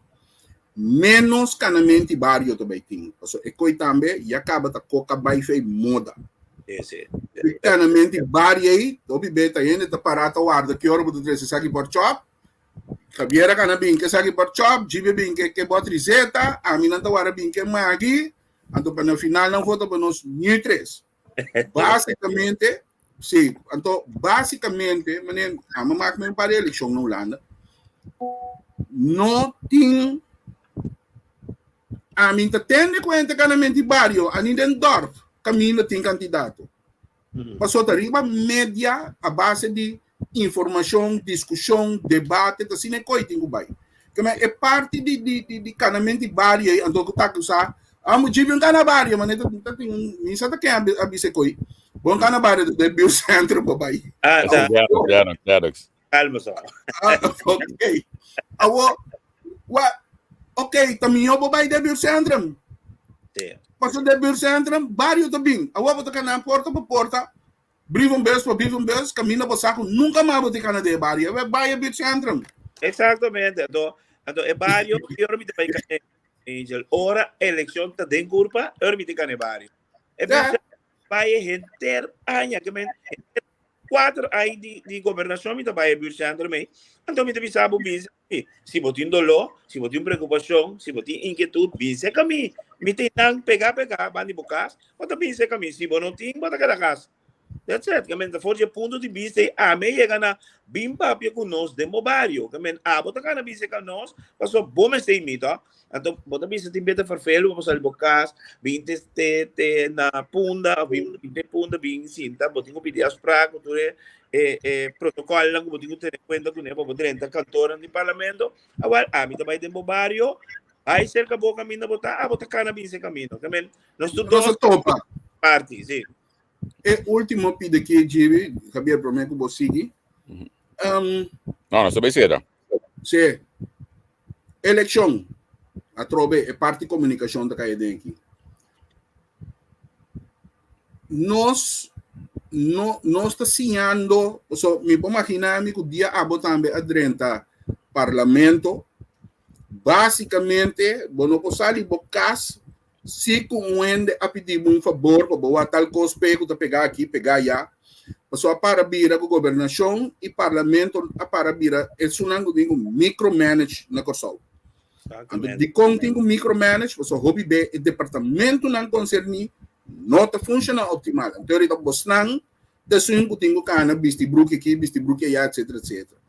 ménos kanamenti bario ta bai tin. Pasobra e koi tambe ya kaba ta koka bai fei moda. E kanamenti bario ei, hopi be ta hende ta pará ta warda ki ora bo ta trese esaki por chòp, Javier a gana bin ke esaki por chòp, Jibe bin ke ke bòt riseta, ami nan ta wara bin ke Maggi, anto pa na final nan vota pa nos ni tres. Básikamente, sí, anto básikamente, meneer, ami maak me un par di elekshon na Hulanda, no tin, ami ta tende ku hende kanamenti bario, ani den dòrp kaminda tin kandidato. Pasobra ta riba media a base di informashon, diskushon, debate, ta asina e koi tin ku bai. Keme e parti di di di di kanamento di bario ei anto ku ta akusá, amo djibi un kana bario, ma ta ta tin un mi sa ta ken a bisa e koi. Bo un kana bario ta den buurtcentrum bo bai.
Ah, ta.
Claro, claro.
Calma so.
Ah, ok. Awo, wa, ok, ta mihó bo bai den buurtcentrum.
Sí.
Pasobra den buurtcentrum, bario ta bin. Awo bo ta kana porta pa porta, brievenbus pa brievenbus, kaminda bo sa ku nunka mas bo tin kana den e bario. Awe bai e buurtcentrum.
Exactamente. Anto, anto e bario, ki ora mi ta bai kana Angel? Ora eleccion ta den curpa, ora mi ta kana e bario. E buurtcentrum bai henter aña, ke men henter kuater aña di, di gobernashon mi ta bai e buurtcentrum ei. Anto mi ta bisa bo bin mi. Si bo tin doló, si bo tin preokupashon, si bo tin inkietut, bin serka mi. Mi tin nan pegá pegá banda di bo kas, bo ta bin serka mi. Si bo no tin, bo ta keda kas. That's it. Ke men ta for di e punto di bista ei ami a yega na bin papia ku nos den bo bario. Ke men abo ta kana bin serka nos pasobra bo mester imita. Anto bo ta bisa tin beta ferfelu bo sali bo kas, bin te te te na Punda, of bin bin te Punda bin sinta, bo tin ku pidi afspraak ku tur e e e protokolnan ku bo tin ku tene kuenta kuné pa bo drenta kantornan di parlamento. Awel, ami ta bai den bo bario, bai serka bo kaminda bo ta, abo ta kana bin se kamino. Ke men, nos tur
Nos
dos
a topa.
parti, si.
E último pida ki Jimmy, Javier, promé ku bo sigui.
No, nos ta bai sera.
Sí. Elekshon. Atrobe e parti komunikashon ta kai aden aki. Nos no nos ta siñando, so mi por imaginá mi ku dia abo tambe a drenta parlamento, básikamente bo no por sali bo kas Si ku un hende a pidi bo un fabor pa bo wak tal kos p'e ku ta pegá aki, pegá ayá, pasobra a para bira ku gobernashon i parlamento a para bira esunnan ku tin ku micromanage na Kòrsou. Anto dikon tin ku micromanage? Pasobra hopi be e departamentunan konserní no ta funshoná optimal. Anto ahorita bosnan ta esun ku tin ku kana bisti bruki aki, bisti bruki ayá, etsetera, etsetera.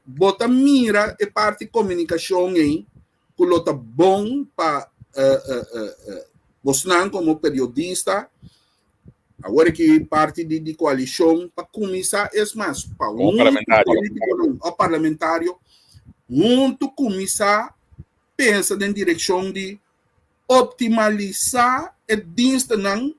Bo ta mira e parti komunikashon ei ku lo ta bon pa bosnan komo periodista, awor aki parti di di koalishon pa kuminsá es mas pa
Komo parlamentario.
politikonan o parlamentario huntu kuminsá pensa den direkshon di optimalisá e dienstenan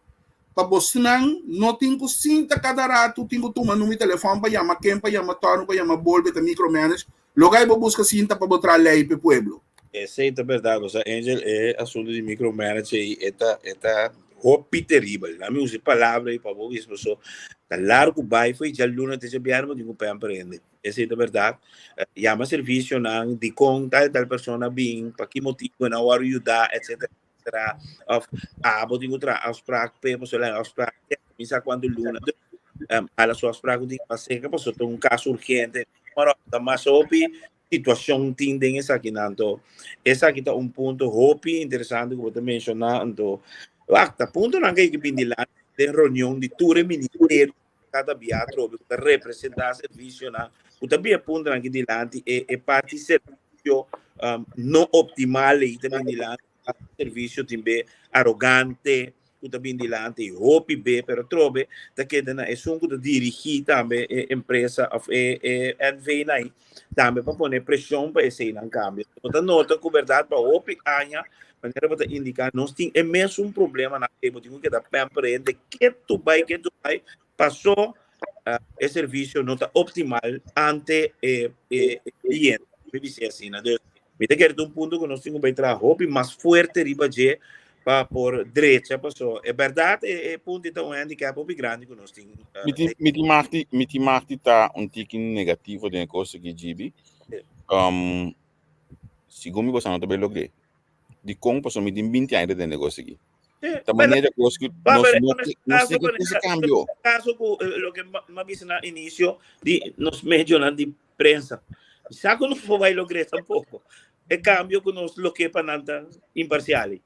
pa bosnan no tin ku sinta kada ratu tin ku tuma numero di telefòn pa yama ken pa yama tòrnu pa yama bolbe ta micromanage. Loke ay bo buska sinta pa bo traha ley p'e pueblo.
Esey ta berdad, bo sa Angel, e asunto di micromanage ey e ta e ta hopi teribel. Nan mi usa e palabra ey pa bo bisa paso ta largo bay fo'i djaluna te djabièrnè bo tin ku pamper hende. Esey ta berdad. Yama servicionan dikon tal tal persona bin, pa ki motibo nan wòrdu yuda etcetera etcetera. Of abo tin ku traha afspraak p'e paso laga afspraak te mi sa kuantu luna. Hala su afspraak ku tin mas serka pasobra ta un kaso urgente. Pero ta mas hopi situashon tin den esakinan. Anto esaki ta un punto hopi interesante ku bo ta menshoná. Anto wak ta puntonan ku hay ke bin dilanti den reunion di tur e ministerio kada bia atrobe ku ta representá servisionan ku ta bin e puntonan aki dilanti e e parti servisio no optimal ei ta bin dilanti servisio tin be arogante ku ta bin dilanti hopi be pero atrobe ta keda na esun ku ta dirigí tambe e empresa òf e e NV nan ei tambe pa pone preshon pa eseinan kambia. Bo ta nota ku bèrdat pa hopi aña manera bo ta indiká nos tin e mesun problemanan ei bo tin ku keda pèmper hende ketu bai ketu bai paso e servisio no ta optimal ante e e kliente mi bis'é asina. Dus mi ta kere ta un punto ku nos tin ku bai traha hopi mas fuerte riba dje pa por drecha paso e bèrdat e e punto ei ta un handicap hopi grandi ku nos tin.
Mi tin mi tin mag di mi tin mag di ta un tiki negativo den e kos aki Gibi. Um, segun mi boso no ta bai logr'é. Dikon? Pasobra mi tin binti aña ta den negoshi aki. Ta manera kos ku nos no nos tin ke hasi kambio.
Kaso ku loke mi a bisa na inisio di nos medionan di prensa. Sa ku no por bai logr'é tampoko. E kambio ku nos lo ke pa nan ta imparsial.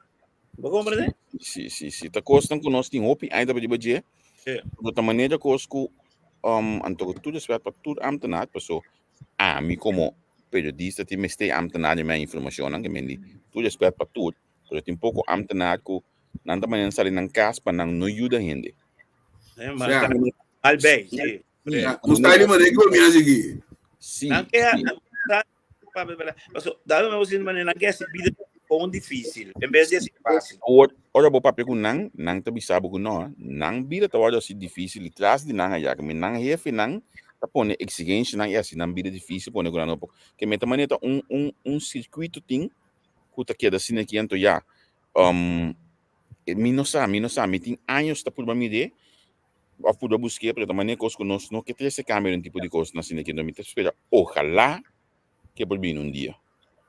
Bo komprendé?
Si, si, si. Ta kosnan ku nos tin hopi aña ta riba dje. Pero ta manera kos ku anto ku tur respet pa tur ambtenaar, paso ami komo periodista tin mester ambtenaar di mi informashonnan, ke men di tur respet pa tur, pero tin poko ambtenaar ku nan ta manera sali nan kas pa nan no yuda hende.
Al bij, si.
Nos ta di manera ku mi a sigui.
Si,
Nan ke
si.
Paso, dado me sin manera nan ke hasi bida kon difícil, en vez di hasi fácil.
Awor, ora bo papia ku nan, nan ta bisa bo ku no, nan bida ta wòrdu hasi difícil i tras di nan aya, ke mi nan hefenan ta pone eksigensianan i hasi nan bida difícil pone ku nan no por. Ke mi ta manera ta un un un sirkuito tin ku ta keda asina aki anto ya. Mi no sa, mi no sa, mi tin años ta purba mir'é òf purba busk'é, pero ta manera kos ku nos no ke trese kambio den tipo di kosnan asina aki. Anto mi ta spera ojalá ke por bini un dia.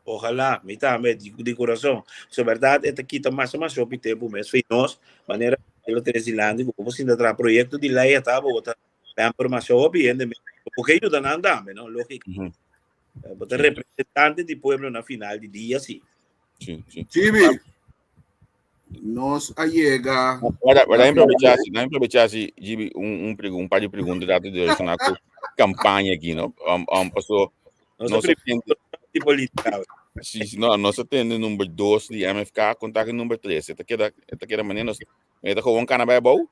Ojalá, mi tambe, di, di corazón. So, verdad, e ta kita masha masha hopi tempo mes. Fe nos, manera lo tenés dilanti, ku bo sinta traha proyecto di ley ata, bo ta pamper masha hopi hende mes. Bo ke yuda nan tambe, no? Lógico. Bo ta representante di pueblo na final di dia, si.
Sí, sí.
Chibi, nos a yega.
Ora, ora aprovechar, si, aprovechar si, Gibi, un, un, un par de preguntas rato de relacionar con campaña aquí, no? Um, um, pasó,
no
no
se
se atende,
di política.
sí, sí, no, no se atende número 2 di MFK, contact número 3. Esta queda, esta queda manera, nos, esta gewoon cana bij bouw.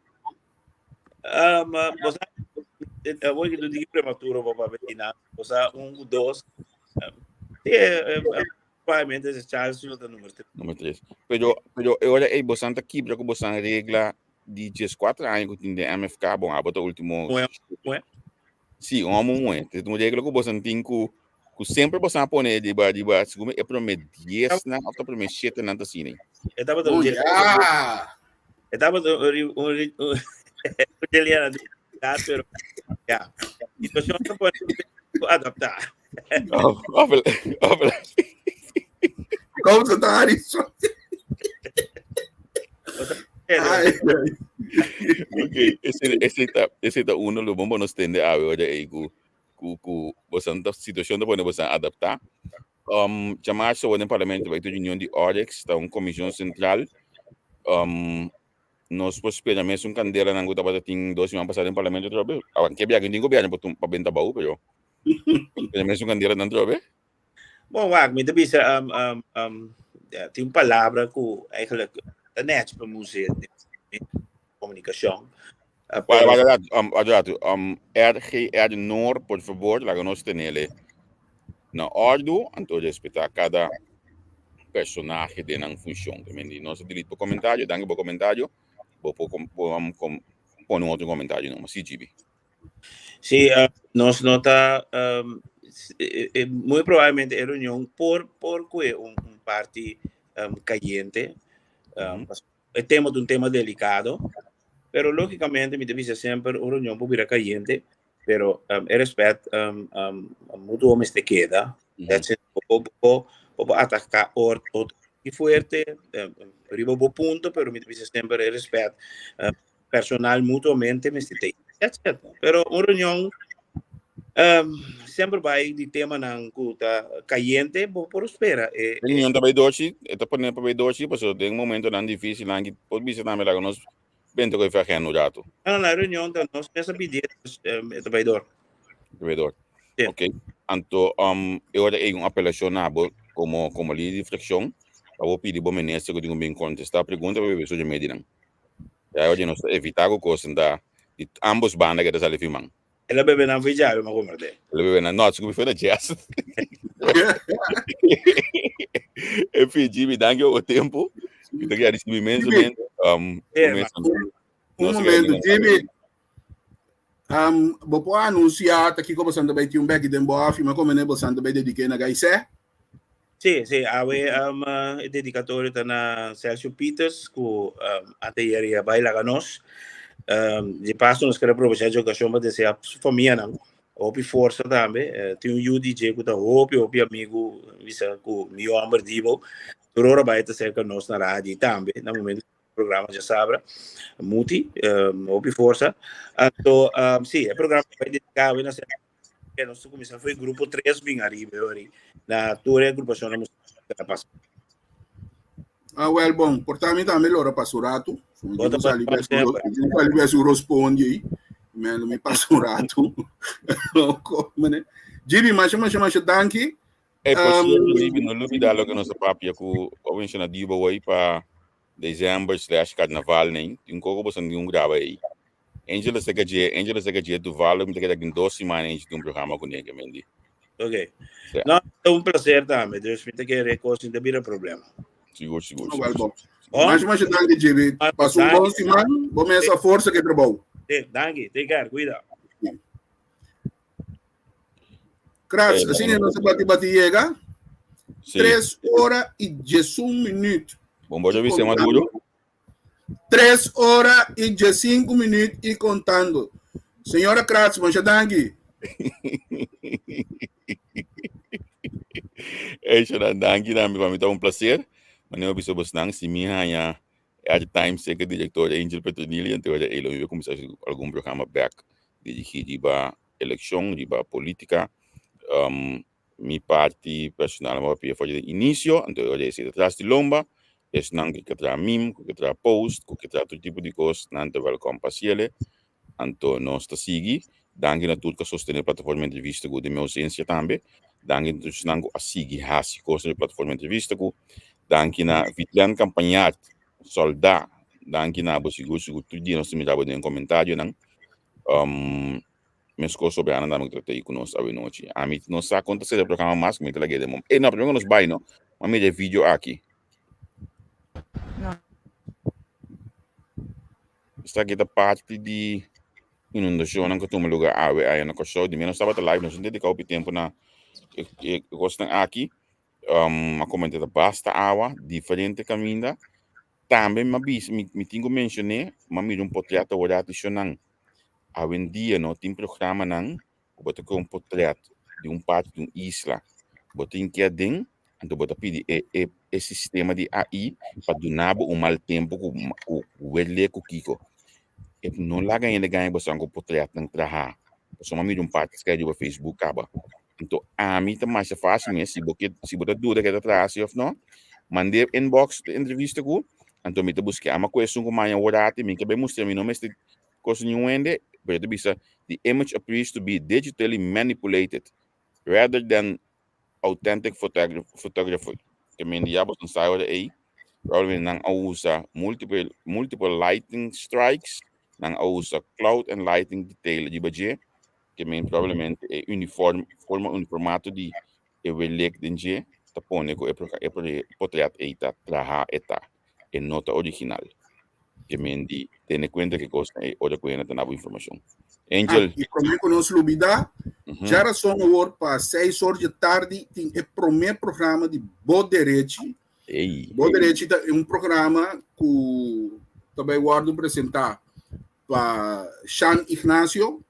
Um, você, eu vou que prematuro para Betina. Você um, dos. Um, é, é, Probablemente ese Charles lo ta numero 3.
Numero 3. Pero, pero e ora ei bosan ta kibra ku bosan regla di 14 aña ku tin den MFK, bon, abo ta último.
Muhe, muhe.
Sí, un homo muhe. Te un regla ku bosan tin ku ku sempre bosan a pone riba riba segun e prome 10 nan of ta prome 7 nan ta sini.
E tabata un
Oh, ya.
E tabata un un un un pero ya. Situacion ta pone adaptar.
Kom sa tari. Ai,
Ok, ese, ese ta, ese ta uno lo bombo nos tende awe ora ei ku ku ku bosan ta situacion ta pone bosan adapta. Um, djamarsa word den parlamento bai tur reunion di Oryx, ta un comision central. Um, Nos por spera mesun kandelanan ku tabata tin dos siman pasá den parlamento atrobe. Aunke biaha tin gobierno pa pa benta abou, pero spera mesun kandelanan atrobe.
Bon, wak, mi ta bisa um, um, um, ja, tin un palabra ku eigenlijk ta nèchi pa mi usa den komunikashon. Uh,
Wara,
pero
wara rato, um, wara rato. Um, RGR Noor, por favor, laga nos tenele na ordu, anto respetá kada personahe den nan funshon. Te men di nos a delete bo komentario, danki bo komentario. Bo por kom, bo, um, kom, pone un otro komentario numa. Sí, GB.
Sí, uh, nos no ta um, eh, eh, muy probablemente e reunión por por kue un, un parti um, cayente. Um, E tema ta un tema delicado, pero lógicamente mi ta bisa semper un reunión por bira cayente, pero um, e respet um, um, mutuo mester keda. That's it. Bo, bo, bo, bo por ataca or, otro y fuerte, um, riba bo punto, pero mi ta bisa semper e respet um, personal mutuamente mester te. That's it. Pero un reunion um, semper bai di temanan ku ta kayente, bo por spera. E,
Reunion ta bai dochi, e ta pone pa bai dochi, pasobra den momentonan difícil nan ki por bisa tambe laga nos benta ku e vergen un rato.
No, no, reunion ta nos mes a pidi, dus, e ta bai door.
Ta bai door.
Sí.
Ok. Anto, um, e ora ei un apelashon na bo komo, komo lider di frakshon, pa bo pidi bo minister ku tin ku bin kontestá pregunta pa bebe su medinan. Ya oye, nos ta evitá ku kos ta di ambos banda ke ta sali firman.
El a bebe nan foi djabe, ma komprende.
El a bebe nan, no, sigur foi na jazz. En fin, Jimmy, danki pa bo tempo. Mi ta agradecido inmensamente. Um,
Yeah,
Un momento, Jimmy. Um, bo por anunciar ta kiko bosan ta bai tin un beki den bo afi, ma komene bosan ta bai dediké na Gaisé?
Sí, sí, awe um, e dedicatorio ta na Sergio Peters, ku um, anteayer ya bai laga nos. Um, de paso nos quer aprovechar de ocasión para desear su familia nan hopi força tambe. Eh, tin un yu DJ ku ta hopi hopi amigo, bisa ku mi homber Dibo. Tur ora bai ta cerca nos na radio tambe, na momento programa ya sabra. Muti, um, hopi força. Anto, um, sí, e programa bai dedicar na Sergio que nos começar foi grupo 3 bin arriba ori na tur e agrupación na música pasa.
Ah, wel bon, por tambe tambe lora paso rato.
Bota
Mi sali
pa-
bes mi sali bes responde aí. Men mi paso rato. Mane. Jimmy, masha masha masha danki.
Hey, por
Um,
cierto, Jimmy, no lubida loke nos a papia ku a menciona Dibo hoy pa december slash carnaval nei. Tin koko bosan di un graba ei. Angel a seka dje, Angel a seka dje toevallig mi ta keda den dos siman Angel tin un programa ku neke mendi.
Ok.
Ja.
No, ta un placer tambe, dus mi ta kere kos sin ta bira problema.
Sigur, sigur,
Ah, wel
sigur.
bon.
Oh,
Masha masha danki Jimmy.
Ah,
Pasa un
danki.
bon siman, bo mesa forsa ke trabou.
eh, danki, take care, cuida.
Kras,
Eh,
asina nos bati bati llega.
Sí.
3 ora y 11 minuut.
Bon, bo bisa Maduro.
3 ora y 15 minuut y contando. Señora Kratz, masha danki.
Hey, Sharon, danki tambe. Pa mi ta un placer. Manera bisa bosnan, si mi haña airtime cerca director Angel Petronili, anto ora elo mi a cuminsa haci algun programa back dirigi riba eleccion, riba politica. Um, Mi parti personal mi a papia for di den inicio, anto e ora esei ta tras di lomba, esnan ku ke traha meme, ku ke traha post, ku ke traha tur tipo di kos, nan ta welkom pa hasiele. Anto nos ta sigui. Danki na tur ku a sostené Plataforma Entrevista ku den mi ousensia tambe. Danki na tur esnan ku a sigui hasi kos den Plataforma Entrevista ku. Danki na Vitlen Campagnard, Soldá, danki na bo sigur sigur tur dia nos ta mira bo den komentarionan. Meskos Soberano tambe ku ta tei ku nos awenochi. Ami no sa kon ta sera programa mas ku mi ta lag'é den mom. Ey no, primero ku nos bai no, mi a mira e video aki.
No.
Esaki ta parti di inundashonnan ku a tuma lugar awe aya na Kòrsou. Di menos tabata live, nos no dediká hopi tempu na e e kosnan aki. Um, a komentá ta basta awa, diferente kaminda. Tambe mi a bisa, mi mi tin ku menshoné, mi a mira un potrèt awor atishonan. Awendia no tin programanan ku bo ta kohe un potret di un parti di un isla, bo tin ke aden, anto bo ta pidi e e e sistema di AI pa duna bo un mal tempu ku ku wele ku kiko. E no laga hende gaña bo san ku potretnan traha. Pasobra mi a mira un parti skei riba Facebook kaba. Anto ami ta masha fácil mes, si bo ke si bo ta duda ke ta traha si òf no, mand'é inbox e entrevista ku, anto mi ta busk'é. Ama ku esun ku maña wor ati mi ke bai mustra mi no mester Cos niun hende, pero ta bisa the image appears to be digitally manipulated rather than authentic photography. Ke men di ya boso sa ora ei, probablemente nan a usa multiple multiple lighting strikes, nan a usa cloud and lighting detail riba dje, ke men probablemente e uniform forma uniformato di e welek den dje ta pone ku e e potret ei ta traha e ta e no ta original. Ke men di tene kuenta ke kosnan ei ora ku hende ta na bo informashon. Angel.
Ah, i promé ku nos lubidá, djarason awor pa seis or dje tardi tin e promé programa di Bo Derechi.
Ei.
Bo Derechi ta un programa ku ta bai wòrdu presentá pa Shan Ignacio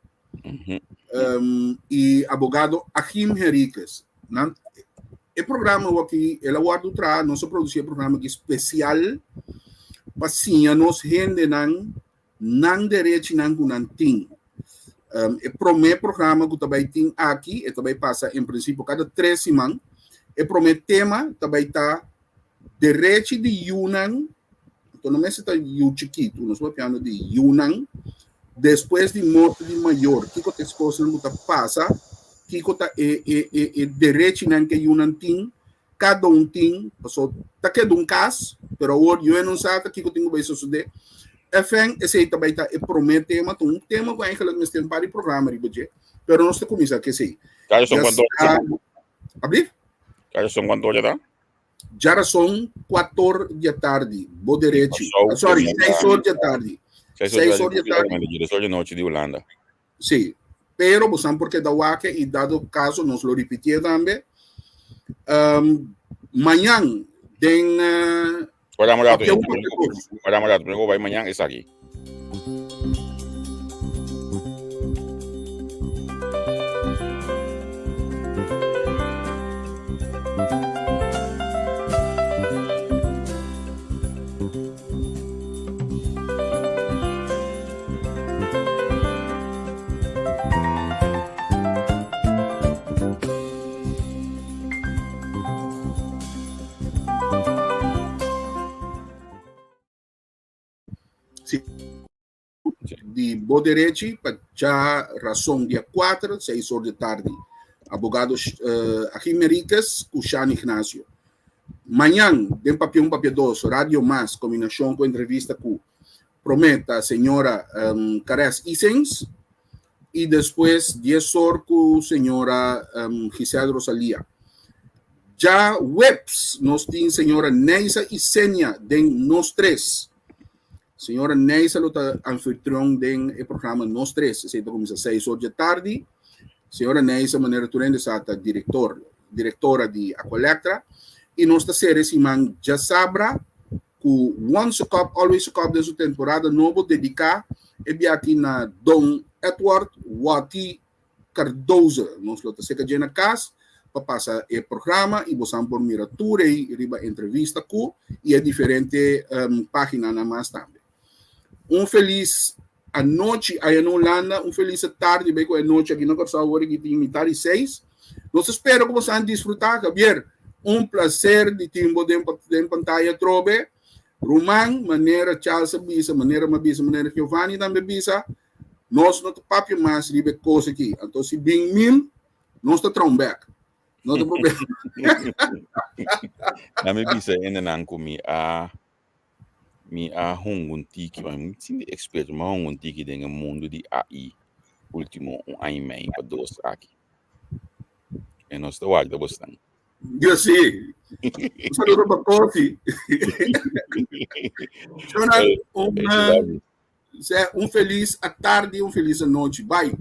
i abogado Achim Henriquez. Nan, e programa aki, el a wòrdu traha, nos a produsí e programa aki spesial pa siña nos hendenan nan derechinan ku nan tin. Um, e promé programa ku ta bai tin aki, e ta bai pasa en prinsipio kada tres siman. E promé tema ta bai ta derechi di yunan, anto no mester ta yu chikitu, nos papiando di yunan, despues di morto di mayor, kiko ta e kosnan ku ta pasa, kiko ta e, e, e, e derechinan ku e yunan tin, kada un tin, paso ta keda un kas, pero awor yo e no sa ta kiko tin ku bai sosodé. Efen, esei ta bai ta e promé tema, ta un tema ku eigenlijk mester un par di programa riba dje, pero nos ta kuminsá ku esei.
Kada son kuantu ora?
Ablief?
Kada son kuantu ora ta?
Djarason kuator di atardi, bo derechi. Sorry, seis or di atardi.
Seis or di atardi. Dies or di nochi di Hulanda.
Sí, pero bo san por keda wak y dado caso nos lo repitié tambe. Um, mañan den uh,
Guarda un rato, guarda un rato, primero bai mañan esaki.
Sí. Di bo derechi pa djarason dia 4, 6 or di tardi. Abogado uh, Achim Merikes ku Shan Ignacio. Mañan, den Papia 1 Papia 2, Radio Mas, kombinashon ku entrevista ku Promé ta señora um, Cares Isens i despues 10 or ku señora um, Giselle Rosalia. Ja webs nos tin señora Neisa Isenia den Nos Tres. Señora Neisa lo ta anfitrion den e programa Nos Tres. Esei ta kuminsá 6 or dje tardi. Señora Neisa manera tur hende sa ta director, directora di Aqualectra. I nos ta sere siman djasabra ku Once a Cop, Always a Cop den su temporada nobo dediká e biaha na Don Edward Watty Cardoze. Nos lo ta seka dje na kas pa pasa e programa i bosan por mira tur ei riba entrevista ku i e diferente um, paginanan mas tambe. Un felis anochi aya na Hulanda, un felis tardi bai ku e nochi aki na Kòrsou awor aki tin mitar di seis. Nos ta spera ku boso a disfrutá. Javier, un plaser di tin bo den, den pantaya atrobe. Ruman, manera Charles a bisa, manera mi a bisa, manera Giovanni tambe a bisa, nos no ta papia mas riba e kos aki. Anto si bin mil, nos ta traha un bèk. No ta problema.
Na mi bisa hendenan ku mi a Mi a hunga un tiki, ma mi sin di experto, mi a hunga un tiki den e mundu di AI ultimo un aña y mei pa dos aki. E nos ta warda bosnan.
Yo sí. Un saludo pa Kofi. Shona, un, un feliz tarde, un feliz anochi. Bye.